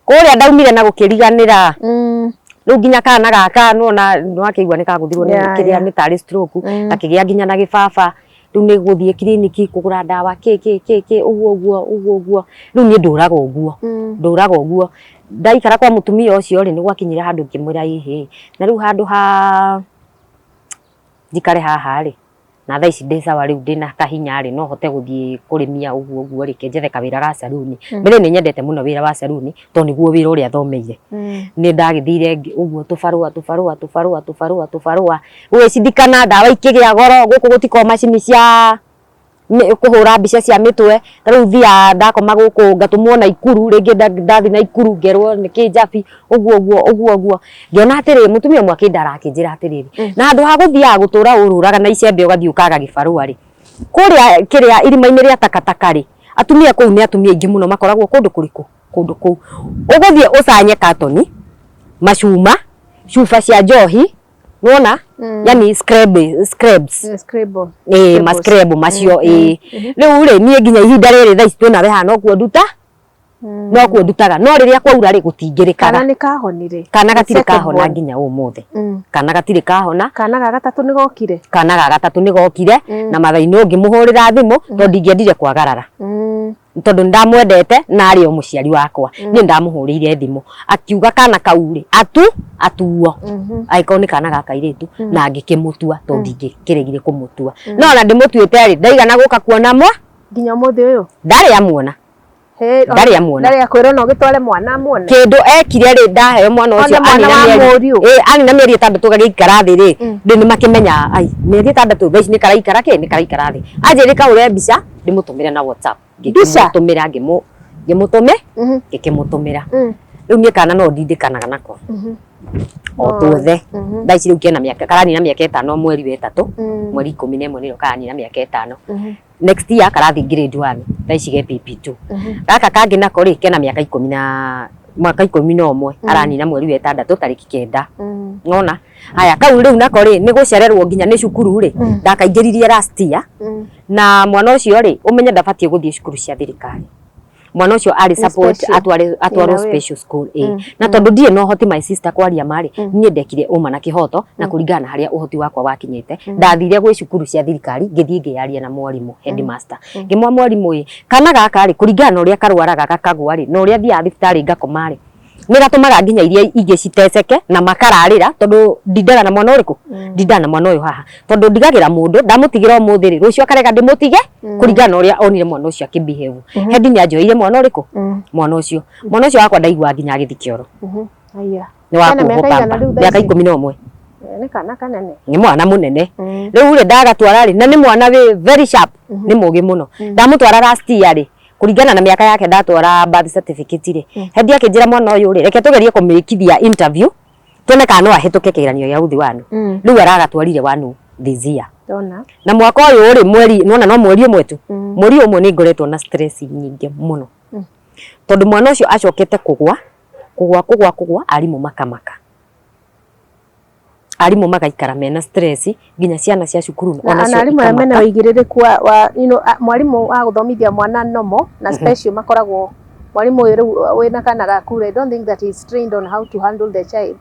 Kũrĩa ndaumire na gũkĩriganĩra. Mm. Rĩu nginya kana gaka nĩwona nĩwakĩigua nĩkagũthirwo nĩ Yeah, kĩrĩa yeah. nĩ tarĩ stroke, Mm. gakĩgĩa nginya na gĩbaba. Rĩu nĩ gũthiĩ kiriniki kũgũra ndawa kĩ kĩ kĩ kĩ ũguo ũguo ũguo ũguo. Rĩu niĩ ndũraga ũguo. Mm. Ndũraga ũguo. Ndaikara kwa mũtumia ũcio rĩ, nĩgwakinyire handũ ngĩmwĩra ĩhĩ, na rĩu handũ ha njikare haha rĩ, na thaa ici ndĩ sawa rĩu ndĩna kahinya rĩ, no hote gũthiĩ kũrĩmia ũguo ũguo rĩ, njethe kawĩra ga saruni. Mbere nĩ nyendete mũno wĩra wa saruni, tondũ nĩguo wĩra ũrĩa thomeire. Mm. Nĩ ndagĩthire ũguo tũbarũa tũbarũa tũbarũa tũbarũa tũbarũa, gũgĩcindikana, ndawa ikĩgĩa goro, gũkũ gũtikoragwo macini cia kũhũra mbica cia mĩtwe. Ta rĩu thiaga ndakoma gũkũ ngatũmwo Naikuru, rĩngĩ ndathiĩ Naikuru ngerwo nĩkĩ njabi, ũguo ũguo ũguo ũguo. Ngĩona atĩrĩrĩ, mũtumia ũmwe akĩndara akĩnjĩra atĩrĩrĩ, na handũ ha gũthiaga gũtũra ũrũraga na icembe ũgathiĩ ũkaga gĩbarũa rĩ, kũrĩa kĩrĩa irima-inĩ rĩa takataka rĩ, atumia kũu nĩ atumia aingĩ mũno makoragwo kũndũ kũrĩkũ? Kũndũ kũu. Ũgũthiĩ ũcanye katoni, macuma, cuba cia njohi, nĩwona? Yani scrabs. Yeah, scribble. Ĩĩ Scribbles. mascrab macio ĩĩ. Rĩu rĩ niĩ nginya ihinda rĩrĩ thaa ici twĩnawe haha nokuo nduta, nokuo ndutaga. No rĩrĩa kwaura rĩ gũtingĩrĩkaga. Kana nĩ kahonire. Kana The gatirĩ second kahona one. nginya ũmũthĩ. Mm. Kana gatirĩ kahona. Kana ga gatatũ nĩ gokire. Kana ga gatatũ nĩ gokire na mathaa-inĩ ngĩmũhũrĩra thimũ tondũ ndingĩendire kwagarara. Mm. Tondũ nĩndamwendete na arĩ o mũciari wakwa. Niĩ ndamũhũrĩire thimũ akiuga kana kau rĩ atuo angĩkorwo nĩ kana ga kairĩtu na ngĩkĩmũtua tondũ ndingĩkĩregire kũmũtua. No ona ndĩmũtuĩte rĩ ndaigana gũka kuona mwa Nginya ũmũthĩ ũyũ. ndarĩ amuona. He, Ndarĩ amuona. Ndarĩ akwĩra no ũgĩtware mwana amuone. Kĩndũ ekire rĩ ndaheo mwana ũcio One mwana anina wa mĩeri mũriũ. ĩĩ anina mĩeri ĩtandatũ gagĩikara thĩ rĩ, rĩu nĩmakĩmenya ai mĩeri ĩtandatũ thaa ici nĩkaraikara kĩ nĩkaraikara thĩ. Anjĩrire kahũre mbica ndĩmũtũmĩre na WhatsApp. Mbica? Ngĩkĩmũtũmĩra ngĩkĩmũtũmĩra. Rĩu niĩ kana no ndindĩkanaga nako. O tuothe. Thaa ici rĩu kena mĩaka karanina mĩaka ĩtano mweri wa ĩtatũ, mweri 11 nĩrĩo karanina mĩaka ĩtano. Next year karathiĩ grade 1, thaa ici ge PP2. Gaka kangĩ nako rĩ kena mĩaka ikũmi na mwaka 11 aranina mweri wa ĩtandatũ tarĩki 9. Nona haya kau rĩu nako rĩ nĩ gũcererwo nginya nĩ cukuru rĩ, ndakaingĩririe last year na mwana ũcio rĩ ũmenye ndabatiĩ gũthiĩ cukuru cia thirikari. Mwana ũcio arĩ support special. atwarwo In a way. special school ĩĩ. Na tondũ ndirĩ na ũhoti my sister kwaria ma rĩ, niĩ ndekire ũma na kĩhoto na kũringana na harĩa ũhoti wakwa wakinyĩte. Ndathire gwĩ cukuru cia thirikari ngĩthiĩ ngĩaria na mwarimũ headmaster. Ngĩmwĩra mwarimũ ĩ, kana gaka rĩ kũringana na ũrĩa karwaraga gakagwa rĩ, na ũrĩa thiaga thibitarĩ ngakoma rĩ, nĩ gatũmaga nginya iria ingĩ citeceke na makararĩra tondũ ndindaga na mwana ũrĩkũ? Ndindaga na mwana ũyũ haha. Tondũ ndigagĩra mũndũ, ndamũtigĩra ũmũthĩ rĩ, rũciũ akarega ndĩmũtige kũringana na ũrĩa onire mwana ũcio akĩ behave. Head nĩ anjoeire mwana ũrĩkũ? Mwana ũcio. Mwana ũcio wakwa ndaiguaga nginya agĩthiĩ kĩoro. Aya. Nĩ wa Kena mĩaka kuohwo ĩigana pamba. rĩu thaa Mĩaka ici? 11. Nĩ kana kanene. Nĩ mwana mũnene. Rĩu rĩ ndagatwara rĩ, na nĩ mwana wĩ very sharp, nĩ mũgĩ mũno. Ndamũtwara last year rĩ, kũringana na mĩaka yake ndatwara birth certificate rĩ, head akĩnjĩra mwana ũyũ rĩ, reke tũgerie kũmĩkithia interview tuone kana no ahĩtũke kĩgeranio gĩa gũthiĩ wanu. Rĩu aragatwarire wanu this year. Ndona. Na mwaka ũyũ rĩ mweri nĩwona no mweri ũmwe tu. Mweri ũmwe nĩ ngoretwo na stress nyingĩ mũno. Tondũ mwana ũcio acokete kũgwa, kũgwa kũgwa kũgwa arimũ makamaka. Arimũ magaikara mena stress nginya ciana cia cukuru Na onacio na arimũ aya mena ikamaka. ũigĩrĩrĩku wa you know, mwarimũ wa gũthomithia mwana normal na special makoragwo mwarimũ ũyũ rĩu wĩna kana gaku rĩ, I don't think that he is trained on how to handle the child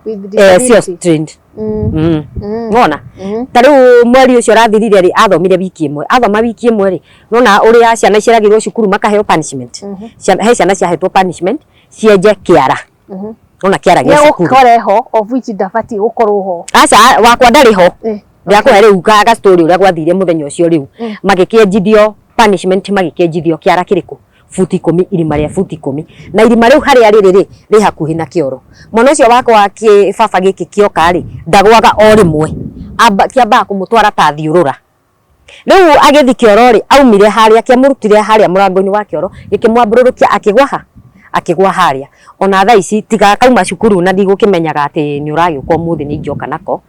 with Eh, sio disability. trained. Mm. Nona ta rĩu mweri ũcio ũrathirire rĩ athomire wiki ĩmwe, athoma wiki ĩmwe rĩ nona ũrĩa ciana iceragĩrwo cukuru makaheo punishment. He ciana ciahetwo punishment cienje kĩara. Nona kĩara gĩa cukuru. Nĩegũkora ho of which ndabatiĩ gũkorwo ho. Aca wakwa ndarĩ ho. Eh. Ndĩrakũhe rĩu ga story ũrĩa gwathire mũthenya ũcio rĩu. Magĩkĩenjithio punishment magĩkĩenjithio kĩara kĩrĩkũ? Buti 10, irima rĩa buti 10. Na irima rĩu harĩa rĩrĩ rĩ, rĩ hakuhĩ na kĩoro. Mwana ũcio wakwa kĩbaba gĩkĩ kĩoka rĩ, ndagwaga o rĩmwe. Kĩambaga kũmũtwara ta thiũrũra. Rĩu agĩthi kĩoro rĩ, aumire harĩa, kĩamũrutire harĩa mũrango-inĩ wa kĩoro, gĩkĩmwambũrũrũkia akĩgwa ha? Akĩgwa harĩa. Ona thaa ici tiga kauma cukuru na ndigũkĩmenyaga atĩ nĩ ũragĩũka ũmũthĩ nĩ ingĩoka nako.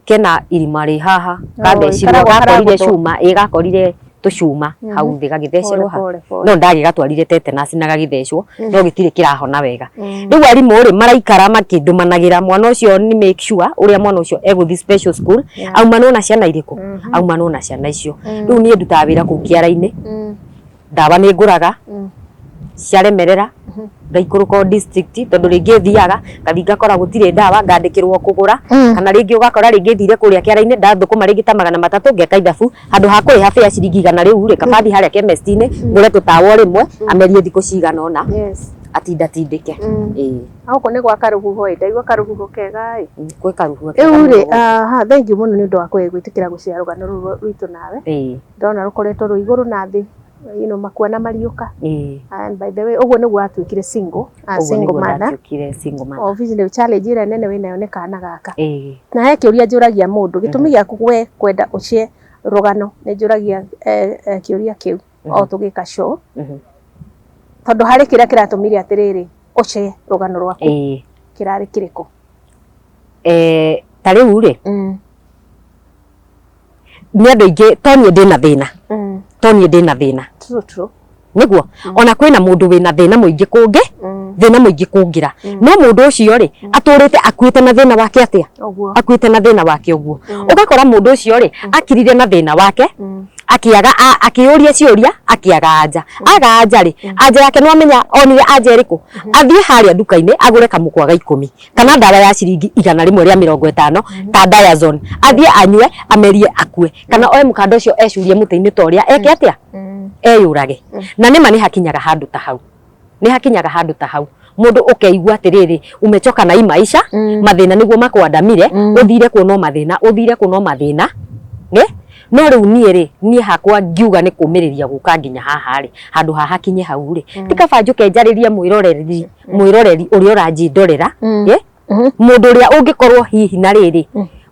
Kena irima rĩ haha, gathecirwo, karagwo gakorire karagũthwo. cuma, ĩ gakorire tũcuma hau thĩ gagĩthecerwo ha. Pole, pole. No ndagĩgatwarire tetanus na gagĩthecwo, no gĩtirĩ kĩrahona wega. Rĩu arimũ rĩ, maraikara makĩndũmanagĩra mwana ũcio nĩ make sure ũrĩa mwana ũcio egũthiĩ special school, aumanwo na ciana irĩkũ? Aumanwo na ciana icio. Rĩu niĩ ndutaga wĩra kũu kĩara-inĩ, ndawa nĩ ngũraga, ciaremerera, ngaikũrũka o district tondũ rĩngĩ thiaga ngathiĩ ngakora gũtirĩ ndawa ngandĩkĩrwo kũgũra, kana rĩngĩ ũgakora rĩngĩ thire kũrĩa kĩara-inĩ ndathũkũma rĩngĩ ta 300 ngeka ithabu, handũ ha kũrĩha fare ciringi 100 rĩu rĩ, kaba thiĩ harĩa chemist-inĩ ngũre tũtawa o rĩmwe amerie thikũ cigana ũna atindatindĩke. Ĩĩ. Gũkũ nĩ gwa karũhuho ĩ, ndaigua karũhuho kega ĩ. Gwĩ karũhuho kega Rĩu rĩ, mũno. Aha, thengiũ mũno nĩ ũndũ wa gwĩtĩkĩra gũcea rũgano rũrũ rwitũ nawe. Ndona rũkoretwo rwĩ igũrũ na thĩ, makua na mariũka. And by the way, ũguo nĩguo watuĩkire single, Ũguo single nĩguo mother. ndatuĩkire single mother. Obviously challenge ĩrĩa nene wĩnayo nĩ kana gaka. Na he kĩũria njũragia mũndũ, gĩtũmi gĩaku we kwenda ũcee rũgano, nĩ njũragia kĩũria kĩu o tũgĩka show. Tondũ harĩ kĩrĩa kĩratũmire atĩrĩrĩ ũcee rũgano rwaku. Kĩrarĩ kĩrĩkũ? Ta rĩu rĩ, nĩ andũ aingĩ to niĩ ndĩna thĩna. To niĩ ndĩna thĩna. True, true. Nĩguo, ona kwĩna mũndũ wĩna thĩna mũingĩ kũngĩ, thĩna mũingĩ kũngĩra. No mũndũ ũcio rĩ, atũrĩte akuĩte na thĩna wake atĩa? Akuĩte na thĩna wake ũguo. Ũgakora mũndũ ũcio rĩ, akirire na thĩna wake, akĩaga, akĩũria ciũria, akĩaga anja. Aga anja rĩ, anja yake nĩ wamenya onire anja ĩrĩkũ? Athiĩ harĩa nduka-inĩ agũre kamũkwa ga 10 kana ndawa ya ciringi 150 ta Diazon. Athiĩ anyue, amerie akue. Kana oe mũkanda ũcio ecurie mũtĩ-inĩ ta ũrĩa eke atĩa? Eyũrage. Na nĩma nĩ hakinyaga handũ ta hau. Nĩ hakinyaga handũ ta hau. Mũndũ ũkeigua atĩrĩrĩ, umechoka na hii maisha, mathĩna nĩguo makwandamire, ũthire kuo no mathĩna, ũthire kuo no mathĩna. Nĩ? No rĩu niĩ rĩ, niĩ hakwa ngiuga nĩ kũmĩrĩria gũka nginya haha rĩ, handũ haha hakinye hau rĩ, ti kaba njũke njarĩrie mwĩroreri ũrĩa ũranjindorera, Mũndũ ũrĩa ũngĩkorwo hihi na rĩrĩ,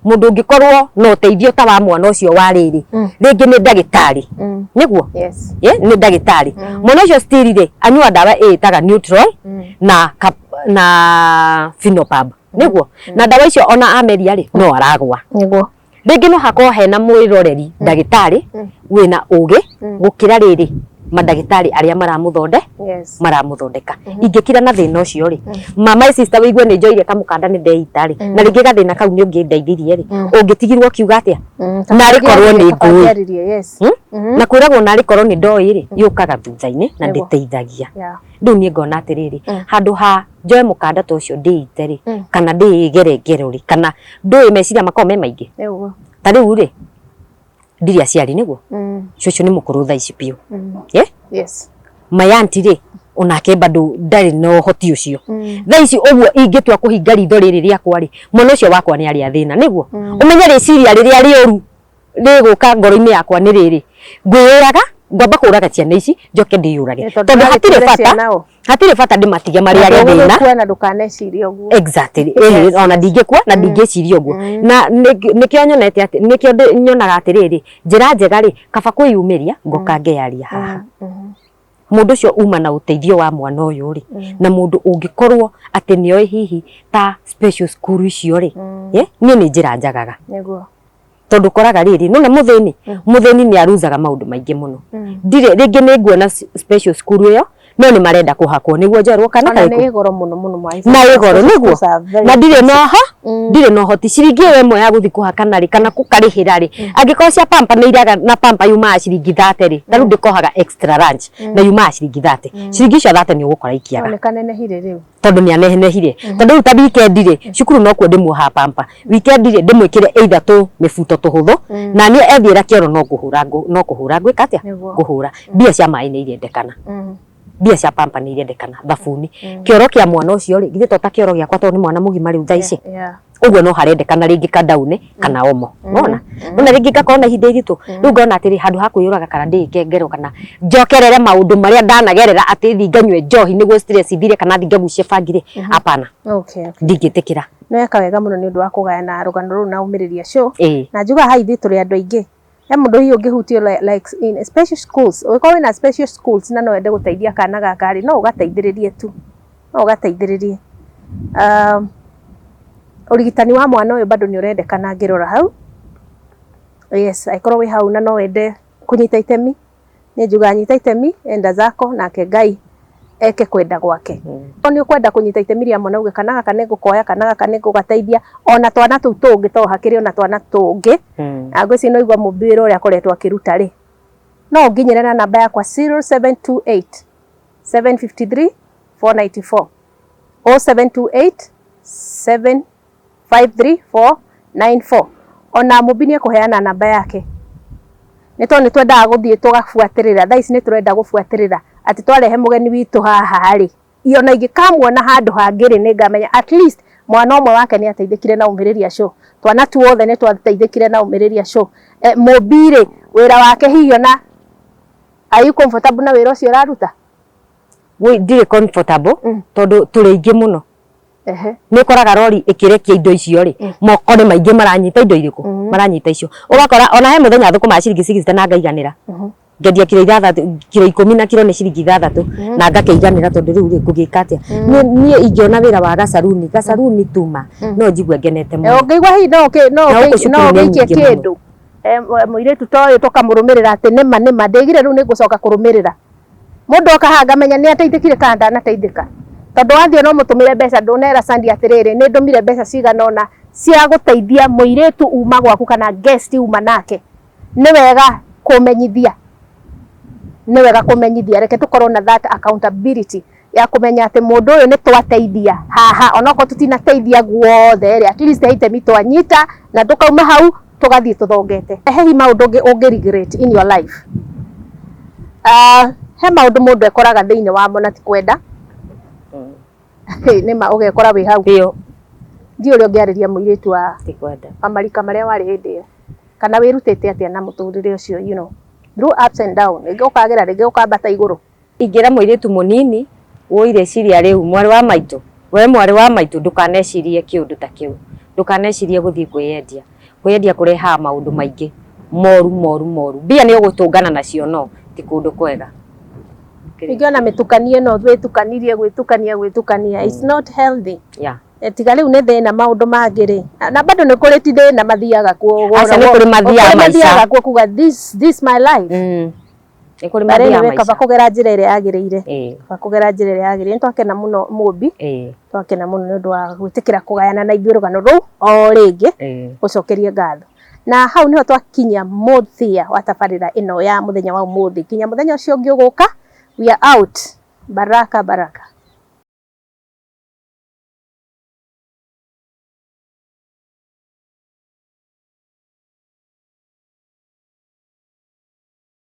mũndũ ũngĩkorwo na ũteithio ta wa mwana ũcio wa rĩrĩ, rĩngĩ nĩ ndagĩtarĩ. Nĩguo? Nĩ ndagĩtarĩ. Mwana ũcio still rĩ, anyua ndawa ĩĩtaga neutral na Phenopub. Nĩguo? Na ndawa icio ona ameria rĩ, no aragwa. Nĩguo. Rĩngĩ no hakorwo hena mwĩroreri ndagĩtarĩ wĩna ũgĩ gũkĩra rĩrĩ mandagĩtarĩ arĩa maramũthondeka. Ingĩkira na thĩna ũcio rĩ, my sister wĩigue nĩ njoire kamũkanda nĩ ndeita rĩ, na rĩngĩ gathĩna kau nĩ ũngĩndeithirie rĩ, ũngĩtigirwo ũkiuga atĩa? Narĩ korwo nĩ ngũĩ. Na kwĩragwo narĩ korwo nĩ ndoĩ rĩ, yũkaga thutha-inĩ na ndĩteithagia. Rĩu niĩ ngona atĩrĩrĩ, handũ ha njoe mũkanda ta ũcio ndĩite rĩ, kana ndĩĩgere ngero rĩ, kana ndũĩ meciria makoragwo me maingĩ. Ta rĩu rĩ, ndirĩ aciari nĩguo? Cũcũ nĩ mũkũrũ thaa ici biũ. My auntie rĩ, onake bado ndarĩ na ũhoti ũcio. Thaa ici ũguo ingĩtua kũhinga ritho rĩrĩ rĩakwa rĩ, mwana ũcio wakwa nĩ arĩa thĩna nĩguo? Ũmenye rĩciria rĩrĩa rĩũru rĩgũka ngoro-inĩ yakwa nĩ rĩrĩ, ngwĩyũraga, ngwamba kũraga ciana ici njoke ndĩyũrage. Tondũ hatirĩ bata, hatirĩ bata ndĩmatige marĩage thĩna. Na ndũkanecirie ũguo. Exactly. Ona ndingĩkua na ndingĩciria ũguo. Na nĩkĩo nyonete atĩ, nĩkĩo nyonaga atĩrĩrĩ, njĩra njega rĩ, kaba kwĩyumĩria ngoka ngeyaria haha. Mũndũ ũcio uma na ũteithio wa mwana ũyũ rĩ, na mũndũ ũngĩkorwo atĩ nĩoĩ hihi ta special school icio rĩ, niĩ nĩ njĩra njagaga. Tondũ ũkoraga rĩrĩ, nĩwona mũthĩni, mũthĩni nĩ aruzaga maũndũ maingĩ mũno. Ndirĩ, rĩngĩ nĩ nguona special school ĩyo, no nĩ marenda kũhakwo nĩguo njoerwo kana Ona karĩkũ. nĩ goro mũno mũno mwa Na ĩ goro nĩguo. Na ndirĩ na ũho, ndirĩ na ũhoti. Ciringi ĩyo ĩmwe ya gũthiĩ kũhakana rĩ, kana gũkarĩhĩra rĩ, angĩkorwo cia pamper nĩ iraga na pamper yumaga ciringi 30 rĩ, ta rĩu ndĩkohaga extra lunch na yumaga ciringi 30. Ciringi icio 30 nĩ ũgũkora ikĩaga. Nĩ kanenehire rĩu. Tondũ nĩ anenehire. Tondũ rĩu ta weekend rĩ, cukuru nokuo ndĩmuohaga pamper. Weekend rĩ, ndĩmwĩkĩre either tũ mĩbuto tũhũthũ, na niĩ ethiĩra kĩoro no kũhũra no kũhũra ngwĩka atĩa? Ngũhũra. Mbia cia maĩ nĩ irendekana. Mbia cia pamper nĩ irendekana, thabuni. Kĩoro kĩa mwana ũcio rĩ, githĩ to ta kĩoro gĩakwa tondũ nĩ mwana mũgima rĩu thaa ici? Ũguo no harendekana rĩngĩ kadaune kana omo. Nĩwona? Nĩwona rĩngĩ ngakorwo na ihinda iritũ. Rĩu ngona atĩrĩ, handũ ha kwĩyũraga kana ndĩĩke ngero kana njokerere maũndũ marĩa ndanagerera atĩ thiĩ nganyue njohi nĩguo stress ithire kana thiĩ ngagucie bangi rĩ, hapana. Ndingĩtĩkĩra. Nĩ weka wega mũno nĩ ũndũ wa kũgayana rũgano rũrũ na Ũmĩrĩria Show. Ĩĩ. Na njugaga haha ithuĩ tũrĩ andũ aingĩ. He mũndũ hihi ũngĩhutio like in special schools, ũngĩkorwo wĩna special schools na no wende gũteithia kana gaka rĩ, no ũgateithĩrĩrie tu. No ũgateithĩrĩrie. Ũrigitani wa mwana ũyũ bado nĩ ũrendekana ngĩrora hau. Yes, angĩkorwo wĩ hau na no wende kũnyita itemi, niĩ njugaga nyita itemi, enda zako, nake Ngai eke kwenda gwake. No nĩ ũkwenda kũnyita itemi rĩa mwana uge kana gaka nĩ ngũkoya, kana gaka nĩ ngũgateithia, ona twana tũu tũngĩ tondũ hakĩrĩ ona twana tũngĩ. Na ngwĩciria nĩ waigua Mũmbi wĩra ũrĩa akoretwo akĩruta rĩ, no ũnginyĩre na namba yakwa 0728 753 494 0728 753 494. Ona Mũmbi nĩ ekũheana namba yake nĩ tondũ nĩ twendaga gũthiĩ tũgabuatĩrĩra. Thaa ici nĩ tũrenda gũbuatĩrĩra atĩ twarehe mũgeni witũ haha rĩ, ona ingĩkamuona handũ hangĩ rĩ, nĩ ngamenya at least mwana ũmwe wake nĩ ateithĩkire na Ũmĩrĩria Show, twana tuothe nĩ twateithĩkire na Ũmĩrĩria Show. Mũmbi rĩ, wĩra wake hihi ona are you comfortable na wĩra ũcio ũraruta? Ndirĩ comfortable tondũ tũrĩ aingĩ mũno. Nĩ ũkoraga rori ĩkĩrekia indo icio rĩ, moko nĩ maingĩ maranyita indo irĩkũ, maranyita icio. Ũgakora ona he mũthenya thũkũma ciringi 60 na ngaiganĩra. Ngendia kiro ithathatũ, kiro ikũmi na kiro nĩ ciringi ithathatũ na ngakĩiganĩra tondũ rĩu rĩ ngũgĩka atĩa? Niĩ ingĩona wĩra wa gacaruni, gacaruni tuma no njigue ngenete mũno. Ũngĩigua hihi no Na gũkũ cukuru no nĩ ũgĩikie nyingĩ mũno. kĩndũ. Mũirĩtu ta ũyũ tũkamũrũmĩrĩra atĩ nĩma nĩma ndĩgire rĩu nĩ ngũcoka kũrũmĩrĩra. Mũndũ oka haha ngamenya nĩ ateithĩkire kana ndanateithĩka. Tondũ wathiĩ no mũtũmĩre mbeca ndũnera Sandy atĩrĩrĩ nĩ ndũmire mbeca cigana ũna cia gũteithia mũirĩtu uma gwaku kana guest uma nake. Nĩ wega kũmenyithia. Nĩ wega kũmenyithia. Reke tũkorwo na that accountability ya kũmenya atĩ mũndũ ũyũ nĩ twateithia haha onokorwo tũtinateithia guothe rĩ, at least he itemi twanyita na tũkauma hau tũgathiĩ tũthongete. He hihi maũndũ ũngĩ regret in your life? He maũndũ mũndũ ekoraga thĩinĩ wamo na ti kwenda. Nĩma ũgekora wĩ hau. Biũ. Ndiũĩ ũrĩa ũngĩarĩria mũirĩtu wa Ti kwenda. wa marika marĩa warĩ hĩndĩ ĩyo. Kana wĩrutĩte atĩa na mũtũrĩre ũcio, you know, through ups and down, rĩngĩ ũkagĩra rĩngĩ ũkambata igũrũ. Ingĩra mũirĩtu mũnini wũi rĩciria rĩu mwarĩ wa maitũ, we mwarĩ wa maitũ ndũkanecirie kĩũndũ ta kĩu, ndũkanecirie gũthiĩ kwĩyendia. Kwĩyendia kũrehaga maũndũ maingĩ moru moru moru. Mbia nĩ ũgũtũngana nacio no ti kũndũ kwega. Ningĩ ona mĩtukanio ĩno twĩtukanirie gwĩtukania gwĩtukania, it's not healthy. Yeah. Tiga rĩu nĩ thĩna maũndũ mangĩ rĩ, na bado nĩ kũrĩ ti thĩna mathiaga kuo. Aca nĩ kũrĩ mathiaga Kũrĩ maica. mathiaga kuo kuga this my life. Nĩ kũrĩ But mathiaga anyway, maica. kaba kũgera njĩra ĩrĩa yagĩrĩire. Kaba kũgera njĩra ĩrĩa yagĩrĩire. Nĩ twakena mũno Mũmbi. Twakena mũno nĩ ũndũ wa gwĩtĩkĩra kũgayana na ithuĩ rũgano rũu o rĩngĩ. Gũcokeria ngatho. Na hau niho twakinya mũthia wa tabarĩra ĩno ya mũthenya wa ũmũthĩ. Nginya mũthenya ũcio ũngĩ ũgũka, we are out. Baraka baraka.